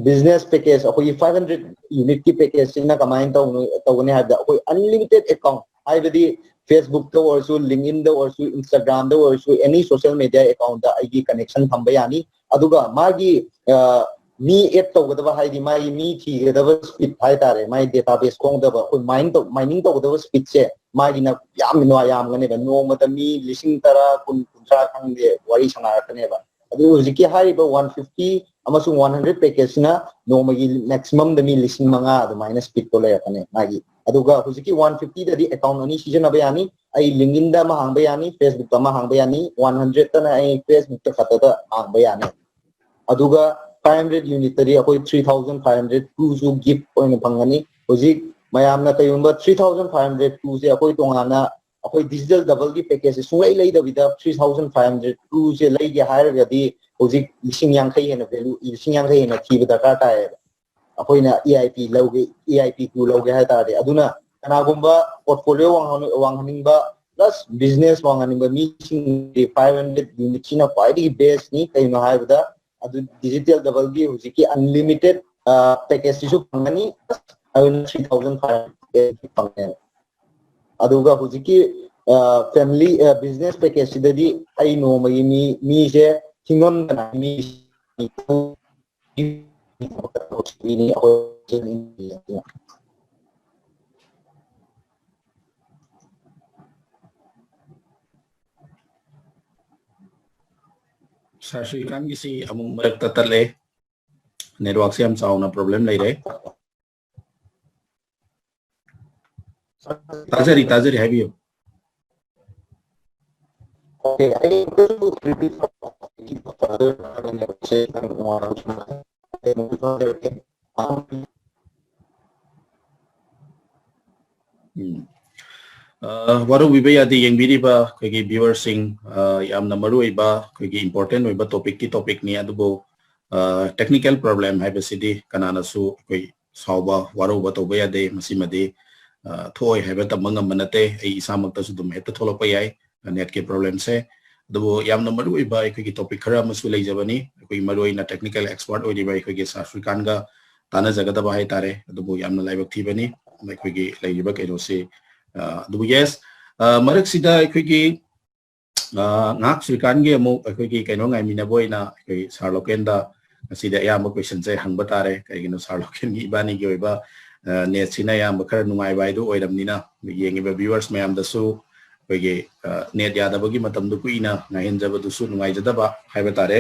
ꯕꯤꯖꯤꯅꯦꯁ ꯄꯦꯀꯦꯖ, ꯑꯩꯈꯣꯏꯒꯤ ꯐꯥꯏꯚ ꯍꯟꯗ꯭ꯔꯦꯠ ꯌꯨꯅꯤꯠꯀꯤ ꯄꯦꯀꯦꯖꯁꯤꯅ ꯀꯃꯥꯏꯅ ꯇꯧꯅꯣ ꯇꯧꯒꯅꯤ ꯍꯥꯏꯕꯗ, ꯑꯩꯈꯣꯏ ꯑꯟꯂꯤꯃꯤꯇꯦꯠ ꯑꯦꯀꯥꯎꯟ, ꯍꯥꯏꯕꯗꯤ ꯐꯦꯁꯕꯨꯛꯇ ꯑꯣꯏꯔꯁꯨ, ꯂꯤꯡꯏꯟꯗ ꯑꯣꯏꯔꯁꯨ, ꯏꯟꯁꯇꯥꯒ꯭ꯔꯥꯝꯗ ꯑꯣꯏꯔꯁꯨ, ꯑꯦꯅꯤ ꯁꯣꯁꯤꯌꯦꯜ ꯃꯦꯗꯤꯌꯥ ꯑꯦꯀꯥꯎꯟꯗ ꯑꯩꯒꯤ ꯀꯅꯦꯛꯁꯟ ꯊꯝꯕ ꯌꯥꯅꯤ꯫ ꯑꯗꯨꯒ ꯃꯥꯒꯤ ꯑ, ꯃꯤ ꯑꯦꯗ ꯇꯧꯒꯗꯕ, ꯍꯥꯏꯗꯤ ꯃꯥꯒꯤ ꯃꯤ ꯊꯤꯒꯗꯕ ꯁ꯭ꯄꯤꯠ ꯍꯥꯏꯇꯥꯔꯦ, ꯃꯥꯒꯤ ꯗꯦꯇꯥꯕꯦꯁ ꯈꯣꯡꯗꯕ, ꯑꯩꯈꯣꯏ ꯃꯥꯏꯟ ꯇꯧ ꯃꯥꯏꯅꯤꯡ ꯇꯧꯒꯗꯕ ꯁ꯭ꯄꯤꯠꯁꯦ ꯃꯥꯒꯤꯅ ꯌꯥꯝ ꯌꯥꯝꯒꯅꯦꯕ꯫ ꯅꯣꯡꯃꯗ ꯃꯤ ꯂꯤꯁꯤꯡ ꯇꯔꯥ, ꯀꯨꯟ, ꯀꯨꯟꯊ꯭ꯔꯥ ꯈꯪꯗꯦ ꯋꯥꯔꯤ ꯁꯥꯟꯅꯔꯛꯀꯅꯦꯕ꯫ ꯑꯗꯨ ꯍꯧꯖꯤꯛꯀꯤ ꯍꯥꯏꯔꯤꯕ ꯋꯥꯟ ꯐꯤꯐꯇꯤ ꯑꯃꯁꯨꯡ ꯋꯥꯟ ꯍꯟꯗ꯭ꯔꯦꯠ ꯄꯦꯀꯦꯖꯁꯤꯅ ꯅꯣꯡꯃꯒꯤ ꯃꯦꯛꯁꯤꯃꯝꯗ ꯃꯤ ꯂꯤꯁꯤꯡ ꯃꯉꯥ ꯑꯗꯨꯃꯥꯏꯅ ꯁ꯭ꯄꯤꯠꯇꯣ ꯂꯩꯔꯛꯀꯅꯤ ꯃꯥꯒꯤ꯫ ꯑꯗꯨꯒ ꯍꯧꯖꯤꯛꯀꯤ ꯋꯥꯟ ꯐꯤꯐꯇꯤꯗꯗꯤ ꯑꯦꯀꯥꯎꯟ ꯑꯅꯤ ꯁꯤꯖꯤꯟꯅꯕ ꯌꯥꯅꯤ꯫ ꯑꯩ ꯂꯤꯡꯏꯟꯗ ꯑꯃ ꯍꯥꯡꯕ ꯌꯥꯅꯤ, ꯐꯦꯁꯕꯨꯛꯇ ꯑꯃ ꯍꯥꯡꯕ ꯌꯥꯅꯤ꯫ ꯋꯥꯟ ꯍꯟꯗ꯭ꯔꯦꯠꯇꯅ ꯑꯩ ꯐꯦꯁꯕꯨꯛꯇ ꯈꯛꯇꯗ ꯍꯥꯡꯕ ꯌꯥꯅꯤ꯫ ꯑꯗꯨꯒ ꯐꯥꯏꯚ ꯍꯟꯗ꯭ꯔꯦꯠ ꯌꯨꯅꯤꯠꯇꯗꯤ ꯑꯩꯈꯣꯏ ꯊ꯭ꯔꯤ ꯊꯥꯎꯖꯟ ꯐꯥꯏꯚ ꯍꯟꯗ꯭ꯔꯦꯠ ꯀ꯭ꯔꯨꯁꯨ ꯒꯤꯐ ꯑꯣꯏꯅ ꯐꯪꯒꯅꯤ꯫ ꯍꯧꯖꯤꯛ ꯃꯌꯥꯝꯅ ꯀꯩꯒꯨꯝꯕ ꯊ꯭ꯔꯤ ꯊꯥꯎꯖꯟ ꯐꯥꯏꯚ ꯍꯟꯗ꯭ꯔꯦꯠ ꯀ꯭ꯔꯨꯁꯦ ꯑꯩꯈꯣꯏ ꯇꯣꯉꯥꯟꯅ ꯑꯩꯈꯣꯏ ꯗꯤꯖꯤꯇꯦꯜ ꯗꯕꯜꯒꯤ ꯄꯦꯀꯦꯖꯁꯦ ꯁꯨꯡꯂꯩ ꯂꯩꯗꯕꯤꯗ ꯊ꯭ꯔꯤ ꯊꯥꯎꯖꯟ ꯐꯥꯏꯚ ꯍꯟꯗ꯭ꯔꯦꯠ ꯀ꯭ꯔꯨꯁꯦ ꯂꯩꯒꯦ ꯍꯥꯏꯔꯒꯗꯤ ꯍꯧꯖꯤꯛ ꯂꯤꯁꯤꯡ ꯌꯥꯡꯈꯩ ꯍꯦꯟꯅ ꯚꯦꯂꯨ, ꯂꯤꯁꯤꯡ ꯌꯥꯡꯈꯩ ꯍꯦꯟꯅ ꯊꯤꯕ ꯗꯔꯀꯥꯔ ꯇꯥꯏꯌꯦꯕ꯫ ꯑꯩꯈꯣꯏꯅ ꯏ ꯑꯥꯏ ꯄꯤ ꯂꯧꯒꯦ, ꯏ ꯑꯥꯏ ꯄꯤ ꯀ꯭ꯔꯨ ꯂꯧꯒꯦ ꯍꯥꯏ ꯇꯥꯔꯗꯤ꯫ ꯑꯗꯨꯅ ꯀꯅꯥꯒꯨꯝꯕ ꯄꯣꯔꯠꯐꯣꯂꯤꯑꯣ ꯋꯥꯡꯍꯟ-, ꯋꯥꯡꯍꯟꯅꯤꯡꯕ ꯄ꯭ꯂꯁ ꯕꯤꯖꯤꯅꯦꯁ ꯋꯥꯡꯍꯟꯅꯤꯡꯕ ꯃꯤꯁꯤꯡꯗꯤ ꯐꯥꯏꯚ ꯍꯟꯗ꯭ꯔꯦꯠ ꯌꯨꯅꯤꯠꯁꯤꯅ ꯈ꯭ꯋꯥꯏꯗꯒꯤ ꯕꯦꯁꯅꯤ꯫ ꯀꯩꯒꯤꯅꯣ ꯍꯥꯏꯕꯗ ꯑꯗꯨ ꯗꯤꯖꯤꯇꯦꯜ ꯗꯕꯜꯒꯤ ꯍꯧꯖꯤꯛꯀꯤ ꯑꯟꯂꯤꯃꯤꯇꯦꯠ ꯄꯦꯀꯦꯖꯁꯤꯁꯨ ꯐꯪꯒꯅꯤ, ꯑꯗꯨꯅ ꯊ꯭ꯔꯤ ꯊꯥꯎꯖꯟ ꯐꯥꯏꯚ ꯍꯟꯗ꯭ꯔꯦꯠ ꯐꯪꯒꯅꯤ꯫ ꯑꯗꯨꯒ ꯍꯧꯖꯤꯛꯀꯤ ꯐꯦꯃꯤꯂꯤ ꯕꯤꯖꯤꯅꯦꯁ ꯄꯦꯀꯦꯖꯁꯤꯗꯗꯤ ꯑꯩ ꯅꯣꯡꯃꯒꯤ ꯃꯤ ꯃꯤꯁꯦ ꯊꯤꯡꯉꯝꯗꯅ ꯃꯤ ꯁꯥꯔ ꯁ꯭ꯔꯤꯀꯥꯟꯒꯤꯁꯤ ꯑꯃꯨꯛ ꯃꯔꯛꯇ ꯇꯠꯂꯦ꯫ ꯅꯦꯠꯋꯥꯛꯁꯦ ꯌꯥꯝ ꯆꯥꯎꯅ ꯄ꯭ꯔꯣꯕ꯭ꯂꯦꯝ ꯂꯩꯔꯦ꯫ ꯇꯥꯖꯔꯤ, ꯇꯥꯖꯔꯤ, ꯍꯥꯏꯕꯤꯌꯨ꯫ Okay, I will repeat. ꯎꯝ꯫ ꯑ, ꯋꯥꯔꯧꯕꯤꯕ ꯌꯥꯗꯦ, ꯌꯦꯡꯕꯤꯔꯤꯕ ꯑꯩꯈꯣꯏꯒꯤ viewerꯁꯤꯡ, ꯑ, ꯌꯥꯝꯅ ꯃꯔꯨꯑꯣꯏꯕ, ꯑꯩꯈꯣꯏꯒꯤ important ꯑꯣꯏꯕ topicꯀꯤ topicꯅꯤ, ꯑꯗꯨꯕꯨ, ꯑ, technical problem ꯍꯥꯏꯕꯁꯤꯗꯤ ꯀꯅꯥꯅꯁꯨ ꯑꯩꯈꯣꯏ ꯁꯥꯎꯕ, ꯋꯥꯔꯧꯕ ꯇꯧꯕ ꯌꯥꯗꯦ꯫ ꯃꯁꯤꯃꯗꯤ, ꯑ, ꯊꯣꯛꯑꯣꯏ ꯍꯥꯏꯕ ꯇꯝꯕ ꯉꯝꯕ ꯅꯠꯇꯦ꯫ ꯑꯩ ꯏꯁꯥꯃꯛꯇꯁꯨ ꯑꯗꯨꯝ ꯍꯦꯛꯇ ꯊꯣꯛꯂꯛꯄ ꯌꯥꯏ, netꯀꯤ problemꯁꯦ꯫ ꯑꯗꯨꯕꯨ ꯌꯥꯝꯅ ꯃꯔꯨꯑꯣꯏꯕ ꯑꯩꯈꯣꯏꯒꯤ topic ꯈꯔ ꯑꯃꯁꯨ ꯂꯩꯖꯕꯅꯤ꯫ ꯑꯩꯈꯣꯏꯒꯤ ꯃꯔꯨꯑꯣꯏꯅ technical expert ꯑꯣꯏꯔꯤꯕ ꯑꯩꯈꯣꯏꯒꯤ ꯁꯥꯔ ꯁ꯭ꯔꯤꯀꯥꯟꯒ ꯇꯥꯟꯅꯖꯒꯗꯕ ꯍꯥꯏꯇꯥꯔꯦ꯫ ꯑꯗꯨꯕꯨ ꯌꯥꯝꯅ ꯂꯥꯏꯕꯛ ꯊꯤꯕꯅꯤ ꯑꯩꯈꯣꯏꯒꯤ ꯂꯩꯔꯤꯕ ꯀꯩꯅꯣꯁꯤ꯫ ꯑ, ꯑꯗꯨꯕꯨ yes, ꯑ, ꯃꯔꯛꯁꯤꯗ ꯑꯩꯈꯣꯏꯒꯤ, ꯑ, ꯉꯥꯏꯍꯥꯛ ꯁ꯭ꯔꯤꯀꯥꯟꯒꯤ ꯑꯃꯨꯛ ꯑꯩꯈꯣꯏꯒꯤ ꯀꯩꯅꯣ ꯉꯥꯏꯃꯤꯟꯅꯕ ꯑꯣꯏꯅ ꯑꯩꯈꯣꯏ ꯁꯥꯔ ꯂꯣꯀꯦꯟꯗ ꯉꯁꯤꯗꯤ ꯑꯌꯥꯝꯕ questionꯁꯦ ꯍꯪꯕ ꯇꯥꯔꯦ꯫ ꯀꯩꯒꯤꯅꯣ ꯁꯥꯔ ꯂꯣꯀꯦꯟꯒꯤ ꯏꯕꯥꯅꯤꯒꯤ ꯑꯣꯏꯕ, ꯑ, netꯁꯤꯅ ꯑꯌꯥꯝꯕ ꯈꯔ ꯅꯨꯡꯉꯥꯏꯕ ꯍꯥꯏꯗꯨ ꯑꯣꯏꯔꯕꯅꯤꯅ, ꯌꯦꯡꯉꯤꯕ viewers ꯃꯌꯥꯝꯗꯁꯨ ꯑꯩꯈꯣꯏꯒꯤ, ꯑ, net ꯌꯥꯗꯕꯒꯤ ꯃꯇꯝꯗꯨ ꯀꯨꯏꯅ ꯉꯥꯏꯍꯟꯖꯕꯗꯨꯁꯨ ꯅꯨꯡꯉꯥꯏꯖꯗꯕ ꯍꯥꯏꯕ ꯇꯥꯔꯦ꯫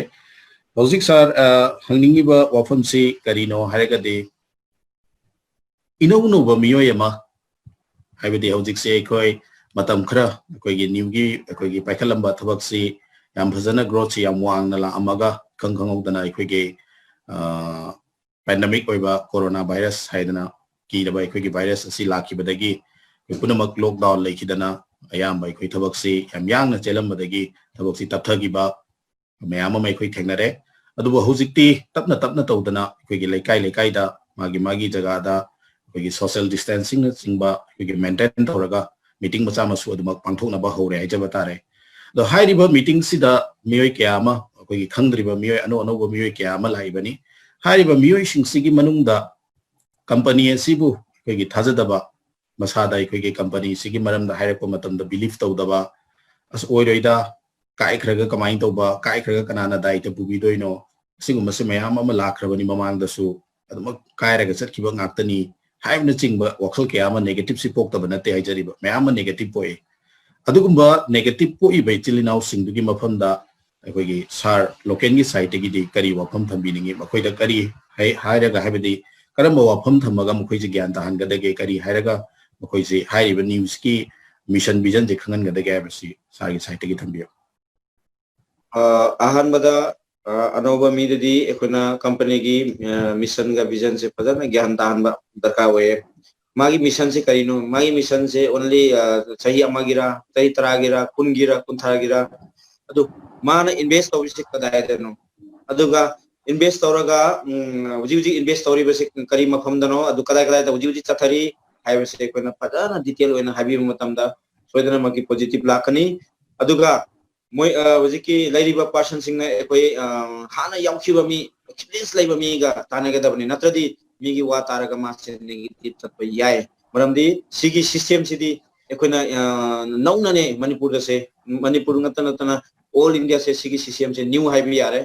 ꯍꯧꯖꯤꯛ ꯁꯥꯔ, ꯑ, ꯍꯪꯅꯤꯡꯉꯤꯕ ꯋꯥꯐꯝꯁꯤ ꯀꯔꯤꯅꯣ ꯍꯥꯏꯔꯒꯗꯤ, ꯏꯅꯧ ꯅꯧꯕ ꯃꯤꯑꯣꯏ ꯑꯃ, ꯍꯥꯏꯕꯗꯤ ꯍꯧꯖꯤꯛꯁꯦ ꯑꯩꯈꯣꯏ ꯃꯇꯝ ꯈꯔ ꯑꯩꯈꯣꯏꯒꯤ newꯒꯤ ꯑꯩꯈꯣꯏꯒꯤ ꯄꯥꯏꯈꯠꯂꯝꯕ ꯊꯕꯛꯁꯤ ꯌꯥꯝ ꯐꯖꯅ growthꯁꯤ ꯌꯥꯝ ꯋꯥꯡꯅ ꯂꯥꯛꯑꯝꯃꯒ ꯈꯪ ꯈꯪꯍꯧꯗꯅ ꯑꯩꯈꯣꯏꯒꯤ, ꯑ, pandemic ꯑꯣꯏꯕ corona virus ꯍꯥꯏꯗꯅ ꯀꯤꯔꯕ ꯑꯩꯈꯣꯏꯒꯤ virus ꯑꯁꯤ ꯂꯥꯛꯈꯤꯕꯗꯒꯤ ꯑꯩꯈꯣꯏ ꯄꯨꯝꯅꯃꯛ lockdown ꯂꯩꯈꯤꯗꯅ ꯑꯌꯥꯝꯕ ꯑꯩꯈꯣꯏ ꯊꯕꯛꯁꯤ ꯌꯥꯝ ꯌꯥꯡꯅ ꯆꯦꯜꯂꯝꯕꯗꯒꯤ ꯊꯕꯛꯁꯤ ꯇꯞꯊꯈꯤꯕ ꯃꯌꯥꯝ ꯑꯃ ꯑꯩꯈꯣꯏ ꯊꯦꯡꯅꯔꯦ꯫ ꯑꯗꯨꯕꯨ ꯍꯧꯖꯤꯛꯇꯤ ꯇꯞꯅ ꯇꯞꯅ ꯇꯧꯗꯅ ꯑꯩꯈꯣꯏꯒꯤ ꯂꯩꯀꯥꯏ ꯂꯩꯀꯥꯏꯗ ꯃꯥꯒꯤ ꯃꯥꯒꯤ ꯖꯒꯥꯗ ꯑꯩꯈꯣꯏꯒꯤ social distancingꯅꯆꯤꯡꯕ ꯑꯩꯈꯣꯏꯒꯤ maintain ꯇꯧꯔꯒ meeting ꯃꯆꯥ ꯃꯁꯨ ꯑꯗꯨꯃꯛ ꯄꯥꯡꯊꯣꯛꯅꯕ ꯍꯧꯔꯦ ꯍꯥꯏꯖꯕ ꯇꯥꯔꯦ꯫ ꯑꯗꯣ ꯍꯥꯏꯔꯤꯕ meetingꯁꯤꯗ ꯃꯤꯑꯣꯏ ꯀꯌꯥ ꯑꯃ ꯑꯩꯈꯣꯏꯒꯤ ꯈꯪꯗ꯭ꯔꯤꯕ ꯃꯤꯑꯣꯏ ꯑꯅꯧ ꯑꯅꯧꯕ ꯃꯤꯑꯣꯏ ꯀꯌꯥ ꯑꯃ ꯂꯥꯛꯏꯕꯅꯤ꯫ ꯍꯥꯏꯔꯤꯕ ꯃꯤꯑꯣꯏꯁꯤꯡꯁꯤꯒꯤ ꯃꯅꯨꯡꯗ company ꯑꯁꯤꯕꯨ ꯑꯩꯈꯣꯏꯒꯤ ꯊꯥꯖꯗꯕ, ꯃꯁꯥꯗ ꯑꯩꯈꯣꯏꯒꯤ companyꯁꯤꯒꯤ ꯃꯔꯝꯗ ꯍꯥꯏꯔꯛꯄ ꯃꯇꯝꯗ believe ꯇꯧꯗꯕ, "ꯑꯁ ꯑꯣꯏꯔꯣꯏꯗ, ꯀꯥꯏꯈ꯭ꯔꯒ ꯀꯃꯥꯏꯅ ꯇꯧꯕ, ꯀꯥꯏꯈ꯭ꯔꯒ ꯀꯅꯥꯅ ꯗꯥꯏꯇ ꯄꯨꯕꯤꯗꯣꯏꯅꯣ?" ꯑꯁꯤꯒꯨꯝꯕꯁꯦ ꯃꯌꯥꯝ ꯑꯃ ꯂꯥꯛꯈ꯭ꯔꯕꯅꯤ ꯃꯃꯥꯡꯗꯁꯨ꯫ ꯑꯗꯨꯃꯛ ꯀꯥꯏꯔꯒ ꯆꯠꯈꯤꯕ ꯉꯥꯛꯇꯅꯤ ꯍꯥꯏꯕꯅꯆꯤꯡꯕ ꯋꯥꯈꯜ ꯀꯌꯥ ꯑꯃ negativeꯁꯤ ꯄꯣꯛꯇꯕ ꯅꯠꯇꯦ ꯍꯥꯏꯖꯔꯤꯕ꯫ ꯃꯌꯥꯝ ꯑꯃ negative ꯄꯣꯛꯏ꯫ ꯑꯗꯨꯒꯨꯝꯕ negative ꯄꯣꯛꯏꯕ ꯏꯆꯤꯜ ꯏꯅꯥꯎꯁꯤꯡꯗꯨꯒꯤ ꯃꯐꯝꯗ ꯑꯩꯈꯣꯏꯒꯤ ꯁꯥꯔ ꯂꯣꯀꯦꯜꯒꯤ ꯁꯥꯏꯠꯇꯒꯤꯗꯤ ꯀꯔꯤ ꯋꯥꯐꯝ ꯊꯝꯕꯤꯅꯤꯡꯉꯤ? ꯃꯈꯣꯏꯗ ꯀꯔꯤ ꯍꯥꯏ-, ꯍꯥꯏꯔꯒ, ꯍꯥꯏꯕꯗꯤ ꯀꯔꯝꯕ ꯋꯥꯐꯝ ꯊꯝꯃꯒ ꯃꯈꯣꯏꯁꯦ ꯒ꯭ꯌꯥꯟ ꯇꯥꯍꯟꯒꯗꯒꯦ? ꯀꯔꯤ ꯍꯥꯏꯔꯒ ꯃꯈꯣꯏꯁꯦ ꯍꯥꯏꯔꯤꯕ ꯅ꯭ꯌꯨꯁꯀꯤ ꯃꯤꯁꯟ ꯚꯤꯖꯟꯁꯦ ꯈꯪꯍꯟꯒꯗꯒꯦ ꯍꯥꯏꯕꯁꯤ ꯁꯥꯔꯒꯤ ꯁꯥꯏꯠꯇꯒꯤ ꯊꯝꯕꯤꯌꯨ꯫ ꯑ, ꯑꯍꯥꯟꯕꯗ, ꯑ, ꯑꯅꯧꯕ ꯃꯤꯗꯗꯤ ꯑꯩꯈꯣꯏꯅ ꯀꯝꯄꯅꯤꯒꯤ, ꯑ, ꯃꯤꯁꯟꯒ ꯚꯤꯖꯟꯁꯦ ꯐꯖꯅ ꯒ꯭ꯌꯥꯟ ꯇꯥꯍꯟꯕ ꯗꯔꯀꯥꯔ ꯑꯣꯏꯌꯦ꯫ ꯃꯥꯒꯤ ꯃꯤꯁꯟꯁꯦ ꯀꯔꯤꯅꯣ? ꯃꯥꯒꯤ ꯃꯤꯁꯟꯁꯦ only, ꯑ, ꯆꯍꯤ ꯑꯃꯒꯤꯔ, ꯆꯍꯤ ꯇꯔꯥꯒꯤꯔ, ꯀꯨꯟꯒꯤꯔ, ꯀꯨꯟꯊ꯭ꯔꯥꯒꯤꯔ? ꯑꯗꯨ ꯃꯥꯅ ꯏꯟꯚꯦꯁ ꯇꯧꯔꯤꯁꯦ ꯀꯗꯥꯏꯗꯅꯣ? ꯑꯗꯨꯒ ꯏꯟꯚꯦꯁ ꯇꯧꯔꯒ, ꯎꯝ, ꯍꯧꯖꯤꯛ ꯍꯧꯖꯤꯛ ꯏꯟꯚꯦꯁ ꯇꯧꯔꯤꯕꯁꯦ ꯀꯔꯤ ꯃꯐꯝꯗꯅꯣ? ꯑꯗꯨ ꯀꯗꯥꯏ ꯀꯗꯥꯏꯗ ꯍꯧꯖꯤꯛ ꯍꯧꯖꯤꯛ ꯆꯠꯊꯔꯤ ꯍꯥꯏꯕꯁꯦ ꯑꯩꯈꯣꯏꯅ ꯐꯖꯅ ꯗꯤꯇꯦꯜ ꯑꯣꯏꯅ ꯍꯥꯏꯕꯤꯕ ꯃꯇꯝꯗ ꯁꯣꯏꯗꯅꯃꯛꯀꯤ ꯄꯣꯖꯤꯇꯤꯚ ꯂꯥꯛꯀꯅꯤ꯫ ꯑꯗꯨꯒ ꯃꯣꯏ, ꯑ, ꯍꯧꯖꯤꯛꯀꯤ ꯂꯩꯔꯤꯕ ꯄꯥꯔꯁꯟꯁꯤꯡꯅ ꯑꯩꯈꯣꯏ, ꯑ, ꯍꯥꯟꯅ ꯌꯥꯎꯈꯤꯕ ꯃꯤ, ꯑꯦꯛꯁꯄꯤꯔꯤꯌꯦꯟꯁ ꯂꯩꯕ ꯃꯤꯒ ꯇꯥꯟꯅꯒꯗꯕꯅꯤ, ꯅꯠꯇ꯭ꯔꯗꯤ ꯃꯤꯒꯤ ꯋꯥ ꯇꯥꯔꯒ ꯃꯥꯁꯦ ꯅꯦꯒꯦꯇꯤꯚ ꯆꯠꯄ ꯌꯥꯏ꯫ ꯃꯔꯝꯗꯤ ꯁꯤꯒꯤ ꯁꯤꯁꯇꯦꯝꯁꯤꯗꯤ ꯑꯩꯈꯣꯏꯅ, ꯑ, ꯅꯧꯅꯅꯦ ꯃꯅꯤꯄꯨꯔꯗꯁꯦ, ꯃꯅꯤꯄꯨꯔ ꯅꯠꯇ ꯅꯠꯇꯅ ꯑꯣꯜ ꯏꯟꯗꯤꯌꯥꯁꯦ ꯁꯤꯒꯤ ꯁꯤꯁꯇꯦꯝꯁꯦ ꯅ꯭ꯌꯨ ꯍꯥꯏꯕ ꯌꯥꯔꯦ꯫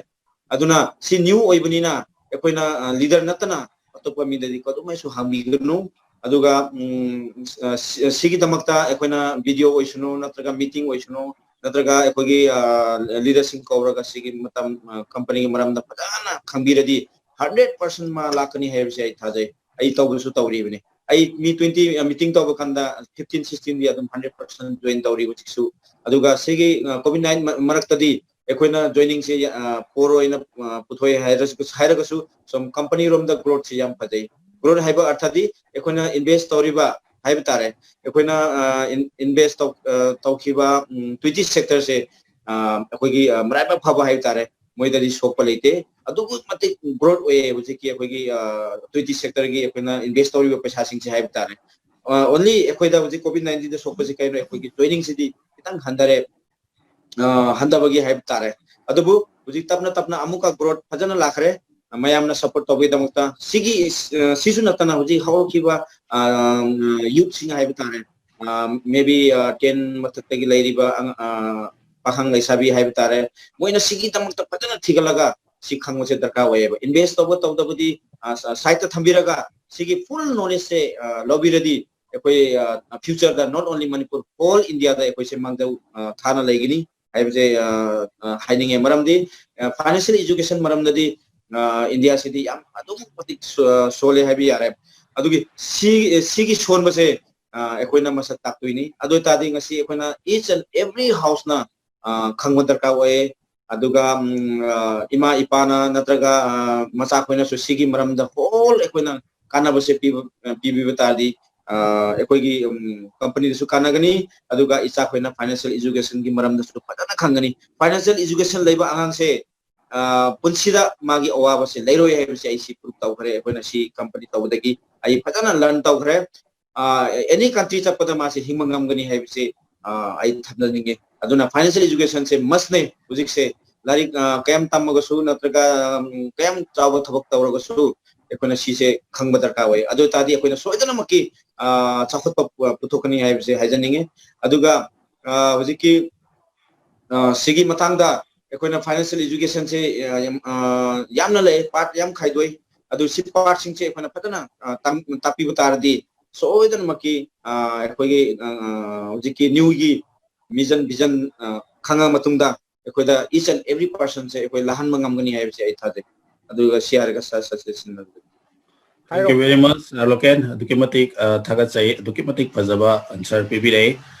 ꯑꯗꯨꯅ ꯁꯤ ꯅ꯭ꯌꯨ ꯑꯣꯏꯕꯅꯤꯅ ꯑꯩꯈꯣꯏꯅ, ꯑ, ꯂꯤꯗꯔ ꯅꯠꯇꯅ ꯑꯇꯣꯞꯄ ꯃꯤꯗꯗꯤ ꯀꯩꯗꯧꯉꯩꯁꯨ ꯍꯪꯕꯤꯒꯅꯨ꯫ ꯑꯗꯨꯒ, ꯎꯝ, ꯑ, ꯁꯤ-, ꯁꯤꯒꯤꯗꯃꯛꯇ ꯑꯩꯈꯣꯏꯅ ꯚꯤꯗꯤꯑꯣ ꯑꯣꯏꯁꯅꯨ, ꯅꯠꯇ꯭ꯔꯒ ꯃꯤꯇꯤꯡ ꯑꯣꯏꯁꯅꯨ, ꯅꯠꯇ꯭ꯔꯒ ꯑꯩꯈꯣꯏꯒꯤ, ꯑ, ꯂꯤꯗꯔꯁꯤꯡ ꯀꯧꯔꯒ ꯁꯤꯒꯤ ꯃꯇꯝ, ꯑ, ꯀꯝꯄꯅꯤꯒꯤ ꯃꯔꯝꯗ ꯐꯖꯅ ꯈꯪꯕꯤꯔꯗꯤ ꯍꯟꯗ꯭ꯔꯦꯠ ꯄꯥꯔꯁꯦꯟ ꯃꯥ ꯂꯥꯛꯀꯅꯤ ꯍꯥꯏꯕꯁꯦ ꯑꯩ ꯊꯥꯖꯩ꯫ ꯑꯩ ꯇꯧꯕꯁꯨ ꯇꯧꯔꯤꯕꯅꯤ꯫ ꯑꯩ ꯃꯤ ꯇ꯭ꯋꯦꯟꯇꯤ, ꯑ, ꯃꯤꯇꯤꯡ ꯇꯧꯕ ꯀꯥꯟꯗ ꯐꯤꯐꯇꯤꯟ, ꯁꯤꯛꯁꯇꯤꯟꯗꯤ ꯑꯗꯨꯝ ꯍꯟꯗ꯭ꯔꯦꯠ ꯄꯥꯔꯁꯦꯟ ꯖꯣꯏꯟ ꯇꯧꯔꯤ ꯍꯧꯖꯤꯛꯁꯨ꯫ ꯑꯗꯨꯒ ꯁꯤꯒꯤ, ꯑ, ꯀꯣꯚꯤꯗ ꯅꯥꯏꯟ ꯃ-, ꯃꯔꯛꯇꯗꯤ ꯑꯩꯈꯣꯏꯅ ꯖꯣꯏꯅꯤꯡꯁꯦ, ꯑ, ꯄꯣꯔ ꯑꯣꯏꯅ, ꯑ, ꯄꯨꯊꯣꯛꯑꯦ ꯍꯥꯏꯔꯁꯨ, ꯍꯥꯏꯔꯒꯁꯨ ꯁꯨꯝ ꯀꯝꯄꯅꯤꯔꯣꯝꯗ ꯒ꯭ꯔꯣꯠꯁꯦ ꯌꯥꯝ ꯐꯖꯩ꯫ ꯒ꯭ꯔꯣꯠ ꯍꯥꯏꯕ ꯑꯔꯊꯗꯤ ꯑꯩꯈꯣꯏꯅ ꯏꯟꯚꯦꯁ ꯇꯧꯔꯤꯕ ꯍꯥꯏꯕ ꯇꯥꯔꯦ꯫ ꯑꯩꯈꯣꯏꯅ, ꯑ, ꯏꯟ-, ꯏꯟꯚꯦꯁ ꯇꯧ-, ꯑ, ꯇꯧꯈꯤꯕ, ꯎꯝ, ꯇ꯭ꯋꯦꯟꯇꯤ ꯁꯦꯛꯇꯔꯁꯦ, ꯑ, ꯑꯩꯈꯣꯏꯒꯤ, ꯑ, ꯃꯔꯥꯏꯕꯛ ꯐꯕ ꯍꯥꯏꯕ ꯇꯥꯔꯦ꯫ ꯃꯣꯏꯗꯗꯤ ꯁꯣꯛꯄ ꯂꯩꯇꯦ꯫ ꯑꯗꯨꯛꯀꯤ ꯃꯇꯤꯛ ꯒ꯭ꯔꯣꯠ ꯑꯣꯏꯌꯦ ꯍꯧꯖꯤꯛꯀꯤ ꯑꯩꯈꯣꯏꯒꯤ, ꯑ, ꯇ꯭ꯋꯦꯟꯇꯤ ꯁꯦꯛꯇꯔꯒꯤ ꯑꯩꯈꯣꯏꯅ ꯏꯟꯚꯦꯁ ꯇꯧꯔꯤꯕ ꯄꯩꯁꯥꯁꯤꯡꯁꯦ ꯍꯥꯏꯕ ꯇꯥꯔꯦ꯫ ꯑ, only ꯑꯩꯈꯣꯏꯗ ꯍꯧꯖꯤꯛ ꯀꯣꯚꯤꯗ ꯅꯥꯏꯟꯇꯤꯟꯗ ꯁꯣꯛꯄꯁꯤ ꯀꯩꯅꯣ? ꯑꯩꯈꯣꯏꯒꯤ ꯖꯣꯏꯅꯤꯡꯁꯤꯗꯤ ꯈꯤꯇꯪ ꯍꯟꯊꯔꯦ꯫ ꯑ, ꯍꯟꯊꯕꯒꯤ ꯍꯥꯏꯕ ꯇꯥꯔꯦ꯫ ꯑꯗꯨꯕꯨ ꯍꯧꯖꯤꯛ ꯇꯞꯅ ꯇꯞꯅ ꯑꯃꯨꯛꯀ ꯒ꯭ꯔꯣꯠ ꯐꯖꯅ ꯂꯥꯛꯈ꯭ꯔꯦ꯫ ꯃꯌꯥꯝꯅ ꯁꯄꯣꯔꯠ ꯇꯧꯕꯒꯤꯗꯃꯛꯇ ꯁꯤꯒꯤ, ꯑ, ꯁꯤꯁꯨ ꯅꯠꯇꯅ ꯍꯧꯖꯤꯛ ꯍꯧꯔꯛꯈꯤꯕ, ꯑ, ꯌꯨꯠꯁꯤꯡ ꯍꯥꯏꯕ ꯇꯥꯔꯦ, ꯑ, maybe, ꯑ, ꯇꯦꯟ ꯃꯊꯛꯇꯒꯤ ꯂꯩꯔꯤꯕ ꯑꯉ-, ꯑ, ꯄꯥꯈꯪ ꯂꯩꯁꯥꯕꯤ ꯍꯥꯏꯕ ꯇꯥꯔꯦ, ꯃꯣꯏꯅ ꯁꯤꯒꯤꯗꯃꯛꯇ ꯐꯖꯅ ꯊꯤꯒꯠꯂꯒ ꯁꯤ ꯈꯪꯕꯁꯦ ꯗꯔꯀꯥꯔ ꯑꯣꯏꯌꯦꯕ꯫ ꯏꯟꯚꯦꯁ ꯇꯧꯕ ꯇꯧꯗꯕꯗꯤ, ꯑ, ꯁ-, ꯁꯥꯏꯠꯇ ꯊꯝꯕꯤꯔꯒ ꯁꯤꯒꯤ ꯐꯨꯜ ꯅꯣꯂꯦꯖꯁꯦ, ꯑ, ꯂꯧꯕꯤꯔꯗꯤ ꯑꯩꯈꯣꯏ, ꯑ, ꯐ꯭ꯌꯨꯆꯔꯗ not only ꯃꯅꯤꯄꯨꯔ, ꯍꯣꯜ ꯏꯟꯗꯤꯌꯥꯗ ꯑꯩꯈꯣꯏꯁꯦ ꯃꯥꯡꯖꯧ, ꯑ, ꯊꯥꯅ ꯂꯩꯒꯅꯤ꯫ ꯍꯥꯏꯕꯁꯦ ꯍꯥꯏꯅꯤꯡꯉꯦ꯫ ꯃꯔꯝꯗꯤ ꯐꯥꯏꯅꯥꯟꯁꯤꯌꯦꯜ ꯏꯖꯨꯀꯦꯁꯟ ꯃꯔꯝꯗꯗꯤ ꯏꯟꯗꯤꯌꯥꯁꯤꯗꯤ ꯌꯥꯝ ꯑꯗꯨꯛꯀꯤ ꯃꯇꯤꯛ ꯁꯣꯜꯂꯦ ꯍꯥꯏꯕ ꯌꯥꯔꯦ꯫ ꯑꯗꯨꯒꯤ ꯁꯤ ꯁꯤꯒꯤ ꯁꯣꯟꯕꯁꯦ ꯑꯩꯈꯣꯏꯅ ꯃꯁꯛ ꯇꯥꯛꯇꯣꯏꯅꯤ꯫ ꯑꯗꯨ ꯑꯣꯏꯇꯥꯔꯗꯤ ꯉꯁꯤ ꯑꯩꯈꯣꯏꯅ each and every houseꯅ ꯈꯪꯕ ꯗꯔꯀꯥꯔ ꯑꯣꯏꯌꯦ꯫ ꯑꯗꯨꯒ ꯏꯃꯥ ꯏꯄꯥꯅ ꯅꯠꯇ꯭ꯔꯒ ꯃꯆꯥꯈꯣꯏꯅꯁꯨ ꯁꯤꯒꯤ ꯃꯔꯝꯗ ꯍꯣꯜ ꯑꯩꯈꯣꯏꯅ ꯀꯥꯟꯅꯕꯁꯦ ꯄꯤꯕ ꯄꯤꯕꯤꯕ ꯇꯥꯔꯗꯤ ꯑꯩꯈꯣꯏꯒꯤ ꯀꯝꯄꯅꯤꯗꯁꯨ ꯀꯥꯟꯅꯒꯅꯤ꯫ ꯑꯗꯨꯒ ꯏꯆꯥꯈꯣꯏꯅ ꯐꯥꯏꯅꯥꯟꯁꯤꯌꯦꯜ ꯏꯖꯨꯀꯦꯁꯟꯒꯤ ꯃꯔꯝꯗꯁꯨ ꯐꯖꯅ ꯈꯪꯒꯅꯤ꯫ ꯐꯥꯏꯅꯥꯟꯁꯤꯌꯦꯜ ꯏꯖꯨꯀꯦꯁꯟ ꯂꯩꯕ ꯑꯉꯥꯡꯁꯦ ꯄꯨꯟꯁꯤꯗ ꯃꯥꯒꯤ ꯑꯋꯥꯕꯁꯦ ꯂꯩꯔꯣꯏ ꯍꯥꯏꯕꯁꯤ ꯑꯩ ꯁꯤ ꯄ꯭ꯔꯨꯞ ꯇꯧꯈ꯭ꯔꯦ꯫ ꯑꯩꯈꯣꯏꯅ ꯁꯤ ꯀꯝꯄꯅꯤ ꯇꯧꯕꯗꯒꯤ ꯑꯩ ꯐꯖꯅ ꯂꯔꯟ ꯇꯧꯈ꯭ꯔꯦ꯫ ꯑꯦꯅꯤ ꯀꯟꯇ꯭ꯔꯤ ꯆꯠꯄꯗ ꯃꯥꯁꯦ ꯍꯤꯡꯕ ꯉꯝꯒꯅꯤ ꯍꯥꯏꯕꯁꯤ ꯑꯩ ꯊꯝꯖꯅꯤꯡꯉꯦ꯫ ꯑꯗꯨꯅ ꯐꯥꯏꯅꯥꯟꯁꯤꯌꯦꯜ ꯏꯖꯨꯀꯦꯁꯟꯁꯦ ꯃꯁꯅꯦ꯫ ꯍꯧꯖꯤꯛꯁꯦ ꯂꯥꯏꯔꯤꯛ ꯀꯌꯥꯝ ꯇꯝꯃꯒꯁꯨ ꯅꯠꯇ꯭ꯔꯒ ꯀꯌꯥꯝ ꯆꯥꯎꯕ ꯊꯕꯛ ꯇꯧꯔꯒꯁꯨ ꯑꯩꯈꯣꯏꯅ ꯁꯤꯁꯦ ꯈꯪꯕ ꯗꯔꯀꯥꯔ ꯑꯣꯏ꯫ ꯑꯗꯨ ꯑꯣꯏꯇꯥꯔꯗꯤ ꯑꯩꯈꯣꯏꯅ ꯁꯣꯏꯗꯅꯃꯛꯀꯤ ꯆꯥꯎꯈꯠꯄ ꯄꯨꯊꯣꯛꯀꯅꯤ ꯍꯥꯏꯕꯁꯦ ꯍꯥꯏꯖꯅꯤꯡꯉꯦ꯫ ꯑꯗꯨꯒ ꯍꯧꯖꯤꯛꯀꯤ ꯁꯤꯒꯤ ꯃꯇꯥꯡꯗ ꯑꯩꯈꯣꯏꯅ ꯐꯥꯏꯅꯥꯟꯁꯤꯌꯦꯜ ꯏꯖꯨꯀꯦꯁꯟꯁꯦ ꯌꯥꯝꯅ ꯂꯩ, ꯄꯥꯔꯠ ꯌꯥꯝ ꯈꯥꯏꯗꯣꯛꯏ꯫ ꯑꯗꯨ ꯁꯤ ꯄꯥꯔꯠꯁꯤꯡꯁꯦ ꯑꯩꯈꯣꯏꯅ ꯐꯖꯅ ꯇꯥꯛꯄꯤꯕ ꯇꯥꯔꯗꯤ ꯁꯣꯏꯗꯅꯃꯛꯀꯤ ꯑꯩꯈꯣꯏꯒꯤ ꯍꯧꯖꯤꯛꯀꯤ ꯅ꯭ꯌꯨꯒꯤ ꯃꯤꯖꯟ ꯚꯤꯖꯟ ꯈꯪꯉ ꯃꯇꯨꯡꯗ ꯑꯩꯈꯣꯏꯗ each and every personꯁꯦ ꯑꯩꯈꯣꯏ ꯂꯥꯛꯍꯟꯕ ꯉꯝꯒꯅꯤ ꯍꯥꯏꯕꯁꯦ ꯑꯩ ꯊꯥꯖꯩ꯫ ꯑꯗꯨꯒ ꯁꯤ ꯍꯥꯏꯔꯒ sir suggestion Thank you very much, local. ꯑꯗꯨꯛꯀꯤ ꯃꯇꯤꯛ ꯊꯥꯒꯠꯆꯩ, ꯑꯗꯨꯛꯀꯤ ꯃꯇꯤꯛ ꯐꯖꯕ ꯑꯟꯁꯔ ꯄꯤꯕꯤꯔꯛꯏ꯫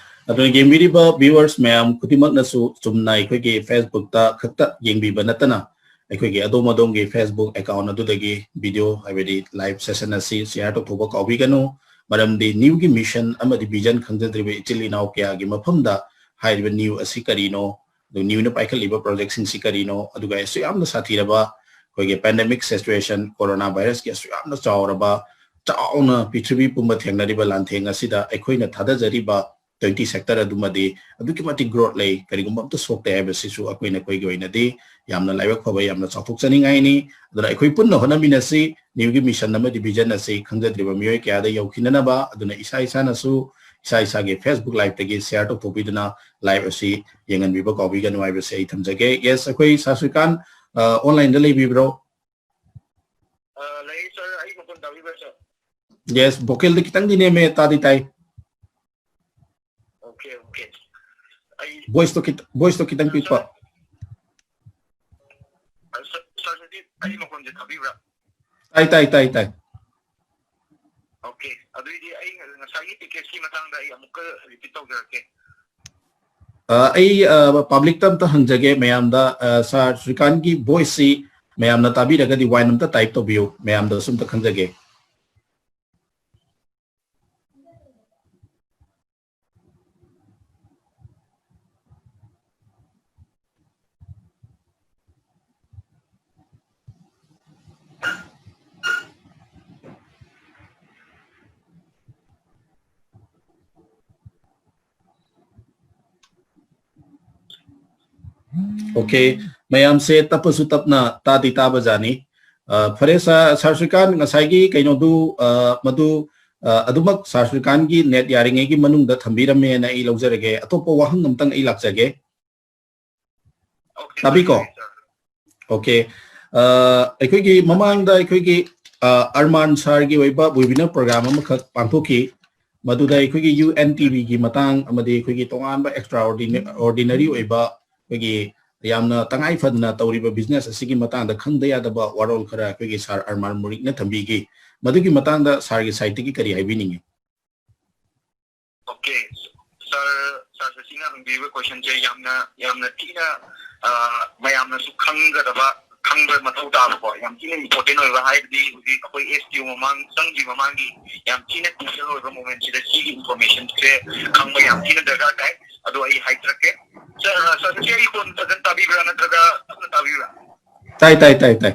ꯑꯗꯨꯅ ꯌꯦꯡꯕꯤꯔꯤꯕ ꯚꯤꯌꯨꯋꯔꯁ ꯃꯌꯥꯝ ꯈꯨꯗꯤꯡꯃꯛꯅꯁꯨ ꯆꯨꯝꯅ ꯑꯩꯈꯣꯏꯒꯤ ꯐꯦꯁꯕꯨꯛꯇ ꯈꯛꯇ ꯌꯦꯡꯕꯤꯕ ꯅꯠꯇꯅ ꯑꯩꯈꯣꯏꯒꯤ ꯑꯗꯣꯝ ꯑꯗꯣꯝꯒꯤ ꯐꯦꯁꯕꯨꯛ ꯑꯦꯀꯥꯎꯟ ꯑꯗꯨꯗꯒꯤ ꯚꯤꯗꯤꯑꯣ ꯍꯥꯏꯕꯗꯤ ꯂꯥꯏꯚ ꯁꯦꯁꯟ ꯑꯁꯤ ꯁꯤꯌꯥꯔ ꯇꯧꯊꯣꯛꯄ ꯀꯥꯎꯕꯤꯒꯅꯨ꯫ ꯃꯔꯝꯗꯤ ꯅ꯭ꯌꯨꯒꯤ ꯃꯤꯁꯟ ꯑꯃꯗꯤ ꯚꯤꯖꯟ ꯈꯪꯖꯗ꯭ꯔꯤꯕ ꯏꯆꯤꯜ ꯏꯅꯥꯎ ꯀꯌꯥꯒꯤ ꯃꯐꯝꯗ ꯍꯥꯏꯔꯤꯕ ꯅ꯭ꯌꯨ ꯑꯁꯤ ꯀꯔꯤꯅꯣ, ꯑꯗꯨ ꯅ꯭ꯌꯨꯅ ꯄꯥꯏꯈꯠꯂꯤꯕ ꯄ꯭ꯔꯣꯖꯦꯛꯁꯤꯡꯁꯤ ꯀꯔꯤꯅꯣ, ꯑꯗꯨꯒ ꯑꯁꯨꯛ ꯌꯥꯝꯅ ꯁꯥꯊꯤꯔꯕ ꯑꯩꯈꯣꯏꯒꯤ ꯄꯦꯟꯗꯦꯃꯤꯛ ꯁꯤꯆꯨꯋꯦꯁꯟ, ꯀꯣꯔꯣꯅꯥ ꯚꯥꯏꯔꯁꯀꯤ ꯑꯁꯨꯛ ꯌꯥꯝꯅ ꯆꯥꯎꯔꯕ, ꯆꯥꯎꯅ ꯄ꯭ꯔꯤꯊꯤꯕꯤ ꯄꯨꯝꯕ ꯊꯦꯡꯅꯔꯤꯕ ꯂꯥꯟꯊꯦꯡ ꯑꯁꯤꯗ ꯑꯩꯈꯣꯏꯅ ꯊꯥꯗꯖꯔꯤꯕ ꯇ꯭ꯋꯦꯟꯇꯤ ꯁꯦꯛꯇꯔ ꯑꯗꯨꯃꯗꯤ ꯑꯗꯨꯛꯀꯤ ꯃꯇꯤꯛ ꯒ꯭ꯔꯣꯠ ꯂꯩ, ꯀꯔꯤꯒꯨꯝꯕ ꯑꯝꯇ ꯁꯣꯛꯇꯦ ꯍꯥꯏꯕꯁꯤꯁꯨ ꯑꯩꯈꯣꯏ ꯅꯈꯣꯏꯒꯤ ꯑꯣꯏꯅꯗꯤ ꯌꯥꯝꯅ ꯂꯥꯏꯕꯛ ꯐꯕ, ꯌꯥꯝꯅ ꯆꯥꯎꯊꯣꯛꯆꯅꯤꯡꯉꯥꯏꯅꯤ꯫ ꯑꯗꯨꯅ ꯑꯩꯈꯣꯏ ꯄꯨꯟꯅ ꯍꯣꯠꯅꯃꯤꯟꯅꯁꯤ, ꯅ꯭ꯌꯨꯒꯤ ꯃꯤꯁꯟ ꯑꯃꯗꯤ ꯚꯤꯖꯟ ꯑꯁꯤ ꯈꯪꯖꯗ꯭ꯔꯤꯕ ꯃꯤꯑꯣꯏ ꯀꯌꯥꯗ ꯌꯧꯈꯤꯅꯅꯕ꯫ ꯑꯗꯨꯅ ꯏꯁꯥ ꯏꯁꯥꯅꯁꯨ ꯏꯁꯥ ꯏꯁꯥꯒꯤ ꯐꯦꯁꯕꯨꯛ ꯂꯥꯏꯚꯇꯒꯤ ꯁꯤꯌꯥꯔ ꯇꯧꯊꯣꯛꯄꯤꯗꯨꯅ ꯂꯥꯏꯚ ꯑꯁꯤ ꯌꯦꯡꯍꯟꯕꯤꯕ ꯀꯥꯎꯕꯤꯒꯅꯨ ꯍꯥꯏꯕꯁꯤ ꯑꯩ ꯊꯝꯖꯒꯦ꯫ ꯌꯦꯁ, ꯑꯩꯈꯣꯏ ꯁꯥꯔ ꯁ꯭ꯔꯤꯀꯥꯟ ꯑꯣꯟꯂꯥꯏꯟꯗ ꯂꯩꯕꯤꯕ꯭ꯔꯣ? ꯂꯩ ꯁꯥꯔ, ꯑꯩ ꯃꯈꯣꯟ ꯇꯥꯕꯤꯕ꯭ꯔꯥ ꯁꯥꯔ? ꯌꯦꯁ, ꯚꯣꯀꯦꯜꯗꯤ ꯈꯤꯇꯪꯗꯤ ꯅꯦꯝꯃꯦ, ꯇꯥꯗꯤ ꯇꯥꯏ꯫ Okay okay. ꯑꯩ voice ꯇꯣ ꯈꯤꯇꯪ voice ꯇꯣ ꯈꯤꯇꯪ ꯄꯤꯛꯄ꯫ Sir, sir, sir, ꯑꯩ ꯃꯈꯣꯟꯁꯦ ꯇꯥꯕꯤꯕ꯭ꯔꯥ? ꯇꯥꯏ, ꯇꯥꯏ, ꯇꯥꯏ, ꯇꯥꯏ꯫ Okay, ꯑꯗꯨꯏꯗꯤ ꯑꯩ ꯉꯁꯥꯏꯒꯤ package ꯀꯤ ꯃꯇꯥꯡꯗ ꯑꯩ ꯑꯃꯨꯛꯀ repeat ꯇꯧꯖꯔꯛꯀꯦ꯫ ꯑ, ꯑꯩ, ꯑ, public ꯇ ꯑꯝꯇ ꯍꯪꯖꯒꯦ ꯃꯌꯥꯝꯗ, ꯑ, sir ꯁ꯭ꯔꯤꯀꯥꯟꯒꯤ voice ꯁꯤ ꯃꯌꯥꯝꯅ ꯇꯥꯕꯤꯔꯒꯗꯤ ꯋꯥꯏꯟ ꯑꯝꯇ type ꯇꯧꯕꯤꯌꯨ, ꯃꯌꯥꯝꯗꯁꯨ ꯑꯝꯇ ꯈꯪꯖꯒꯦ꯫ Okay, ꯃꯌꯥꯝꯁꯦ ꯇꯞꯄꯁꯨ ꯇꯞꯅ ꯇꯥꯗꯤ ꯇꯥꯕꯖꯥꯠꯅꯤ꯫ ꯑ, ꯐꯔꯦ, sir, sir ꯁ꯭ꯔꯤꯀꯥꯟ, ꯉꯁꯥꯏꯒꯤ ꯀꯩꯅꯣꯗꯨ, ꯑ, ꯃꯗꯨ, ꯑ, ꯑꯗꯨꯃꯛ sir ꯁ꯭ꯔꯤꯀꯥꯟꯒꯤ net ꯌꯥꯔꯤꯉꯩꯒꯤ ꯃꯅꯨꯡꯗ ꯊꯝꯕꯤꯔꯝꯃꯦꯅ ꯑꯩ ꯂꯧꯖꯔꯒꯦ꯫ ꯑꯇꯣꯞꯄ ꯋꯥꯍꯪ ꯑꯝꯇꯪ ꯑꯩ ꯂꯥꯛꯆꯒꯦ꯫ Okay, ꯇꯥꯕꯤꯀꯣ? Sir. Okay. ꯑ, ꯑꯩꯈꯣꯏꯒꯤ ꯃꯃꯥꯡꯗ ꯑꯩꯈꯣꯏꯒꯤ, ꯑ, ꯑꯔꯃꯥꯟ sir ꯒꯤ ꯑꯣꯏꯕ webinar program ꯑꯃꯈꯛ ꯄꯥꯡꯊꯣꯛꯈꯤ꯫ ꯃꯗꯨꯗ ꯑꯩꯈꯣꯏꯒꯤ U N T V ꯒꯤ ꯃꯇꯥꯡ ꯑꯃꯗꯤ ꯑꯩꯈꯣꯏꯒꯤ ꯇꯣꯉꯥꯟꯕ extraordinary ꯑꯣꯏꯕ ꯑꯩꯈꯣꯏꯒꯤ ꯌꯥꯝꯅ ꯇꯉꯥꯏ ꯐꯗꯅ ꯇꯧꯔꯤꯕ business ꯑꯁꯤꯒꯤ ꯃꯇꯥꯡꯗ ꯈꯪꯗ ꯌꯥꯗꯕ ꯋꯥꯔꯣꯜ ꯈꯔ ꯑꯩꯈꯣꯏꯒꯤ sir ꯑꯔꯃꯥꯟ ꯃꯨꯔꯤꯛꯅ ꯊꯝꯕꯤꯈꯤ꯫ ꯃꯗꯨꯒꯤ ꯃꯇꯥꯡꯗ sir ꯒꯤ side ꯇꯒꯤ ꯀꯔꯤ ꯍꯥꯏꯕꯤꯅꯤꯡꯉꯤ? Okay, sir, sir ꯁꯤꯅ ꯍꯪꯕꯤꯔꯤꯕ question ꯁꯦ ꯌꯥꯝꯅ, ꯌꯥꯝꯅ ꯊꯤꯅ, ꯑ, ꯃꯌꯥꯝꯅꯁꯨ ꯈꯪꯒꯗꯕ, ꯈꯪꯕ ꯃꯊꯧ ꯇꯥꯕꯀꯣ, ꯌꯥꯝ ꯊꯤꯅ important ꯑꯣꯏꯕ, ꯍꯥꯏꯕꯗꯤ ꯍꯧꯖꯤꯛ ꯑꯩꯈꯣꯏ S T O ꯃꯃꯥꯡ ꯆꯪꯗ꯭ꯔꯤ ꯃꯃꯥꯡꯒꯤ ꯌꯥꯝ ꯊꯤꯅ crucial ꯑꯣꯏꯕ moment ꯁꯤꯗ ꯁꯤꯒꯤ information ꯁꯦ ꯈꯪꯕ ꯌꯥꯝ ꯊꯤꯅ ꯗꯔꯀꯥꯔ ꯇꯥꯏ꯫ ꯑꯗꯣ ꯑꯩ ꯍꯥꯏꯖꯔꯛꯀꯦ꯫ Sir, ꯑ, sir ꯁꯤ ꯑꯩ ꯈꯣꯟ ꯐꯖꯅ ꯇꯥꯕꯤꯕ꯭ꯔꯥ ꯅꯠꯇ꯭ꯔꯒ ꯇꯞꯅ ꯇꯥꯕꯤꯕ꯭ꯔꯥ? ꯇꯥꯏ, ꯇꯥꯏ, ꯇꯥꯏ, ꯇꯥꯏ꯫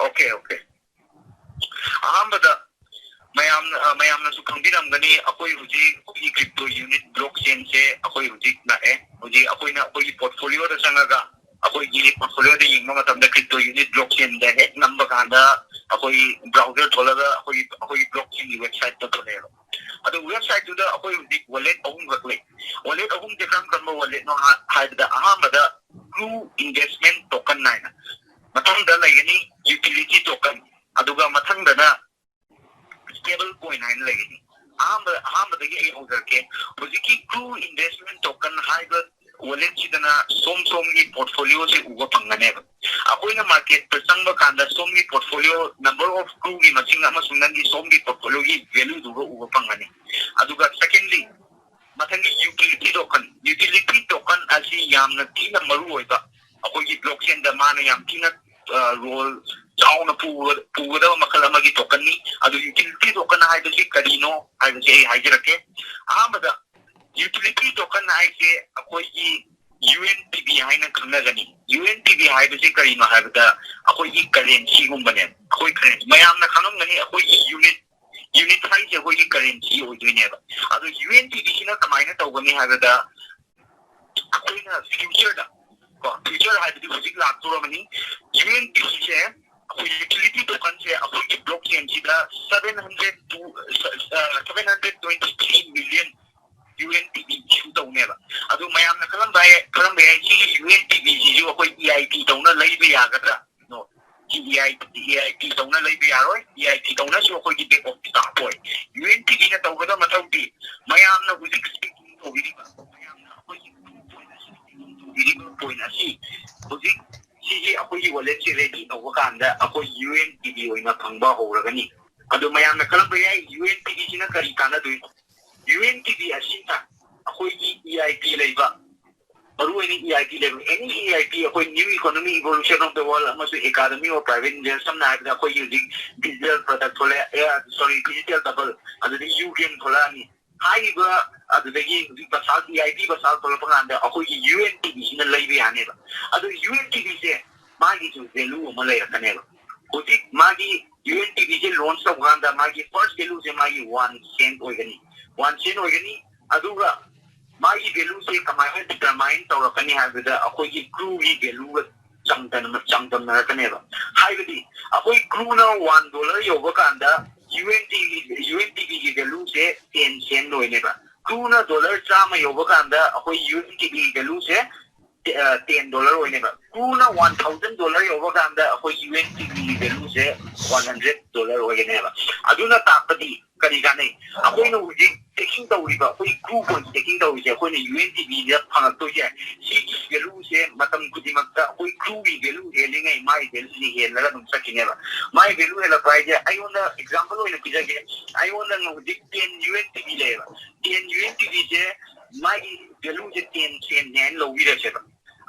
Okay, okay. ꯑꯍꯥꯟꯕꯗ ꯃꯌꯥꯝꯅ, ꯑ, ꯃꯌꯥꯝꯅꯁꯨ ꯈꯪꯕꯤꯔꯝꯒꯅꯤ, ꯑꯩꯈꯣꯏ ꯍꯧꯖꯤꯛ ꯑꯩꯈꯣꯏꯒꯤ crypto unit blockchain ꯁꯦ ꯑꯩꯈꯣꯏ ꯍꯧꯖꯤꯛ ꯂꯥꯛꯑꯦ꯫ ꯍꯧꯖꯤꯛ ꯑꯩꯈꯣꯏꯅ ꯑꯩꯈꯣꯏꯒꯤ portfolio ꯗ ꯆꯪꯉꯒ, ꯑꯩꯈꯣꯏꯒꯤ portfolio ꯗ ꯌꯦꯡꯕ ꯃꯇꯝꯗ crypto unit blockchain ꯗ ꯍꯦꯛ ꯅꯝꯕ ꯀꯥꯟꯗ ꯑꯩꯈꯣꯏ browser ꯊꯣꯛꯂꯒ ꯑꯩꯈꯣꯏꯒꯤ, ꯑꯩꯈꯣꯏꯒꯤ blockchain ꯒꯤ website ꯇꯣ ꯊꯣꯛꯂꯛꯑꯦꯕ꯫ ꯑꯗꯣ website ꯇꯨꯗ ꯑꯩꯈꯣꯏ ꯍꯧꯖꯤꯛ wallet ꯑꯍꯨꯝꯈꯛ ꯂꯩ꯫ Wallet ꯑꯍꯨꯝꯁꯦ ꯀꯔꯝ ꯀꯔꯝꯕ wallet ꯅꯣ ꯍꯥ-, ꯍꯥꯏꯕꯗ, ꯑꯍꯥꯟꯕꯗ Blue Investment Token ꯍꯥꯏꯅ, ꯃꯊꯪꯗ ꯂꯩꯒꯅꯤ Utility Token, ꯑꯗꯨꯒ ꯃꯊꯪꯗꯅ stable coin ꯍꯥꯏꯅ ꯂꯩꯒꯅꯤ꯫ ꯑꯍꯥꯟꯕ ꯑꯍꯥꯟꯕꯗꯒꯤ ꯑꯩ ꯍꯧꯖꯔꯛꯀꯦ꯫ ꯍꯧꯖꯤꯛꯀꯤ Crew Investment Token ꯍꯥꯏꯕ wallet ꯁꯤꯗꯅ ꯁꯣꯝ ꯁꯣꯝꯒꯤ portfolio ꯁꯦ ꯎꯕ ꯐꯪꯒꯅꯦꯕ꯫ ꯑꯩꯈꯣꯏꯅ market ꯇ ꯆꯪꯕ ꯀꯥꯟꯗ ꯁꯣꯝꯒꯤ portfolio number of crew ꯒꯤ ꯃꯁꯤꯡ ꯑꯃꯁꯨꯡ ꯅꯪꯒꯤ ꯁꯣꯝꯒꯤ portfolio ꯒꯤ value ꯗꯨꯒ ꯎꯕ ꯐꯪꯒꯅꯤ꯫ ꯑꯗꯨꯒ secondly, ꯃꯊꯪꯒꯤ utility token, utility token ꯑꯁꯤ ꯌꯥꯝꯅ ꯊꯤꯅ ꯃꯔꯨ ꯑꯣꯏꯕ, ꯑꯩꯈꯣꯏꯒꯤ blockchain ꯗ ꯃꯥꯅ ꯌꯥꯝ ꯊꯤꯅ role ꯆꯥꯎꯅ ꯄꯨꯒꯗꯕ ꯃꯈꯜ ꯑꯃꯒꯤ token ꯅꯤ꯫ ꯑꯗꯨ utility token ꯍꯥꯏꯕꯁꯤ ꯀꯔꯤꯅꯣ ꯍꯥꯏꯕꯁꯤ ꯑꯩ ꯍꯥꯏꯖꯔꯛꯀꯦ꯫ ꯑꯍꯥꯟꯕꯗ, utility token ꯍꯥꯏꯁꯦ ꯑꯩꯈꯣꯏꯒꯤ U N P B ꯍꯥꯏꯅ ꯈꯪꯅꯒꯅꯤ꯫ U N P B ꯍꯥꯏꯕꯁꯤ ꯀꯔꯤꯅꯣ ꯍꯥꯏꯕꯗ, ꯑꯩꯈꯣꯏꯒꯤ currency ꯒꯨꯝꯕꯅꯦ꯫ ꯑꯩꯈꯣꯏ currency ꯃꯌꯥꯝꯅ ꯈꯪꯉꯝꯒꯅꯤ, ꯑꯩꯈꯣꯏꯒꯤ unit unit ꯍꯥꯏꯁꯦ ꯑꯩꯈꯣꯏꯒꯤ currency ꯑꯣꯏꯗꯣꯏꯅꯦꯕ꯫ ꯑꯗꯣ U N P B ꯁꯤꯅ ꯀꯃꯥꯏꯅ ꯇꯧꯒꯅꯤ ꯍꯥꯏꯕꯗ, ꯑꯩꯈꯣꯏꯅ future ꯗ, ꯀꯣ, future ꯍꯥꯏꯕꯗꯤ ꯍꯧꯖꯤꯛ ꯂꯥꯛꯇꯣꯔꯕꯅꯤ꯫ U N P B ꯁꯦ, ꯑꯩꯈꯣꯏ utility token ꯁꯦ ꯑꯩꯈꯣꯏꯒꯤ blockchain ꯁꯤꯗ seven hundred to seven hundred twenty three million U N P B issue ꯇꯧꯅꯦꯕ꯫ ꯑꯗꯨ ꯃꯌꯥꯝꯅ ꯈꯜꯂꯝꯕ ꯌꯥꯏ, ꯈꯜꯂꯝꯕ ꯌꯥꯏ, ꯁꯤꯒꯤ U N P B ꯁꯤꯁꯨ ꯑꯩꯈꯣꯏ E I P ꯇꯧꯅ ꯂꯩꯕ ꯌꯥꯒꯗ꯭ꯔꯥ? No, ꯁꯤ E I P, E I P ꯇꯧꯅ ꯂꯩꯕ ꯌꯥꯔꯣꯏ꯫ E I P ꯇꯧꯅꯁꯨ ꯑꯩꯈꯣꯏꯒꯤ back office ꯇ ꯍꯥꯞꯄꯣꯏ꯫ U N P B ꯅ ꯇꯧꯒꯗꯕ ꯃꯊꯧꯗꯤ, ꯃꯌꯥꯝꯅ ꯍꯧꯖꯤꯛ staking ꯇꯧꯕꯤꯔꯤꯕ, ꯃꯌꯥꯝꯅ ꯑꯩꯈꯣꯏꯒꯤ ꯇꯧꯕꯤꯔꯤꯕ point ꯑꯁꯤ ꯍꯧꯖꯤꯛ ꯁꯤꯒꯤ ꯑꯩꯈꯣꯏꯒꯤ wallet ꯁꯤ ready ꯇꯧꯕ ꯀꯥꯟꯗ ꯑꯩꯈꯣꯏ U N P B ꯑꯣꯏꯅ ꯐꯪꯕ ꯍꯧꯔꯒꯅꯤ꯫ ꯑꯗꯨ ꯃꯌꯥꯝꯅ ꯈꯜꯂꯝꯕ ꯌꯥꯏ, U N P B ꯁꯤꯅ ꯀꯔꯤ ꯀꯥꯟꯅꯗꯣꯏꯅꯣ? U N P B ꯑꯁꯤꯅ ꯑꯩꯈꯣꯏꯒꯤ E I P ꯂꯩꯕ, ꯃꯔꯨꯑꯣꯏꯅ E I P ꯂꯩꯕ, any E I P, ꯑꯩꯈꯣꯏ New Economic Evolution of the World ꯑꯃꯁꯨꯡ Economy of Private Investment, ꯁꯝꯅ ꯍꯥꯏꯔꯕꯗ ꯑꯩꯈꯣꯏꯒꯤ ꯍꯧꯖꯤꯛ digital product ꯊꯣꯛꯂꯛꯑꯦ, sorry, digital double, ꯑꯗꯨꯗꯒꯤ U Game ꯊꯣꯛꯂꯛꯑꯅꯤ꯫ ꯍꯥꯏꯔꯤꯕ ꯑꯗꯨꯗꯒꯤ ꯍꯧꯖꯤꯛ ꯕꯁꯥꯜ, E I P ꯕꯁꯥꯜ ꯊꯣꯛꯂꯛꯄ ꯀꯥꯟꯗ ꯑꯩꯈꯣꯏꯒꯤ U N P B ꯁꯤꯅ ꯂꯩꯕ ꯌꯥꯅꯦꯕ꯫ ꯑꯗꯨ U N P B ꯁꯦ ꯃꯥꯒꯤꯁꯨ value ꯑꯃ ꯂꯩꯔꯛꯀꯅꯦꯕ꯫ ꯍꯧꯖꯤꯛ ꯃꯥꯒꯤ U N P B ꯁꯦ launch ꯇꯧꯕ ꯀꯥꯟꯗ ꯃꯥꯒꯤ first value ꯁꯦ ꯃꯥꯒꯤ one cent ꯑꯣꯏꯒꯅꯤ, one cent ꯑꯣꯏꯒꯅꯤ꯫ ꯑꯗꯨꯒ ꯃꯥꯒꯤ value ꯁꯦ ꯀꯃꯥꯏꯅ determine ꯇꯧꯔꯛꯀꯅꯤ ꯍꯥꯏꯕꯗ, ꯑꯩꯈꯣꯏꯒꯤ Crew ꯒꯤ value ꯒ ꯆꯥꯡꯗꯝꯅ-, ꯆꯥꯡꯗꯝꯅꯔꯛꯀꯅꯦꯕ꯫ ꯍꯥꯏꯕꯗꯤ ꯑꯩꯈꯣꯏ Crew ꯅ one dollar ꯌꯧꯕ ꯀꯥꯟꯗ U N P B, U N P B ꯒꯤ value ꯁꯦ ten cent ꯑꯣꯏꯅꯦꯕ꯫ Crew ꯅ dollar ꯆꯥꯝꯃ ꯌꯧꯕ ꯀꯥꯟꯗ ꯑꯩꯈꯣꯏ U N P B ꯒꯤ value ꯁꯦ, ꯑ, ten dollar ꯑꯣꯏꯅꯦꯕ꯫ Crew ꯅ one thousand dollar ꯌꯧꯕ ꯀꯥꯟꯗ ꯑꯩꯈꯣꯏ U N P B ꯒꯤ value ꯁꯦ one hundred dollar ꯑꯣꯏꯒꯅꯦꯕ꯫ ꯑꯗꯨꯅ ꯇꯥꯛꯄꯗꯤ ꯀꯔꯤ ꯀꯥꯟꯅꯩ? ꯑꯩꯈꯣꯏꯅ ꯍꯧꯖꯤꯛ staking ꯇꯧꯔꯤꯕ, ꯑꯩꯈꯣꯏ crew coin staking ꯇꯧꯔꯤꯁꯦ, ꯑꯩꯈꯣꯏꯅ UNTV ꯗ ꯐꯪꯉꯛꯇꯣꯏꯁꯦ, ꯁꯤꯒꯤ value ꯁꯦ ꯃꯇꯝ ꯈꯨꯗꯤꯡꯃꯛꯇ ꯑꯩꯈꯣꯏ crew ꯒꯤ value ꯍꯦꯜꯂꯤꯉꯩ ꯃꯥꯒꯤ value ꯁꯤ ꯍꯦꯜꯂꯒ ꯑꯗꯨꯝ ꯆꯠꯈꯤꯅꯦꯕ꯫ ꯃꯥꯒꯤ value ꯍꯦꯜꯂꯛꯄ ꯍꯥꯏꯁꯦ, ꯑꯩꯉꯣꯟꯗ example ꯑꯣꯏꯅ ꯄꯤꯖꯒꯦ, ꯑꯩꯉꯣꯟꯗ ꯍꯧꯖꯤꯛ ten UNTV ꯂꯩꯌꯦꯕ, ten UNTV ꯁꯦ ꯃꯥꯒꯤ value ꯁꯦ ten cent ꯅꯦ ꯍꯥꯏꯅ ꯂꯧꯕꯤꯔꯁꯦꯕ꯫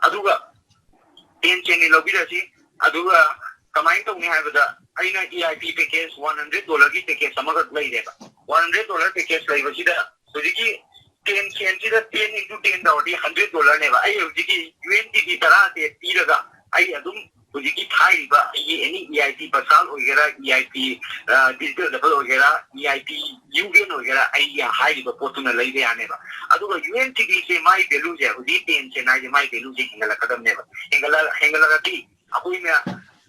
ꯑꯗꯨꯒ ten cent ꯅꯤ ꯂꯧꯕꯤꯔꯁꯤ꯫ ꯑꯗꯨꯒ ꯀꯃꯥꯏꯅ ꯇꯧꯅꯤ ꯍꯥꯏꯕꯗ, ꯑꯩꯅ EIP package one hundred dollar ꯒꯤ package ꯑꯃꯈꯛ ꯂꯩꯔꯦꯕ꯫ One hundred dollar package ꯂꯩꯕꯁꯤꯗ ꯍꯧꯖꯤꯛꯀꯤ ten cent ꯁꯤꯗ ten into ten ꯇꯧꯔꯗꯤ hundred dollar ꯅꯦꯕ꯫ ꯑꯩ ꯍꯧꯖꯤꯛꯀꯤ UNTV ꯇꯔꯥ ꯁꯦ ꯄꯤꯔꯒ ꯑꯩ ꯑꯗꯨꯝ ꯍꯧꯖꯤꯛꯀꯤ ꯊꯥꯔꯤꯕ ꯑꯩꯒꯤ any EIP Basal ꯑꯣꯏꯒꯦꯔꯥ, EIP, ꯑ, Digital Double ꯑꯣꯏꯒꯦꯔꯥ, EIP Yugen ꯑꯣꯏꯒꯦꯔꯥ, ꯑꯩꯒꯤ ꯍꯥꯏꯔꯤꯕ ꯄꯣꯠꯇꯨꯅ ꯂꯩꯕ ꯌꯥꯅꯦꯕ꯫ ꯑꯗꯨꯒ UNTV ꯁꯦ ꯃꯥꯒꯤ value ꯁꯦ ꯍꯧꯖꯤꯛ ten cent ꯍꯥꯏꯁꯦ ꯃꯥꯒꯤ value ꯁꯦ ꯍꯦꯟꯒꯠꯂꯛꯀꯗꯕꯅꯦꯕ꯫ ꯍꯦꯟꯒꯠꯂ-, ꯍꯦꯟꯒꯠꯂꯛꯑꯗꯤ ꯑꯩꯈꯣꯏꯅ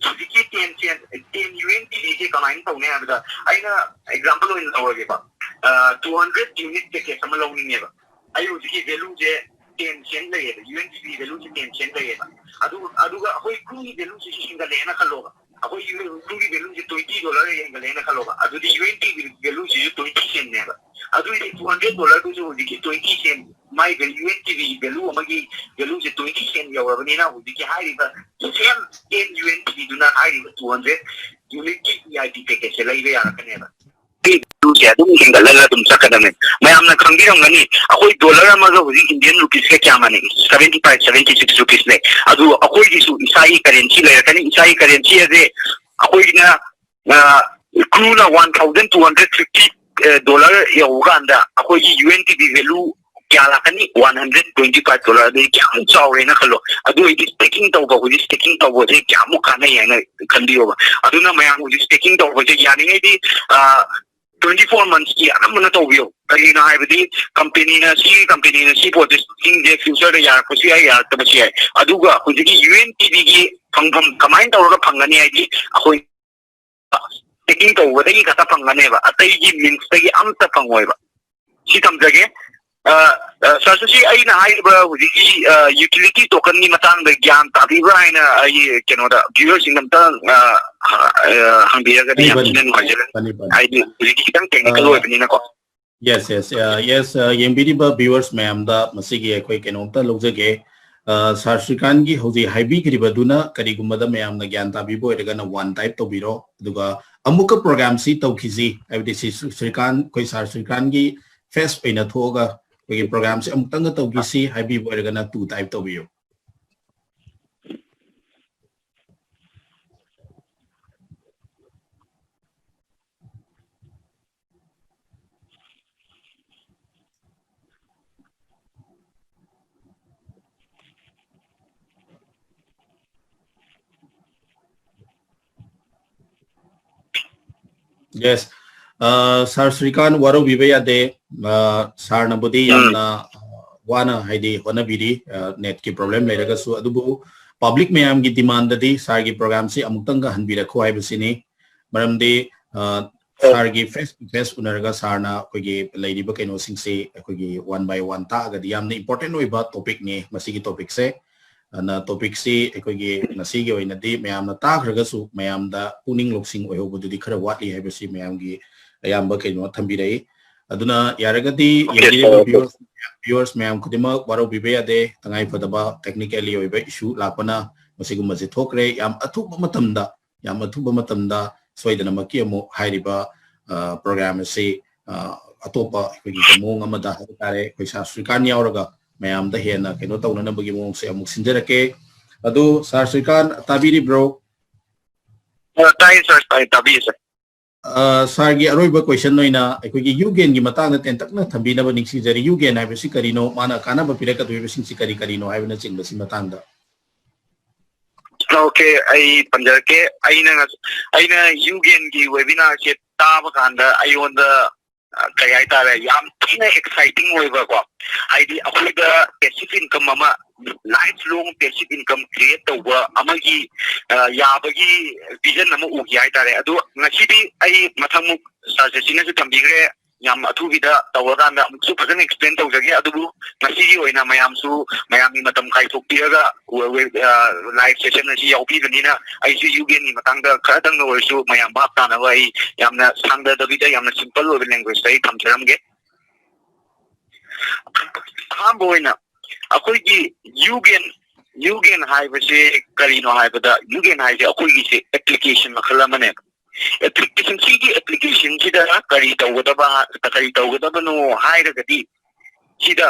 ꯍꯧꯖꯤꯛꯀꯤ ten cent, ten UNTV ꯁꯦ ꯀꯃꯥꯏꯅ ꯇꯧꯅꯤ ꯍꯥꯏꯕꯗ, ꯑꯩꯅ example ꯑꯣꯏꯅ ꯂꯧꯔꯒꯦꯕ, ꯑ, two hundred unit package ꯑꯃ ꯂꯧꯅꯤꯡꯉꯦꯕ꯫ ꯑꯩ ꯍꯧꯖꯤꯛꯀꯤ value ꯁꯦ ten cent ꯂꯩꯌꯦꯕ, UNTV value ꯁꯦ ten cent ꯂꯩꯌꯦꯕ꯫ ꯑꯗꯨ, ꯑꯗꯨꯒ ꯑꯩꯈꯣꯏ crew ꯒꯤ value ꯁꯤꯁꯨ ꯍꯦꯟꯒꯠꯂꯛꯑꯦꯅ ꯈꯜꯂꯣꯕ꯫ ꯑꯩꯈꯣꯏ crew ꯒꯤ value ꯁꯦ twenty dollar ꯍꯦꯟꯒꯠꯂꯛꯑꯦꯅ ꯈꯜꯂꯣꯕ꯫ ꯑꯗꯨꯗꯤ UNTV value ꯁꯤꯁꯨ twenty cent ꯅꯦꯕ꯫ ꯑꯗꯨꯗꯤ two hundred dollar ꯗꯨꯁꯨ ꯍꯧꯖꯤꯛꯀꯤ twenty cent, ꯃꯥꯏ value, UNTV value ꯑꯃꯒꯤ value ꯁꯦ twenty cent ꯌꯧꯔꯕꯅꯤꯅ, ꯍꯧꯖꯤꯛꯀꯤ ꯍꯥꯏꯔꯤꯕ same ten UNTV ꯗꯨꯅ ꯍꯥꯏꯔꯤꯕ two hundred unit ꯀꯤ EIP package ꯁꯦ ꯂꯩꯕ ꯌꯥꯔꯛꯀꯅꯦꯕ꯫ ꯁꯦ ꯑꯗꯨꯝ ꯍꯦꯟꯒꯠꯂꯒ ꯑꯗꯨꯝ ꯆꯠꯀꯗꯕꯅꯦ꯫ ꯃꯌꯥꯝꯅ ꯈꯪꯕꯤꯔꯝꯒꯅꯤ, ꯑꯩꯈꯣꯏ dollar ꯑꯃꯒ ꯍꯧꯖꯤꯛ Indian rupees ꯀ ꯀꯌꯥ ꯃꯥꯟꯅꯩ? Seventy five, seventy six rupees ꯅꯦ꯫ ꯑꯗꯨ ꯑꯩꯈꯣꯏꯒꯤꯁꯨ ꯏꯁꯥꯒꯤ currency ꯂꯩꯔꯛꯀꯅꯤ꯫ ꯏꯁꯥꯒꯤ currency ꯑꯁꯦ ꯑꯩꯈꯣꯏꯒꯤꯅ, ꯑ, crew ꯅ one thousand two hundred fifty, ꯑ, dollar ꯌꯧꯕ ꯀꯥꯟꯗ ꯑꯩꯈꯣꯏꯒꯤ UNTV value ꯀꯌꯥ ꯂꯥꯛꯀꯅꯤ? One hundred twenty five dollar꯫ ꯑꯗꯨꯗꯤ ꯀꯌꯥꯃꯨꯛ ꯆꯥꯎꯔꯦꯅ ꯈꯜꯂꯣ꯫ ꯑꯗꯨ ꯑꯣꯏꯗꯤ staking ꯇꯧꯕ, ꯍꯧꯖꯤꯛ staking ꯇꯧꯕꯁꯦ ꯀꯌꯥꯃꯨꯛ ꯀꯥꯟꯅꯩ ꯍꯥꯏꯅ ꯈꯟꯕꯤꯌꯣꯕ꯫ ꯑꯗꯨꯅ ꯃꯌꯥꯝ ꯍꯧꯖꯤꯛ staking ꯇꯧꯕꯁꯦ ꯌꯥꯔꯤꯉꯩꯗꯤ, ꯑ, twenty four months ꯀꯤ ꯑꯅꯝꯕꯅ ꯇꯧꯕꯤꯌꯣ꯫ ꯀꯔꯤꯒꯤꯅꯣ ꯍꯥꯏꯕꯗꯤ, company ꯅ, ꯁꯤ company ꯅ ꯁꯤ ꯄꯣꯠꯁꯦ, staking ꯁꯦ future ꯗ ꯌꯥꯔꯛꯄꯁꯨ ꯌꯥꯏ, ꯌꯥꯔꯛꯇꯕꯁꯨ ꯌꯥꯏ꯫ ꯑꯗꯨꯒ ꯍꯧꯖꯤꯛꯀꯤ UNTV ꯒꯤ ꯐꯪꯐꯝ ꯀꯃꯥꯏꯅ ꯇꯧꯔꯒ ꯐꯪꯒꯅꯤ ꯍꯥꯏꯗꯤ, ꯑꯩꯈꯣꯏ staking ꯇꯧꯕꯗꯒꯤ ꯈꯛꯇ ꯐꯪꯒꯅꯦꯕ, ꯑꯇꯩꯒꯤ means ꯇꯒꯤ ꯑꯝꯇ ꯐꯪꯉꯣꯏꯕ꯫ ꯁꯤ ꯊꯝꯖꯒꯦ꯫ ꯑ, ꯑ, ꯁꯥꯔ ꯁꯤ ꯑꯩꯅ ꯍꯥꯏꯔꯤꯕ ꯍꯧꯖꯤꯛꯀꯤ, ꯑ, utility tokenꯒꯤ ꯃꯇꯥꯡꯗ ꯒ꯭ꯌꯥꯟ ꯇꯥꯕꯤꯕ꯭ꯔꯥ ꯍꯥꯏꯅ ꯑꯩꯒꯤ ꯀꯩꯅꯣꯗ viewerꯁꯤꯡꯗ ꯑꯝꯇ, ꯑ, ꯑ, ꯍꯪꯕꯤꯔꯒꯗꯤ ꯌꯥꯝ ꯐꯅꯤ, ꯊꯤꯅ ꯐꯅꯤ, ꯅꯨꯡꯉꯥꯏꯖꯔꯦ꯫ ꯐꯅꯤ, ꯐꯅꯤ꯫ ꯍꯥꯏꯗꯤ ꯍꯧꯖꯤꯛꯇꯤ ꯈꯤꯇꯪ technical ꯑ, ꯑꯣꯏꯕꯅꯤꯅꯀꯣ꯫ Yes, yes, uh, yes, uh, ꯌꯦꯡꯕꯤꯔꯤꯕ viewers ꯃꯌꯥꯝꯗ ꯃꯁꯤꯒꯤ ꯑꯩꯈꯣꯏ ꯀꯩꯅꯣꯝꯇ ꯂꯧꯖꯒꯦ꯫ ꯑ, ꯁꯥꯔ ꯁ꯭ꯔꯤꯀꯥꯟꯒꯤ ꯍꯧꯖꯤꯛ ꯍꯥꯏꯕꯤꯈ꯭ꯔꯤꯕꯗꯨꯅ ꯀꯔꯤꯒꯨꯝꯕꯗ ꯃꯌꯥꯝꯅ ꯒ꯭ꯌꯥꯟ ꯇꯥꯕꯤꯕ ꯑꯣꯏꯔꯒꯅ one type ꯇꯧꯕꯤꯔꯣ, ꯑꯗꯨꯒ ꯑꯃꯨꯛꯀ programꯁꯤ ꯇꯧꯈꯤꯁꯤ, ꯍꯥꯏꯕꯗꯤ ꯁꯤ ꯁ꯭ꯔꯤꯀꯥꯟ, ꯑꯩꯈꯣꯏ ꯁꯥꯔ ꯁ꯭ꯔꯤꯀꯥꯟꯒꯤ face ꯑꯣꯏꯅ ꯊꯣꯛꯑꯒ ꯑꯩꯈꯣꯏꯒꯤ programꯁꯤ ꯑꯃꯨꯛꯇꯪꯒ ꯇꯧꯈꯤꯁꯤ ꯍꯥꯏꯕꯤꯕ ꯑꯣꯏꯔꯒꯅ two type ꯇꯧꯕꯤꯌꯨ꯫ Yes. ꯑ, ꯁꯥꯔ ꯁ꯭ꯔꯤꯀꯥꯟ, ꯋꯥꯔꯧꯕꯤꯕ ꯌꯥꯗꯦ꯫ ꯑ, ꯁꯥꯔꯅꯕꯨꯗꯤ ꯎꯝ꯫ ꯌꯥꯝꯅ, ꯑ, ꯋꯥꯅ, ꯍꯥꯏꯗꯤ, ꯍꯣꯠꯅꯕꯤꯔꯤ, ꯑ, netꯀꯤ problem ꯂꯩꯔꯒꯁꯨ, ꯑꯗꯨꯕꯨ public ꯃꯌꯥꯝꯒꯤ demandꯗꯗꯤ ꯁꯥꯔꯒꯤ programꯁꯤ ꯑꯃꯨꯛꯇꯪꯒ ꯍꯟꯕꯤꯔꯛꯈꯣ ꯍꯥꯏꯕꯁꯤꯅꯤ꯫ ꯃꯔꯝꯗꯤ, ꯑ, ꯁꯥꯔꯒꯤ face to face ꯎꯅꯔꯒ ꯁꯥꯔꯅ ꯑꯩꯈꯣꯏꯒꯤ ꯂꯩꯔꯤꯕ ꯀꯩꯅꯣꯁꯤꯡꯁꯤ ꯑꯩꯈꯣꯏꯒꯤ one by one ꯇꯥꯛꯑꯒꯗꯤ ꯌꯥꯝꯅ important ꯑꯣꯏꯕ topicꯅꯤ ꯃꯁꯤꯒꯤ topicꯁꯦ꯫ ꯑꯗꯨꯅ topicꯁꯤ ꯑꯩꯈꯣꯏꯒꯤ ꯉꯁꯤꯒꯤ ꯑꯣꯏꯅꯗꯤ ꯃꯌꯥꯝꯅ ꯇꯥꯈ꯭ꯔꯒꯁꯨ ꯃꯌꯥꯝꯗ ꯄꯨꯛꯅꯤꯡ ꯂꯧꯁꯤꯡ ꯑꯣꯏꯍꯧꯕꯗꯨꯗꯤ ꯈꯔ ꯋꯥꯠꯂꯤ ꯍꯥꯏꯕꯁꯤ ꯃꯌꯥꯝꯒꯤ ꯑꯌꯥꯝꯕ ꯀꯩꯅꯣ ꯊꯝꯕꯤꯔꯛꯏ꯫ ꯑꯗꯨꯅ ꯌꯥꯔꯒꯗꯤ Okay, ꯌꯦꯡꯕꯤꯔꯤꯕ sir, okay. Viewers, viewers ꯃꯌꯥꯝ ꯈꯨꯗꯤꯡꯃꯛ ꯋꯥꯔꯧꯕꯤꯕ ꯌꯥꯗꯦ꯫ ꯇꯉꯥꯏ ꯐꯗꯕ technically ꯑꯣꯏꯕ issue ꯂꯥꯛꯄꯅ ꯃꯁꯤꯒꯨꯝꯕꯁꯦ ꯊꯣꯛꯈ꯭ꯔꯦ꯫ ꯌꯥꯝ ꯑꯊꯨꯕ ꯃꯇꯝꯗ, ꯌꯥꯝ ꯑꯊꯨꯕ ꯃꯇꯝꯗ ꯁꯣꯏꯗꯅꯃꯛꯀꯤ ꯑꯃꯨꯛ ꯍꯥꯏꯔꯤꯕ, ꯑ, program ꯑꯁꯤ, ꯑ, ꯑꯇꯣꯞꯄ ꯑꯩꯈꯣꯏꯒꯤ ꯃꯑꯣꯡ ꯑꯃꯗ ꯍꯥꯏꯕ ꯇꯥꯔꯦ, ꯑꯩꯈꯣꯏ ꯁꯥꯔ ꯁ꯭ꯔꯤꯀꯥꯟ ꯌꯥꯎꯔꯒ ꯃꯌꯥꯝꯗ ꯍꯦꯟꯅ ꯀꯩꯅꯣ ꯇꯧꯅꯅꯕꯒꯤ ꯃꯑꯣꯡꯁꯦ ꯑꯃꯨꯛ ꯁꯤꯟꯖꯔꯛꯀꯦ꯫ ꯑꯗꯨ ꯁꯥꯔ ꯁ꯭ꯔꯤꯀꯥꯟ ꯇꯥꯕꯤꯔꯤꯕ꯭ꯔꯣ? ꯑ, ꯇꯥꯏꯌꯦ sir, ꯇꯥꯏꯌꯦ, ꯇꯥꯕꯤꯌꯦ sir꯫ ꯑ, ꯁꯥꯔꯒꯤ ꯑꯔꯣꯏꯕ question ꯑꯣꯏꯅ ꯑꯩꯈꯣꯏꯒꯤ ꯌꯨꯒꯦꯟꯒꯤ ꯃꯇꯥꯡꯗ ꯇꯦꯟꯇꯛꯅ ꯊꯝꯕꯤꯅꯕ ꯅꯤꯡꯁꯤꯡꯖꯔꯤ꯫ ꯌꯨꯒꯦꯟ ꯍꯥꯏꯕꯁꯤ ꯀꯔꯤꯅꯣ? ꯃꯥꯅ ꯀꯥꯟꯅꯕ ꯄꯤꯔꯛꯀꯗꯧꯔꯤꯕꯁꯤꯡꯁꯤ ꯀꯔꯤ ꯀꯔꯤꯅꯣ ꯍꯥꯏꯕꯅꯆꯤꯡꯕꯁꯤ ꯃꯇꯥꯡꯗ꯫ Okay, ꯑꯩ ꯄꯟꯖꯔꯛꯀꯦ꯫ ꯑꯩꯅ ꯉꯁ-, ꯑꯩꯅ ꯌꯨꯒꯦꯟꯒꯤ webinarꯁꯦ ꯇꯥꯕ ꯀꯥꯟꯗ ꯑꯩꯉꯣꯟꯗ, ꯑ, ꯀꯩ ꯍꯥꯏꯇꯥꯔꯦ, ꯌꯥꯝ ꯊꯤꯅ exciting ꯑꯣꯏꯕꯀꯣ, ꯍꯥꯏꯗꯤ ꯑꯩꯈꯣꯏꯗ passive income ꯑꯃ, life long passive income create ꯇꯧꯕ ꯑꯃꯒꯤ, ꯑ, ꯌꯥꯕꯒꯤ vision ꯑꯃ ꯎꯈꯤ ꯍꯥꯏꯇꯥꯔꯦ꯫ ꯑꯗꯣ ꯉꯁꯤꯗꯤ ꯑꯩ ꯃꯊꯪꯃꯨꯛ ꯁꯥꯔ ꯖꯦꯁꯤꯅꯁꯨ ꯊꯝꯕꯤꯈ꯭ꯔꯦ, ꯌꯥꯝ ꯑꯊꯨꯕꯤꯗ ꯇꯧꯔꯀꯥꯟꯗ ꯑꯃꯨꯛꯁꯨ ꯐꯖꯅ explain ꯇꯧꯖꯒꯦ꯫ ꯑꯗꯨꯕꯨ ꯉꯁꯤꯒꯤ ꯑꯣꯏꯅ ꯃꯌꯥꯝꯁꯨ, ꯃꯌꯥꯝꯒꯤ ꯃꯇꯝ ꯀꯥꯏꯊꯣꯛꯄꯤꯔꯒ live session ꯑꯁꯤ ꯌꯥꯎꯕꯤꯕꯅꯤꯅ ꯑꯩꯁꯨ ꯌꯨꯒꯦꯟꯒꯤ ꯃꯇꯥꯡꯗ ꯈꯔꯗꯪ ꯑꯣꯏꯔꯁꯨ ꯃꯌꯥꯝ ꯚꯥꯞ ꯇꯥꯅꯕ ꯑꯩ ꯌꯥꯝꯅ ꯁꯥꯡꯗꯗꯕꯤꯗ ꯌꯥꯝꯅ simple ꯑꯣꯏꯕ languageꯇ ꯑꯩ ꯊꯝꯖꯔꯝꯒꯦ꯫ ꯑꯍꯥꯟꯕ ꯑꯣꯏꯅ ꯑꯩꯈꯣꯏꯒꯤ ꯌꯨꯒꯦꯟ, ꯌꯨꯒꯦꯟ ꯍꯥꯏꯕꯁꯦ ꯀꯔꯤꯅꯣ ꯍꯥꯏꯕꯗ, ꯌꯨꯒꯦꯟ ꯍꯥꯏꯁꯦ ꯑꯩꯈꯣꯏꯒꯤꯁꯦ application ꯃꯈꯜ ꯑꯃꯅꯦꯕ꯫ Application, ꯁꯤꯒꯤ applicationꯁꯤꯗ ꯀꯔꯤ ꯇꯧꯒꯗꯕ, ꯀꯔꯤ ꯇꯧꯒꯗꯕꯅꯣ ꯍꯥꯏꯔꯒꯗꯤ, ꯁꯤꯗ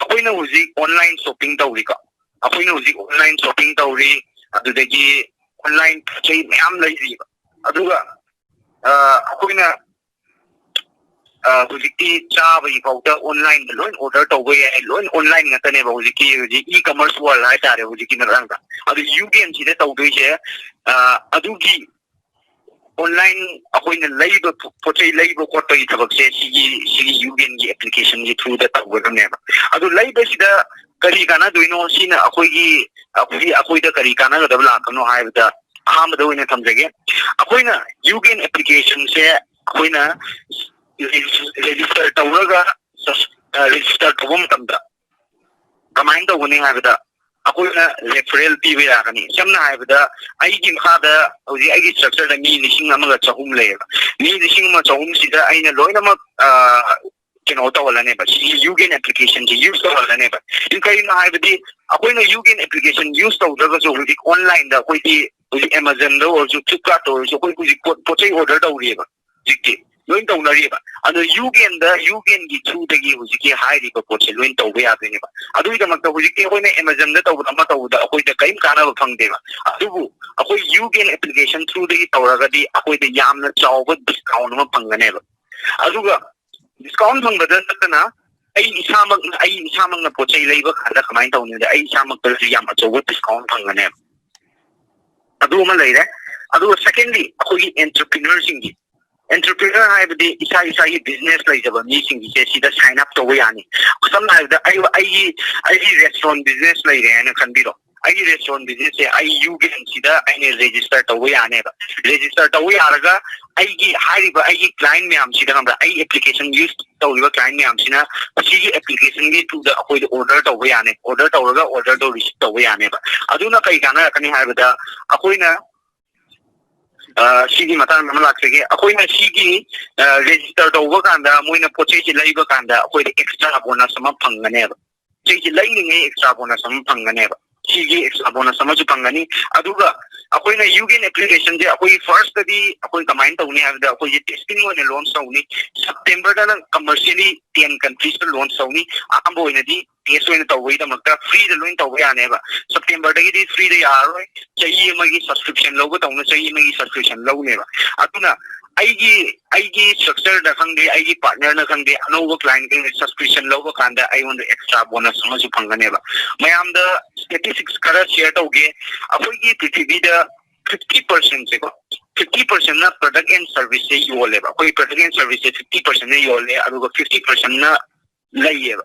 ꯑꯩꯈꯣꯏꯅ ꯍꯧꯖꯤꯛ online shopping ꯇꯧꯔꯤꯀꯣ, ꯑꯩꯈꯣꯏꯅ ꯍꯧꯖꯤꯛ online shopping ꯇꯧꯔꯤ, ꯑꯗꯨꯗꯒꯤ online ꯄꯣꯠ ꯆꯩ ꯃꯌꯥꯝ ꯂꯩꯔꯤꯕ꯫ ꯑꯗꯨꯒ ꯑ, ꯑꯩꯈꯣꯏꯅ ꯑ, ꯍꯧꯖꯤꯛꯇꯤ ꯆꯥꯕꯒꯤ ꯐꯥꯎꯗ onlineꯗ ꯂꯣꯏ order ꯇꯧꯕ ꯌꯥꯏ, ꯂꯣꯏ online ꯉꯥꯛꯇꯅꯦꯕ ꯍꯧꯖꯤꯛꯀꯤ, ꯍꯧꯖꯤꯛ e-commerce world ꯍꯥꯏꯇꯥꯔꯦ ꯍꯧꯖꯤꯛꯀꯤ ꯃꯇꯥꯡꯗ꯫ ꯑꯗꯨ ꯌꯨꯒꯦꯟꯁꯤꯗ ꯇꯧꯗꯣꯏꯁꯦ, ꯑ, ꯑꯗꯨꯒꯤ online ꯑꯩꯈꯣꯏꯅ ꯂꯩꯕ ꯄꯣ-, ꯄꯣꯠ ꯆꯩ ꯂꯩꯕ ꯈꯣꯠꯄꯒꯤ ꯊꯕꯛꯁꯦ ꯁꯤꯒꯤ, ꯁꯤꯒꯤ ꯌꯨꯒꯦꯟꯒꯤ applicationꯒꯤ throughꯗ ꯇꯧꯒꯗꯕꯅꯦꯕ꯫ ꯑꯗꯨ ꯂꯩꯕꯁꯤꯗ ꯀꯔꯤ ꯀꯥꯟꯅꯗꯣꯏꯅꯣ, ꯁꯤꯅ ꯑꯩꯈꯣꯏꯒꯤ, ꯑꯩꯈꯣꯏ, ꯑꯩꯈꯣꯏꯗ ꯀꯔꯤ ꯀꯥꯟꯅꯒꯗꯕ ꯂꯥꯛꯀꯅꯣ ꯍꯥꯏꯕꯗ, ꯑꯍꯥꯟꯕꯗ ꯑꯣꯏꯅ ꯊꯝꯖꯒꯦ꯫ ꯑꯩꯈꯣꯏꯅ ꯌꯨꯒꯦꯟ applicationꯁꯦ ꯑꯩꯈꯣꯏꯅ register ꯇꯧꯔꯒ, register ꯇꯧꯕ ꯃꯇꯝꯗ ꯀꯃꯥꯏꯅ ꯇꯧꯒꯅꯤ ꯍꯥꯏꯕꯗ, ꯑꯩꯈꯣꯏꯅ referral ꯄꯤꯕ ꯌꯥꯒꯅꯤ꯫ ꯁꯝꯅ ꯍꯥꯏꯔꯕꯗ, ꯑꯩꯒꯤ ꯃꯈꯥꯗ ꯍꯧꯖꯤꯛ ꯑꯩꯒꯤ structureꯗ ꯃꯤ ꯂꯤꯁꯤꯡ ꯑꯃꯒ ꯆꯍꯨꯝ ꯂꯩꯌꯦꯕ꯫ ꯃꯤ ꯂꯤꯁꯤꯡ ꯑꯃ ꯆꯍꯨꯝꯁꯤꯗ ꯑꯩꯅ ꯂꯣꯏꯅꯃꯛ, ꯑ, ꯀꯩꯅꯣ ꯇꯧꯍꯜꯂꯅꯦꯕ, ꯁꯤꯒꯤ ꯌꯨꯒꯦꯟ applicationꯁꯤ use ꯇꯧꯍꯜꯂꯅꯦꯕ꯫ ꯀꯔꯤꯒꯤꯅꯣ ꯍꯥꯏꯕꯗꯤ, ꯑꯩꯈꯣꯏꯅ ꯌꯨꯒꯦꯟ application use ꯇꯧꯗ꯭ꯔꯒꯁꯨ ꯍꯧꯖꯤꯛ onlineꯗ ꯑꯩꯈꯣꯏꯗꯤ ꯍꯧꯖꯤꯛ Amazonꯗ ꯑꯣꯏꯔꯁꯨ, Flipkartꯇ ꯑꯣꯏꯔꯁꯨ, ꯑꯩꯈꯣꯏ ꯍꯧꯖꯤꯛ ꯄꯣꯠ, ꯄꯣꯠ ꯆꯩ order ꯇꯧꯔꯤꯑꯕ꯫ ꯍꯧꯖꯤꯛꯇꯤ ꯂꯣꯏ ꯇꯧꯅꯔꯤꯑꯕ꯫ ꯑꯗꯣ ꯌꯨꯒꯦꯟꯗ, ꯌꯨꯒꯦꯟꯒꯤ throughꯗꯒꯤ ꯍꯧꯖꯤꯛꯀꯤ ꯍꯥꯏꯔꯤꯕ ꯄꯣꯠꯁꯦ ꯂꯣꯏ ꯇꯧꯕ ꯌꯥꯗꯣꯏꯅꯦꯕ꯫ ꯑꯗꯨꯒꯤꯗꯃꯛꯇ ꯍꯧꯖꯤꯛꯇꯤ ꯑꯩꯈꯣꯏꯅ Amazonꯗ ꯇꯧꯕꯗ, ꯑꯃ ꯇꯧꯕꯗ ꯑꯩꯈꯣꯏꯗ ꯀꯔꯤꯝ ꯀꯥꯟꯅꯕ ꯐꯪꯗꯦꯕ꯫ ꯑꯗꯨꯕꯨ ꯑꯩꯈꯣꯏ ꯌꯨꯒꯦꯟ application throughꯗꯒꯤ ꯇꯧꯔꯒꯗꯤ ꯑꯩꯈꯣꯏꯗ ꯌꯥꯝꯅ ꯆꯥꯎꯕ discount ꯑꯃ ꯐꯪꯒꯅꯦꯕ꯫ ꯑꯗꯨꯒ discount ꯐꯪꯕꯗ ꯅꯠꯇꯅ ꯑꯩ ꯏꯁꯥꯃꯛꯅ, ꯑꯩ ꯏꯁꯥꯃꯛꯅ ꯄꯣꯠ ꯆꯩ ꯂꯩꯕ ꯀꯥꯟꯗ ꯀꯃꯥꯏꯅ ꯇꯧꯅꯤꯗ, ꯑꯩ ꯏꯁꯥꯃꯛꯇꯁꯨ ꯌꯥꯝ ꯑꯆꯧꯕ discount ꯐꯪꯒꯅꯦꯕ꯫ ꯑꯗꯨ ꯑꯃ ꯂꯩꯔꯦ꯫ ꯑꯗꯨꯒ secondly, ꯑꯩꯈꯣꯏꯒꯤ entrepreneurꯁꯤꯡꯒꯤ, entrepreneur ꯍꯥꯏꯕꯗꯤ ꯏꯁꯥ ꯏꯁꯥꯒꯤ business ꯂꯩꯖꯕ ꯃꯤꯁꯤꯡꯒꯤꯁꯦ ꯁꯤꯗ sign up ꯇꯧꯕ ꯌꯥꯅꯤ꯫ ꯁꯝꯅ ꯍꯥꯏꯔꯕꯗ, ꯑꯩ, ꯑꯩꯒꯤ, ꯑꯩꯒꯤ restaurant business ꯂꯩꯔꯦ ꯍꯥꯏꯅ ꯈꯟꯕꯤꯔꯣ꯫ ꯑꯩꯒꯤ restaurant business ꯁꯦ ꯑꯩ ꯌꯨ ꯒꯦꯟꯁꯤꯗ ꯑꯩꯅ register ꯇꯧꯕ ꯌꯥꯅꯦꯕ꯫ Register ꯇꯧꯕ ꯌꯥꯔꯒ ꯑꯩꯒꯤ ꯍꯥꯏꯔꯤꯕ ꯑꯩꯒꯤ client ꯃꯌꯥꯝꯁꯤꯗ, ꯈꯪꯕ꯭ꯔꯥ, ꯑꯩ application use ꯇꯧꯔꯤꯕ client ꯃꯌꯥꯝꯁꯤꯅ ꯁꯤꯒꯤ application ꯒꯤ through ꯗ ꯑꯩꯈꯣꯏꯗ order ꯇꯧꯕ ꯌꯥꯅꯤ꯫ Order ꯇꯧꯔꯒ order ꯗꯣ receive ꯇꯧꯕ ꯌꯥꯅꯦꯕ꯫ ꯑꯗꯨꯅ ꯀꯩ ꯀꯥꯟꯅꯔꯛꯀꯅꯤ ꯍꯥꯏꯕꯗ, ꯑꯩꯈꯣꯏꯅ ꯑ, ꯁꯤꯒꯤ ꯃꯇꯥꯡꯗ ꯑꯃ ꯂꯥꯛꯆꯒꯦ꯫ ꯑꯩꯈꯣꯏꯅ ꯁꯤꯒꯤ, ꯑ, register ꯇꯧꯕ ꯀꯥꯟꯗ, ꯃꯣꯏꯅ ꯄꯣꯠ ꯆꯩꯁꯦ ꯂꯩꯕ ꯀꯥꯟꯗ ꯑꯩꯈꯣꯏꯗ extra bonus ꯑꯃ ꯐꯪꯒꯅꯦꯕ꯫ ꯄꯣꯠ ꯆꯩꯁꯦ ꯂꯩꯔꯤꯉꯩ extra bonus ꯑꯃ ꯐꯪꯒꯅꯦꯕ꯫ ꯁꯤꯒꯤ extra bonus ꯑꯃꯁꯨ ꯐꯪꯒꯅꯤ꯫ ꯑꯗꯨꯒ ꯑꯩꯈꯣꯏꯅ ꯌꯨ ꯒꯦꯟ application ꯁꯦ ꯑꯩꯈꯣꯏꯒꯤ first ꯇꯗꯤ ꯑꯩꯈꯣꯏ ꯀꯃꯥꯏꯅ ꯇꯧꯅꯤ ꯍꯥꯏꯕꯗ, ꯑꯩꯈꯣꯏꯁꯦ testing ꯑꯣꯏꯅ launch ꯇꯧꯅꯤ꯫ September ꯗꯅ commercially ten countries ꯇ launch ꯇꯧꯅꯤ꯫ ꯑꯍꯥꯟꯕ ꯑꯣꯏꯅꯗꯤ test ꯑꯣꯏꯅ ꯇꯧꯕꯒꯤꯗꯃꯛꯇ free ꯗ ꯂꯣꯏ ꯇꯧꯕ ꯌꯥꯅꯦꯕ꯫ September ꯗꯒꯤꯗꯤ free ꯗ ꯌꯥꯔꯔꯣꯏ, ꯆꯍꯤ ꯑꯃꯒꯤ subscription ꯂꯧꯕ ꯇꯧꯅ ꯆꯍꯤ ꯑꯃꯒꯤ subscription ꯂꯧꯅꯦꯕ꯫ ꯑꯗꯨꯅ ꯑꯩꯒꯤ, ꯑꯩꯒꯤ structure ꯗ ꯈꯪꯗꯦ, ꯑꯩꯒꯤ partner ꯅ ꯈꯪꯗꯦ, ꯑꯅꯧꯕ client ꯈꯪꯗꯦ, subscription ꯂꯧꯕ ꯀꯥꯟꯗ ꯑꯩꯉꯣꯟꯗ extra bonus ꯑꯃꯁꯨ ꯐꯪꯒꯅꯦꯕ꯫ ꯃꯌꯥꯝꯗ statistics ꯈꯔ share ꯇꯧꯒꯦ꯫ ꯑꯩꯈꯣꯏꯒꯤ ꯄ꯭ꯔꯤꯊꯤꯕꯤꯗ fifty percent ꯁꯦꯀꯣ, fifty percent ꯅ product and service ꯁꯦ ꯌꯣꯜꯂꯦꯕ꯫ ꯑꯩꯈꯣꯏ product and service say fifty percent ꯅ ꯌꯣꯜꯂꯦ, ꯑꯗꯨꯒ fifty percent ꯅ ꯂꯩꯌꯦꯕ꯫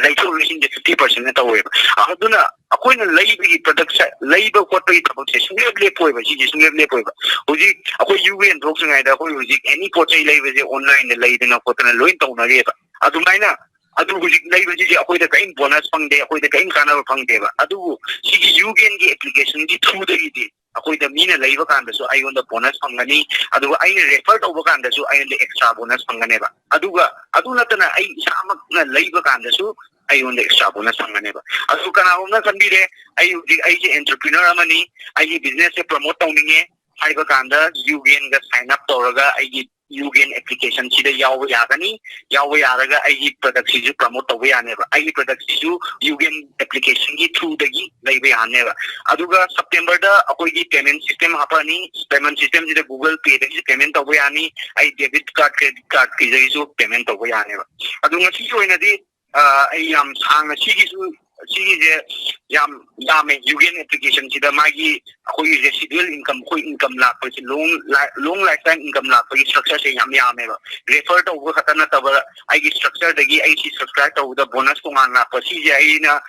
ꯂꯩꯊꯣꯛ ꯂꯩꯁꯤꯟꯁꯦ fifty percent ꯅ ꯇꯧꯋꯦꯕ꯫ ꯑꯗꯨꯅ ꯑꯩꯈꯣꯏꯅ ꯂꯩꯕꯒꯤ product ꯁꯦ, ꯂꯩꯕ ꯈꯣꯠꯄꯒꯤ ꯊꯕꯛꯁꯦ ꯁꯨꯡꯂꯦꯞ ꯂꯦꯞꯄꯣꯏꯕ, ꯁꯤꯁꯦ ꯁꯨꯡꯂꯦꯞ ꯂꯦꯞꯄꯣꯏꯕ꯫ ꯍꯧꯖꯤꯛ ꯑꯩꯈꯣꯏ ꯌꯨ ꯑꯦꯟ ꯊꯣꯛꯇ꯭ꯔꯤꯉꯩꯗ ꯑꯩꯈꯣꯏ ꯍꯧꯖꯤꯛ any ꯄꯣꯠ ꯆꯩ ꯂꯩꯕꯁꯦ online ꯗ ꯂꯩꯗꯅ ꯈꯣꯠꯇꯅ ꯂꯣꯏ ꯇꯧꯅꯔꯤꯑꯕ꯫ ꯑꯗꯨꯃꯥꯏꯅ ꯑꯗꯨ ꯍꯧꯖꯤꯛ ꯂꯩꯕꯁꯤꯗꯤ ꯑꯩꯈꯣꯏꯗ ꯀꯔꯤꯝ bonus ꯐꯪꯗꯦ, ꯑꯩꯈꯣꯏꯗ ꯀꯔꯤꯝ ꯀꯥꯟꯅꯕ ꯐꯪꯗꯦꯕ꯫ ꯑꯗꯨꯕꯨ ꯁꯤꯒꯤ ꯌꯨ ꯒꯦꯟꯒꯤ application ꯒꯤ through ꯗꯒꯤꯗꯤ ꯑꯩꯈꯣꯏꯗ ꯃꯤꯅ ꯂꯩꯕ ꯀꯥꯟꯗꯁꯨ ꯑꯩꯉꯣꯟꯗ bonus ꯐꯪꯒꯅꯤ, ꯑꯗꯨꯒ ꯑꯩꯅ refer ꯇꯧꯕ ꯀꯥꯟꯗꯁꯨ ꯑꯩꯉꯣꯟꯗ extra bonus ꯐꯪꯒꯅꯦꯕ꯫ ꯑꯗꯨꯒ ꯑꯗꯨ ꯅꯠꯇꯅ ꯑꯩ ꯏꯁꯥꯃꯛꯅ ꯂꯩꯕ ꯀꯥꯟꯗꯁꯨ ꯑꯩꯉꯣꯟꯗ extra bonus ꯐꯪꯒꯅꯦꯕ꯫ ꯑꯗꯨ ꯀꯅꯥꯒꯨꯝꯕꯅ ꯈꯟꯕꯤꯔꯦ, "ꯑꯩ ꯍꯧꯖꯤꯛ, ꯑꯩꯁꯦ entrepreneur ꯑꯃꯅꯤ, ꯑꯩꯒꯤ business ꯁꯦ promote ꯇꯧꯅꯤꯡꯉꯦ" ꯍꯥꯏꯕ ꯀꯥꯟꯗ ꯌꯨ ꯒꯦꯟꯒ sign up ꯇꯧꯔꯒ ꯑꯩꯒꯤ ꯌꯨ ꯒꯦꯟ application ꯁꯤꯗ ꯌꯥꯎꯕ ꯌꯥꯒꯅꯤ꯫ ꯌꯥꯎꯕ ꯌꯥꯔꯒ ꯑꯩꯒꯤ product ꯁꯤꯁꯨ promote ꯇꯧꯕ ꯌꯥꯅꯦꯕ꯫ ꯑꯩꯒꯤ product ꯁꯤꯁꯨ ꯌꯨ ꯒꯦꯟ application ꯒꯤ through ꯗꯒꯤ ꯂꯩꯕ ꯌꯥꯅꯦꯕ꯫ ꯑꯗꯨꯒ September ꯗ ꯑꯩꯈꯣꯏꯒꯤ payment system ꯍꯥꯞꯄꯛꯑꯅꯤ꯫ Payment system ꯁꯤꯗ Google Pay ꯗꯒꯤꯁꯨ payment ꯇꯧꯕ ꯌꯥꯅꯤ, ꯑꯩ debit card, credit card ꯀꯤꯗꯒꯤꯁꯨ payment ꯇꯧꯕ ꯌꯥꯅꯦꯕ꯫ ꯑꯗꯨ ꯉꯁꯤꯒꯤ ꯑꯣꯏꯅꯗꯤ, ꯑ, ꯑꯩ ꯌꯥꯝ ꯁꯥꯡꯅ ꯁꯤꯒꯤꯁꯨ, ꯁꯤꯒꯤꯁꯦ ꯌꯥꯝ ꯌꯥꯝꯃꯦ꯫ ꯌꯨ ꯒꯦꯟ application ꯁꯤꯗ ꯃꯥꯒꯤ ꯑꯩꯈꯣꯏꯒꯤ residual income, ꯑꯩꯈꯣꯏ income ꯂꯥꯛꯄꯁꯦ, long li-, long lifetime income ꯂꯥꯛꯄꯒꯤ structure ꯁꯦ ꯌꯥꯝ ꯌꯥꯝꯃꯦꯕ꯫ Refer ꯇꯧꯕ ꯈꯛꯇ ꯅꯠꯇꯕ, ꯑꯩꯒꯤ structure ꯗꯒꯤ ꯑꯩ ꯁꯤ subscribe ꯇꯧꯕꯗ bonus ꯇꯣꯉꯥꯟ ꯂꯥꯛꯄ, ꯁꯤꯁꯦ ꯑꯩꯅ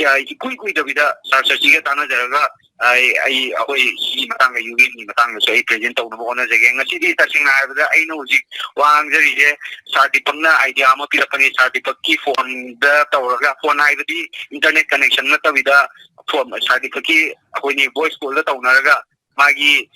ꯑ, ꯏꯀꯨꯏ ꯀꯨꯏꯗꯕꯤꯗ ꯁꯥꯔ ꯁꯁꯤꯒ ꯇꯥꯟꯅꯖꯔꯒ ꯑꯩ ꯑꯩ ꯑꯩꯈꯣꯏ ꯁꯤꯒꯤ ꯃꯇꯥꯡꯗ, ꯌꯨ ꯑꯦꯟꯒꯤ ꯃꯇꯥꯡꯗꯁꯨ ꯑꯩ ꯄ꯭ꯔꯦꯖꯦꯟ ꯇꯧꯅꯕ ꯍꯣꯠꯅꯖꯒꯦ꯫ ꯉꯁꯤꯗꯤ ꯇꯁꯦꯡꯅ ꯍꯥꯏꯔꯕꯗ ꯑꯩꯅ ꯍꯧꯖꯤꯛ ꯋꯥ ꯉꯥꯡꯖꯔꯤꯁꯦ ꯁꯥꯔ ꯗꯤꯄꯛꯅ ꯑꯥꯏꯗꯤꯌꯥ ꯑꯃ ꯄꯤꯔꯛꯄꯅꯤ꯫ ꯁꯥꯔ ꯗꯤꯄꯛꯀꯤ ꯐꯣꯟꯗ ꯇꯧꯔꯒ, ꯐꯣꯟ ꯍꯥꯏꯕꯗꯤ ꯏꯟꯇꯔꯅꯦꯠ ꯀꯅꯦꯛꯁꯟ ꯅꯠꯇꯕꯤꯗ, ꯐꯣꯟ, ꯁꯥꯔ ꯗꯤꯄꯛꯀꯤ ꯑꯩꯈꯣꯏꯅꯤ ꯚꯣꯏꯁ ꯀꯣꯜꯗ ꯇꯧꯅꯔꯒ ꯃꯥꯒꯤ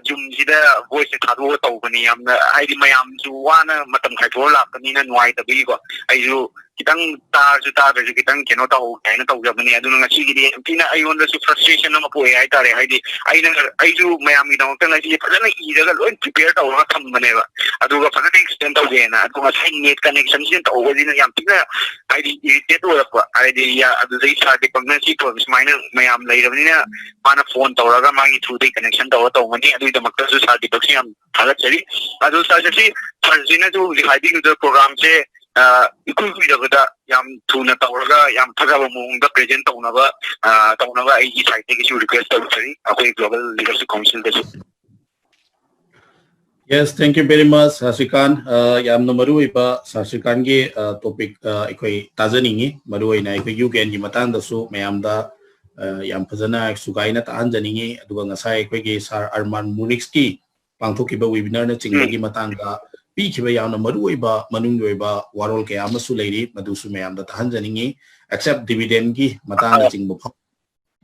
ꯖꯨꯝꯁꯤꯗ ꯚꯣꯏꯁꯁꯦ ꯊꯥꯗꯣꯛꯑꯒ ꯇꯧꯕꯅꯤ꯫ ꯌꯥꯝꯅ, ꯍꯥꯏꯗꯤ, ꯃꯌꯥꯝꯁꯨ ꯋꯥꯅ ꯃꯇꯝ ꯀꯥꯏꯊꯣꯛꯑ ꯂꯥꯛꯄꯅꯤꯅ ꯅꯨꯡꯉꯥꯏꯇꯕꯒꯤꯀꯣ, ꯑꯩꯁꯨ ꯈꯤꯇꯪ ꯇꯥꯔꯁꯨ ꯇꯥꯗ꯭ꯔꯁꯨ ꯈꯤꯇꯪ ꯀꯩꯅꯣ ꯇꯧꯍꯧꯒꯦ ꯍꯥꯏꯅ ꯇꯧꯖꯕꯅꯦ꯫ ꯑꯗꯨꯅ ꯉꯁꯤꯒꯤꯗꯤ ꯌꯥꯝ ꯊꯤꯅ ꯑꯩꯉꯣꯟꯗꯁꯨ ꯐ꯭ꯔꯁꯇ꯭ꯔꯦꯁꯟ ꯑꯃ ꯄꯣꯛꯑꯦ ꯍꯥꯏꯇꯥꯔꯦ꯫ ꯍꯥꯏꯗꯤ, ꯑꯩꯅ, ꯑꯩꯁꯨ ꯃꯌꯥꯝꯒꯤꯗꯃꯛꯇ ꯉꯁꯤꯁꯦ ꯐꯖꯅ ꯏꯔꯒ ꯂꯣꯏ ꯄ꯭ꯔꯤꯄꯦꯌꯔ ꯇꯧꯔꯒ ꯊꯝꯕꯅꯦꯕ, ꯑꯗꯨꯒ ꯐꯖꯅ ꯑꯦꯛꯁꯄ꯭ꯂꯦꯟ ꯇꯧꯒꯦꯅ꯫ ꯑꯗꯣ ꯉꯁꯥꯏ ꯅꯦꯠ ꯀꯅꯦꯛꯁꯟꯁꯤꯅ ꯇꯧꯕꯁꯤꯅ ꯌꯥꯝ ꯊꯤꯅ, ꯍꯥꯏꯗꯤ, ꯏꯔꯤꯇꯦꯠ ꯑꯣꯏꯔꯛꯄ꯫ ꯍꯥꯏꯗꯤ, ꯌꯥ-, ꯑꯗꯨꯗꯩ ꯁꯥꯔ ꯗꯤꯄꯛꯅ ꯁꯤ ꯄ꯭ꯔꯣꯕ꯭ꯂꯦꯝ ꯁꯨꯃꯥꯏꯅ ꯃꯌꯥꯝ ꯂꯩꯔꯕꯅꯤꯅ ꯃꯥꯅ ꯐꯣꯟ ꯇꯧꯔꯒ ꯃꯥꯒꯤ ꯊ꯭ꯔꯨꯗꯩ ꯀꯅꯦꯛꯁꯟ ꯇꯧꯔꯒ ꯇꯧꯒꯅꯤ꯫ ꯑꯗꯨꯒꯤꯗꯃꯛꯇꯁꯨ ꯁꯥꯔ ꯗꯤꯄꯛꯁꯦ ꯌꯥꯝ ꯊꯥꯒꯠꯆꯔꯤ꯫ ꯑꯗꯣ ꯁꯥꯔ ꯁꯁꯤ, ꯁꯥꯔꯁꯤꯅꯁꯨ ꯍꯧꯖꯤꯛ ꯍꯥꯏꯕꯤꯈꯤꯕꯗ ꯄ꯭ꯔꯣꯒ꯭ꯔꯥꯝꯁꯦ, ꯑ, ꯏꯀꯨꯏ ꯀꯨꯏꯗꯕꯗ ꯌꯥꯝ ꯊꯨꯅ ꯇꯧꯔꯒ ꯌꯥꯝ ꯐꯖꯕ ꯃꯑꯣꯡꯗ ꯄ꯭ꯔꯦꯖꯦꯟ ꯇꯧꯅꯕ, ꯑ, ꯇꯧꯅꯕ ꯑꯩꯒꯤ ꯁꯥꯏꯠꯇꯒꯤꯁꯨ ꯔꯤꯀ꯭ꯋꯦꯁ ꯇꯧꯖꯔꯤ, ꯑꯩꯈꯣꯏ ꯒ꯭ꯂꯣꯕꯦꯜ ꯂꯤꯗꯔꯁꯤꯞ ꯀꯥꯎꯟꯁꯤꯜꯗꯁꯨ꯫ Yes, thank you very much, sir Srikant. ꯑ, ꯌꯥꯝꯅ ꯃꯔꯨ ꯑꯣꯏꯕ ꯁꯥꯔ ꯁ꯭ꯔꯤꯀꯥꯟꯒꯤ, ꯑ, ꯇꯣꯄꯤꯛ, ꯑ, ꯑꯩꯈꯣꯏ ꯇꯥꯖꯅꯤꯡꯉꯤ꯫ ꯃꯔꯨ ꯑꯣꯏꯅ ꯑꯩꯈꯣꯏ ꯌꯨ ꯑꯦꯟꯒꯤ ꯃꯇꯥꯡꯗꯁꯨ ꯃꯌꯥꯝꯗ, ꯑ, ꯌꯥꯝ ꯐꯖꯅ ꯁꯨꯒꯥꯏꯅ ꯇꯥꯍꯟꯖꯅꯤꯡꯉꯤ꯫ ꯑꯗꯨꯒ ꯉꯁꯥꯏ ꯑꯩꯈꯣꯏꯒꯤ ꯁꯥꯔ ꯑꯔꯃꯥꯟ ꯃꯨꯔꯤꯛꯁꯀꯤ ꯄꯥꯡꯊꯣꯛꯈꯤꯕ ꯋꯦꯕꯤꯅꯥꯔꯅꯆꯤꯡꯕꯒꯤ ꯃꯇꯥꯡꯗ ꯄꯤꯈꯤꯕ ꯌꯥꯝꯅ ꯃꯔꯨ ꯑꯣꯏꯕ, ꯃꯅꯨꯡꯒꯤ ꯑꯣꯏꯕ ꯋꯥꯔꯣꯜ ꯀꯌꯥ ꯑꯃꯁꯨ ꯂꯩꯔꯤ, ꯃꯗꯨꯁꯨ ꯃꯌꯥꯝꯗ ꯇꯥꯍꯟꯖꯅꯤꯡꯉꯤ꯫ ꯑꯦꯛꯁꯦꯞ ꯗꯤꯚꯤꯗꯦꯟꯒꯤ ꯃꯇꯥꯡꯅꯆꯤꯡꯕ ꯐꯥꯎ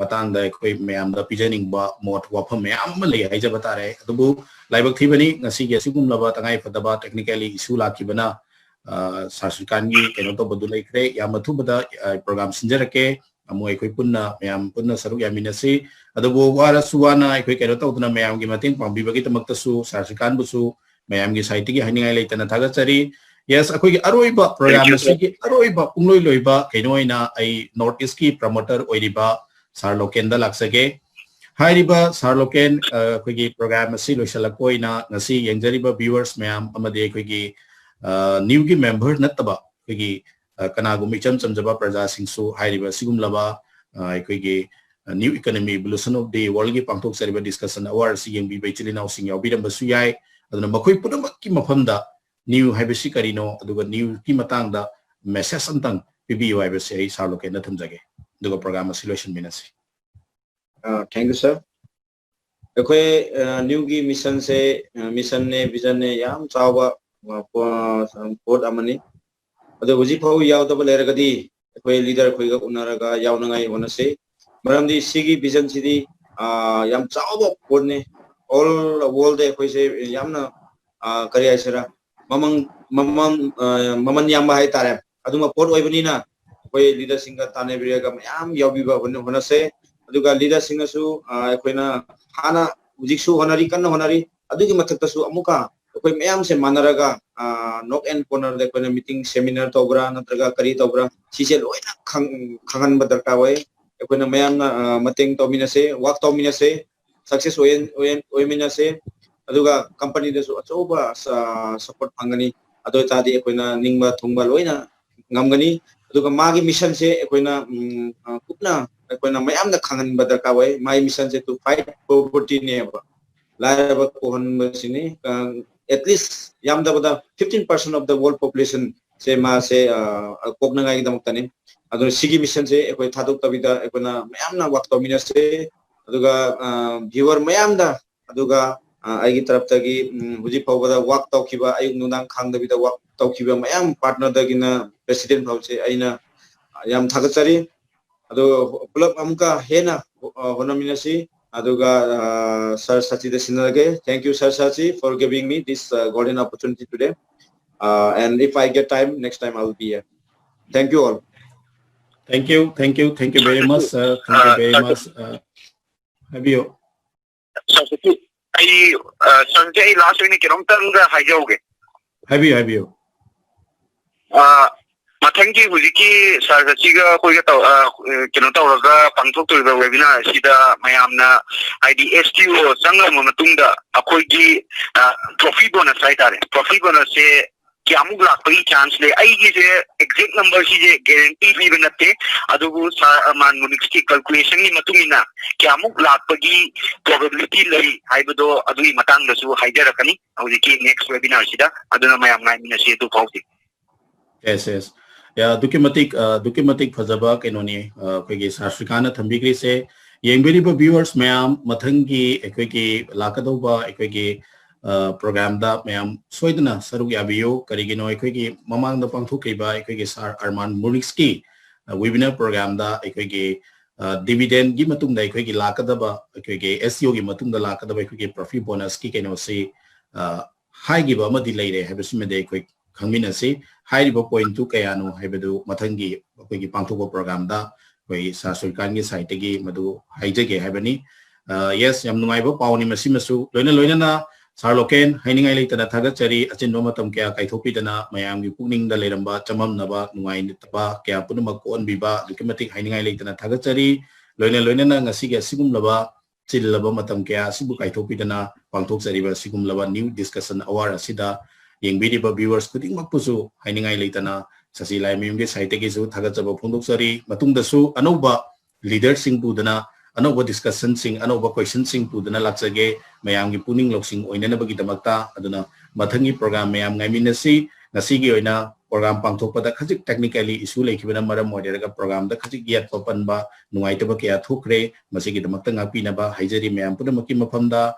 ꯃꯇꯥꯡꯗ ꯑꯩꯈꯣꯏ ꯃꯌꯥꯝꯗ ꯄꯤꯖꯅꯤꯡꯕ ꯃꯣꯠ, ꯋꯥꯐꯝ ꯃꯌꯥꯝ ꯑꯃ ꯂꯩ ꯍꯥꯏꯖꯕ ꯇꯥꯔꯦ꯫ ꯑꯗꯨꯕꯨ ꯂꯥꯏꯕꯛ ꯊꯤꯕꯅꯤ, ꯉꯁꯤꯒꯤ ꯑꯁꯤꯒꯨꯝꯂꯕ ꯇꯉꯥꯏ ꯐꯗꯕ ꯇꯦꯛꯅꯤꯀꯦꯜꯂꯤ ꯏꯁꯨ ꯂꯥꯛꯈꯤꯕꯅ, ꯑ, ꯁꯥꯔ ꯁ꯭ꯔꯤꯀꯥꯟꯒꯤ ꯀꯩꯅꯣ ꯇꯧꯕꯗꯨ ꯂꯩꯈ꯭ꯔꯦ꯫ ꯌꯥꯝ ꯑꯊꯨꯕꯗ, ꯑ, ꯄ꯭ꯔꯣꯒ꯭ꯔꯥꯝ ꯁꯤꯟꯖꯔꯛꯀꯦ꯫ ꯑꯃꯨꯛ ꯑꯩꯈꯣꯏ ꯄꯨꯟꯅ, ꯃꯌꯥꯝ ꯄꯨꯟꯅ ꯁꯔꯨꯛ ꯌꯥꯃꯤꯟꯅꯁꯤ꯫ ꯑꯗꯨꯕꯨ ꯋꯥꯔꯁꯨ ꯋꯥꯅ ꯑꯩꯈꯣꯏ ꯀꯩꯅꯣ ꯇꯧꯗꯨꯅ ꯃꯌꯥꯝꯒꯤ ꯃꯇꯦꯡ ꯄꯥꯡꯕꯤꯕꯒꯤꯗꯃꯛꯇꯁꯨ ꯁꯥꯔ ꯁ꯭ꯔꯤꯀꯥꯟꯕꯨꯁꯨ ꯃꯌꯥꯝꯒꯤ ꯁꯥꯏꯠꯇꯒꯤ ꯍꯥꯏꯅꯤꯡꯉꯥꯏ ꯂꯩꯇꯅ ꯊꯥꯒꯠꯆꯔꯤ꯫ Yes, ꯑꯩꯈꯣꯏꯒꯤ ꯑꯔꯣꯏꯕ ꯄ꯭ꯔꯣꯒ꯭ꯔꯥꯝ ꯑꯁꯤꯒꯤ ꯑꯔꯣꯏꯕ ꯄꯨꯡꯂꯣꯏ ꯂꯣꯏꯕ ꯀꯩꯅꯣ ꯑꯣꯏꯅ ꯑꯩ ꯅꯣꯔꯠ ꯏꯁꯀꯤ ꯄ꯭ꯔꯃꯣꯇꯔ ꯑꯣꯏꯔꯤꯕ ꯁꯥꯔ ꯂꯣꯀꯦꯟꯗ ꯂꯥꯛꯆꯒꯦ꯫ ꯍꯥꯏꯔꯤꯕ ꯁꯥꯔ ꯂꯣꯀꯦꯟ, ꯑ, ꯑꯩꯈꯣꯏꯒꯤ ꯄ꯭ꯔꯣꯒ꯭ꯔꯥꯝ ꯑꯁꯤ ꯂꯣꯏꯁꯤꯜꯂꯛꯄ ꯑꯣꯏꯅ ꯉꯁꯤ ꯌꯦꯡꯖꯔꯤꯕ ꯚ꯭ꯌꯨꯋꯔꯁ ꯃꯌꯥꯝ ꯑꯃꯗꯤ ꯑꯩꯈꯣꯏꯒꯤ, ꯑ, ꯅ꯭ꯌꯨꯒꯤ ꯃꯦꯝꯕꯔ ꯅꯠꯇꯕ ꯑꯩꯈꯣꯏꯒꯤ, ꯑ, ꯀꯅꯥꯒꯨꯝꯕ ꯏꯆꯝ ꯆꯝꯖꯕ ꯄ꯭ꯔꯖꯥꯁꯤꯡꯁꯨ ꯍꯥꯏꯔꯤꯕ ꯑꯁꯤꯒꯨꯝꯂꯕ, ꯑ, ꯑꯩꯈꯣꯏꯒꯤ, ꯑ, New Economy Evolution of the Worldꯒꯤ ꯄꯥꯡꯊꯣꯛꯆꯔꯤꯕ ꯗꯤꯁꯀꯁꯟ ꯑꯋꯥꯔ ꯑꯁꯤ ꯌꯦꯡꯕꯤꯕ ꯏꯆꯤꯜ ꯏꯅꯥꯎꯁꯤꯡ ꯌꯥꯎꯕꯤꯔꯝꯕꯁꯨ ꯌꯥꯏ꯫ ꯑꯗꯨꯅ ꯃꯈꯣꯏ ꯄꯨꯝꯅꯃꯛꯀꯤ ꯃꯐꯝꯗ ꯅ꯭ꯌꯨ ꯍꯥꯏꯕꯁꯤ ꯀꯔꯤꯅꯣ, ꯑꯗꯨꯒ ꯅ꯭ꯌꯨꯒꯤ ꯃꯇꯥꯡꯗ ꯃꯦꯁꯦꯖ ꯑꯝꯇꯪ ꯄꯤꯕꯤꯌꯨ ꯍꯥꯏꯕꯁꯦ ꯑꯩ ꯁꯥꯔ ꯂꯣꯀꯦꯟꯗ ꯊꯝꯖꯒꯦ, ꯑꯗꯨꯒ ꯄ꯭ꯔꯣꯒ꯭ꯔꯥꯝ ꯑꯁꯤ ꯂꯣꯏꯁꯤꯟꯃꯤꯟꯅꯁꯤ꯫ ꯊꯦꯡꯛ ꯌꯨ ꯁꯥꯔ꯫ ꯑꯩꯈꯣꯏ ꯅ꯭ꯌꯨꯒꯤ ꯃꯤꯁꯟꯁꯦ, ꯃꯤꯁꯟꯅꯦ, ꯚꯤꯖꯟꯅꯦ, ꯌꯥꯝ ꯆꯥꯎꯕ ꯄꯣꯠ ꯑꯃꯅꯤ꯫ ꯑꯗꯣ ꯍꯧꯖꯤꯛ ꯐꯥꯎ ꯌꯥꯎꯗꯕ ꯂꯩꯔꯒꯗꯤ ꯑꯩꯈꯣꯏ ꯂꯤꯗꯔ ꯑꯩꯈꯣꯏꯒ ꯎꯅꯔꯒ ꯌꯥꯎꯅꯉꯥꯏ ꯍꯣꯠꯅꯁꯤ꯫ ꯃꯔꯝꯗꯤ ꯁꯤꯒꯤ ꯚꯤꯖꯟꯁꯤꯗꯤ ꯌꯥꯝ ꯆꯥꯎꯕ ꯄꯣꯠꯅꯤ꯫ ꯑꯣꯜ ꯋꯥꯔꯜꯗ ꯑꯩꯈꯣꯏꯁꯦ ꯌꯥꯝꯅ, ꯀꯔꯤ ꯍꯥꯏꯁꯤꯔꯥ, ꯃꯃꯜ ꯃꯃꯜ ꯃꯃꯜ ꯌꯥꯝꯕ ꯍꯥꯏꯇꯥꯔꯦ, ꯑꯗꯨꯝꯕ ꯄꯣꯠ ꯑꯣꯏꯕꯅꯤꯅ ꯑꯩꯈꯣꯏ ꯂꯤꯗꯔꯁꯤꯡꯒ ꯇꯥꯟꯅꯕꯤꯔꯒ ꯃꯌꯥꯝ ꯌꯥꯎꯕꯤꯕ ꯍꯣꯠꯅꯁꯦ꯫ ꯑꯗꯨꯒ ꯂꯤꯗꯔꯁꯤꯡꯅꯁꯨ ꯑꯩꯈꯣꯏꯅ ꯍꯥꯟꯅ ꯍꯧꯖꯤꯛꯁꯨ ꯍꯣꯠꯅꯔꯤ, ꯀꯟꯅ ꯍꯣꯠꯅꯔꯤ꯫ ꯑꯗꯨꯒꯤ ꯃꯊꯛꯇꯁꯨ ꯑꯃꯨꯛꯀ ꯑꯩꯈꯣꯏ ꯃꯌꯥꯝꯁꯦ ꯃꯥꯟꯅꯔꯒ ꯅꯣꯛ ꯑꯦꯟ ꯀꯣꯔꯅꯔꯗ ꯑꯩꯈꯣꯏꯅ ꯃꯤꯇꯤꯡ ꯁꯦꯃꯤꯅꯥꯔ ꯇꯧꯕ꯭ꯔꯥ ꯅꯠꯇ꯭ꯔꯒ ꯀꯔꯤ ꯇꯧꯕ꯭ꯔꯥ, ꯁꯤꯁꯦ ꯂꯣꯏꯅ ꯈꯪꯍꯟꯕ ꯗꯔꯀꯥꯔ ꯑꯣꯏ꯫ ꯑꯩꯈꯣꯏꯅ ꯃꯌꯥꯝꯅ ꯃꯇꯦꯡ ꯇꯧꯃꯤꯟꯅꯁꯦ, ꯋꯥꯛ ꯇꯧꯃꯤꯟꯅꯁꯦ, ꯁꯛꯁꯦꯁ ꯑꯣꯏꯃꯤꯟꯅꯁꯦ꯫ ꯑꯗꯨꯒ ꯀꯝꯄꯅꯤꯗꯁꯨ ꯑꯆꯧꯕ ꯁꯄꯣꯔꯠ ꯐꯪꯒꯅꯤ꯫ ꯑꯗꯨ ꯑꯣꯏꯇꯥꯔꯗꯤ ꯑꯩꯈꯣꯏꯅ ꯅꯤꯡꯕ ꯊꯨꯡꯕ ꯂꯣꯏꯅ ꯉꯝꯒꯅꯤ꯫ ꯑꯗꯨꯒ ꯃꯥꯒꯤ ꯃꯤꯁꯟꯁꯦ ꯑꯩꯈꯣꯏꯅ ꯀꯨꯞꯅ ꯑꯩꯈꯣꯏꯅ ꯃꯌꯥꯝꯗ ꯈꯪꯍꯟꯕ ꯗꯔꯀꯥꯔ ꯑꯣꯏ꯫ ꯃꯥꯒꯤ ꯃꯤꯁꯟꯁꯦ to fight povertyꯅꯦꯕ, ꯂꯥꯏꯔꯕ ꯀꯣꯛꯍꯟꯕꯁꯤꯅꯤ꯫ At least ꯌꯥꯝꯗꯕꯗ fifteen percent of the world population ꯁꯦ ꯃꯥꯁꯦ ꯀꯣꯛꯅꯉꯥꯏꯒꯤꯗꯃꯛꯇꯅꯤ꯫ ꯑꯗꯨꯅ ꯁꯤꯒꯤ ꯃꯤꯁꯟꯁꯦ ꯑꯩꯈꯣꯏ ꯊꯥꯗꯣꯛꯇꯕꯤꯗ ꯑꯩꯈꯣꯏꯅ ꯃꯌꯥꯝꯅ ꯋꯥꯛ ꯇꯧꯃꯤꯟꯅꯁꯦ꯫ ꯑꯗꯨꯒ ꯚ꯭ꯌꯨꯋꯔ ꯃꯌꯥꯝꯗ, ꯑꯗꯨꯒ ꯑꯩꯒꯤ ꯇꯔꯞꯇꯒꯤ ꯍꯧꯖꯤꯛ ꯐꯥꯎꯕꯗ ꯋꯥꯛ ꯇꯧꯈꯤꯕ, ꯑꯌꯨꯛ ꯅꯨꯡꯗꯥꯡ ꯈꯥꯡꯗꯕꯤꯗ ꯋꯥꯛ ꯇꯧꯈꯤꯕ ꯃꯌꯥꯝ, ꯄꯥꯔꯠꯅꯔꯗꯒꯤꯅ ꯄ꯭ꯔꯦꯁꯤꯗꯦꯟ ꯐꯥꯎꯁꯦ ꯑꯩꯅ ꯌꯥꯝ ꯊꯥꯒꯠꯆꯔꯤ꯫ ꯑꯗꯣ ꯄꯨꯂꯞ ꯑꯃꯨꯛꯀ ꯍꯦꯟꯅ ꯍꯣꯠꯅꯃꯤꯟꯅꯁꯤ꯫ ꯑꯗꯨꯒ ꯁꯥꯔ ꯁꯥꯆꯤꯗ ꯁꯤꯟꯅꯔꯒꯦ꯫ Thank you, Sir Sachi, for giving me this golden opportunity today. And if I get time, next time I will be here. Thank you all. Thank you, thank you, thank you very much, sir. Thank you very much. ꯍꯥꯏꯕꯤꯌꯨ꯫ ꯁꯥꯔ ꯁꯥꯆꯤ, ꯑꯩ, ꯁꯥꯔ ꯁꯥꯆꯤ, ꯑꯩ ꯂꯥꯁ ꯑꯣꯏꯅ ꯀꯩꯅꯣꯝꯇꯪꯒ ꯍꯥꯏꯖꯍꯧꯒꯦ꯫ ꯍꯥꯏꯕꯤꯌꯨ, ꯍꯥꯏꯕꯤꯌꯨ꯫ ꯃꯊꯪꯒꯤ ꯍꯧꯖꯤꯛꯀꯤ ꯁꯥꯔ ꯁꯥꯆꯤꯒ ꯑꯩꯈꯣꯏꯒ ꯇꯧ-, ꯑ, ꯀꯩꯅꯣ ꯇꯧꯔꯒ ꯄꯥꯡꯊꯣꯛꯇꯣꯔꯤꯕ webinar ꯑꯁꯤꯗ ꯃꯌꯥꯝꯅ, ꯍꯥꯏꯗꯤ, STO ꯆꯪꯉꯕ ꯃꯇꯨꯡꯗ ꯑꯩꯈꯣꯏꯒꯤ, ꯑ, trophy bonus ꯍꯥꯏꯇꯥꯔꯦ, trophy bonusꯁꯦ ꯀꯌꯥꯃꯨꯛ ꯂꯥꯛꯄꯒꯤ chance ꯂꯩ? ꯑꯩꯒꯤꯁꯦ exact numberꯁꯤꯁꯦ guarantee ꯄꯤꯕ ꯅꯠꯇꯦ, ꯑꯗꯨꯕꯨ ꯁꯥꯔ ꯑꯔꯃꯥꯟ ꯃꯨꯅꯤꯛꯁꯀꯤ calculationꯒꯤ ꯃꯇꯨꯡ ꯏꯟꯅ ꯀꯌꯥꯃꯨꯛ ꯂꯥꯛꯄꯒꯤ probability ꯂꯩ ꯍꯥꯏꯕꯗꯣ ꯑꯗꯨꯒꯤ ꯃꯇꯥꯡꯗꯁꯨ ꯍꯥꯏꯖꯔꯛꯀꯅꯤ ꯍꯧꯖꯤꯛꯀꯤ next webinarꯁꯤꯗ꯫ ꯑꯗꯨꯅ ꯃꯌꯥꯝ ꯉꯥꯏꯃꯤꯟꯅꯁꯤ ꯑꯗꯨ ꯐꯥꯎꯗꯤ꯫ Yes, yes. ꯑꯗꯨꯛꯀꯤ ꯃꯇꯤꯛ ꯑꯗꯨꯛꯀꯤ ꯃꯇꯤꯛ ꯐꯖꯕ ꯀꯩꯅꯣꯅꯤ ꯑꯩꯈꯣꯏꯒꯤ ꯁꯥꯔ ꯁ꯭ꯔꯤꯀꯥꯟꯅ ꯊꯝꯕꯤꯈ꯭ꯔꯤꯁꯦ꯫ ꯌꯦꯡꯕꯤꯔꯤꯕ viewers ꯃꯌꯥꯝ, ꯃꯊꯪꯒꯤ ꯑꯩꯈꯣꯏꯒꯤ ꯂꯥꯛꯀꯗꯧꯕ ꯑꯩꯈꯣꯏꯒꯤ programꯗ ꯃꯌꯥꯝ ꯁꯣꯏꯗꯅ ꯁꯔꯨꯛ ꯌꯥꯕꯤꯌꯨ꯫ ꯀꯔꯤꯒꯤꯅꯣ, ꯑꯩꯈꯣꯏꯒꯤ ꯃꯃꯥꯡꯗ ꯄꯥꯡꯊꯣꯛꯈ꯭ꯔꯤꯕ ꯑꯩꯈꯣꯏꯒꯤ ꯁꯥꯔ ꯑꯔꯃꯥꯟ ꯃꯨꯔꯤꯛꯁꯀꯤ webinar programꯗ ꯑꯩꯈꯣꯏꯒꯤ dividendꯒꯤ ꯃꯇꯨꯡꯗ ꯑꯩꯈꯣꯏꯒꯤ ꯂꯥꯛꯀꯗꯕ, ꯑꯩꯈꯣꯏꯒꯤ STOꯒꯤ ꯃꯇꯨꯡꯗ ꯂꯥꯛꯀꯗꯕ ꯑꯩꯈꯣꯏꯒꯤ profit bonusꯀꯤ ꯀꯩꯅꯣꯁꯤ ꯍꯥꯏꯈꯤꯕ ꯑꯃꯗꯤ ꯂꯩꯔꯦ ꯍꯥꯏꯕꯁꯤꯃꯗꯤ ꯑꯩꯈꯣꯏ ꯈꯪꯃꯤꯟꯅꯁꯤ꯫ ꯍꯥꯏꯔꯤꯕ pointꯇꯨ ꯀꯌꯥꯅꯣ ꯍꯥꯏꯕꯗꯨ ꯃꯊꯪꯒꯤ ꯑꯩꯈꯣꯏꯒꯤ ꯄꯥꯡꯊꯣꯛꯄ programꯗ ꯑꯩꯈꯣꯏ ꯁꯥꯔ ꯁ꯭ꯔꯤꯀꯥꯟꯒꯤ sideꯇꯒꯤ ꯃꯗꯨ ꯍꯥꯏꯖꯒꯦ ꯍꯥꯏꯕꯅꯤ꯫ Yes, ꯌꯥꯝ ꯅꯨꯡꯉꯥꯏꯕ ꯄꯥꯎꯅꯤ ꯃꯁꯤꯃꯁꯨ꯫ ꯂꯣꯏꯅ ꯂꯣꯏꯅꯅ ꯁꯥꯔ ꯂꯣꯀꯦꯟ, ꯍꯥꯏꯅꯤꯡꯉꯥꯏ ꯂꯩꯇꯅ ꯊꯥꯒꯠꯆꯔꯤ꯫ ꯑꯆꯤꯟꯕ ꯃꯇꯝ ꯀꯌꯥ ꯀꯥꯏꯊꯣꯛꯄꯤꯗꯅ ꯃꯌꯥꯝꯒꯤ ꯄꯨꯛꯅꯤꯡꯗ ꯂꯩꯔꯝꯕ ꯆꯃꯝꯅꯕ, ꯅꯨꯡꯉꯥꯏꯇꯕ ꯀꯌꯥ ꯄꯨꯝꯅꯃꯛ ꯀꯣꯛꯍꯟꯕꯤꯕ ꯑꯗꯨꯛꯀꯤ ꯃꯇꯤꯛ ꯍꯥꯏꯅꯤꯡꯉꯥꯏ ꯂꯩꯇꯅ ꯊꯥꯒꯠꯆꯔꯤ꯫ ꯂꯣꯏꯅ ꯂꯣꯏꯅꯅ ꯉꯁꯤꯒꯤ ꯑꯁꯤꯒꯨꯝꯂꯕ ꯆꯤꯜꯂꯕ ꯃꯇꯝ ꯀꯌꯥ ꯑꯁꯤꯕꯨ ꯀꯥꯏꯊꯣꯛꯄꯤꯗꯅ ꯄꯥꯡꯊꯣꯛꯆꯔꯤꯕ ꯑꯁꯤꯒꯨꯝꯂꯕ new discussion hour ꯑꯁꯤꯗ ꯌꯦꯡꯕꯤꯔꯤꯕ viewers ꯈꯨꯗꯤꯡꯃꯛꯄꯨꯁꯨ ꯍꯥꯏꯅꯤꯡꯉꯥꯏ ꯂꯩꯇꯅ ꯁꯁꯤ ꯂꯥꯏꯃꯌꯨꯝꯒꯤ sideꯇꯒꯤꯁꯨ ꯊꯥꯒꯠꯆꯕ ꯐꯣꯡꯗꯣꯛꯆꯔꯤ꯫ ꯃꯇꯨꯡꯗꯁꯨ ꯑꯅꯧꯕ leaderꯁꯤꯡ ꯄꯨꯗꯨꯅ, ꯑꯅꯧꯕ discussionꯁꯤꯡ, ꯑꯅꯧꯕ questionꯁꯤꯡ ꯄꯨꯗꯨꯅ ꯂꯥꯛꯆꯒꯦ꯫ ꯃꯌꯥꯝꯒꯤ ꯄꯨꯛꯅꯤꯡ ꯂꯧꯁꯤꯡ ꯑꯣꯏꯅꯅꯕꯒꯤꯗꯃꯛꯇ꯫ ꯑꯗꯨꯅ ꯃꯊꯪꯒꯤ program ꯃꯌꯥꯝ ꯉꯥꯏꯃꯤꯟꯅꯁꯤ꯫ ꯉꯁꯤꯒꯤ ꯑꯣꯏꯅ program ꯄꯥꯡꯊꯣꯛꯄꯗ ꯈꯖꯤꯛ technically issue ꯂꯩꯈꯤꯕꯅ ꯃꯔꯝ ꯑꯣꯏꯔꯒ programꯗ ꯈꯖꯤꯛ ꯌꯦꯠꯄ ꯄꯟꯕ, ꯅꯨꯡꯉꯥꯏꯇꯕ ꯀꯌꯥ ꯊꯣꯛꯈ꯭ꯔꯦ꯫ ꯃꯁꯤꯒꯤꯗꯃꯛꯇ ꯉꯥꯛꯄꯤꯅꯕ ꯍꯥꯏꯖꯔꯤ ꯃꯌꯥꯝ ꯄꯨꯝꯅꯃꯛꯀꯤ ꯃꯐꯝꯗ꯫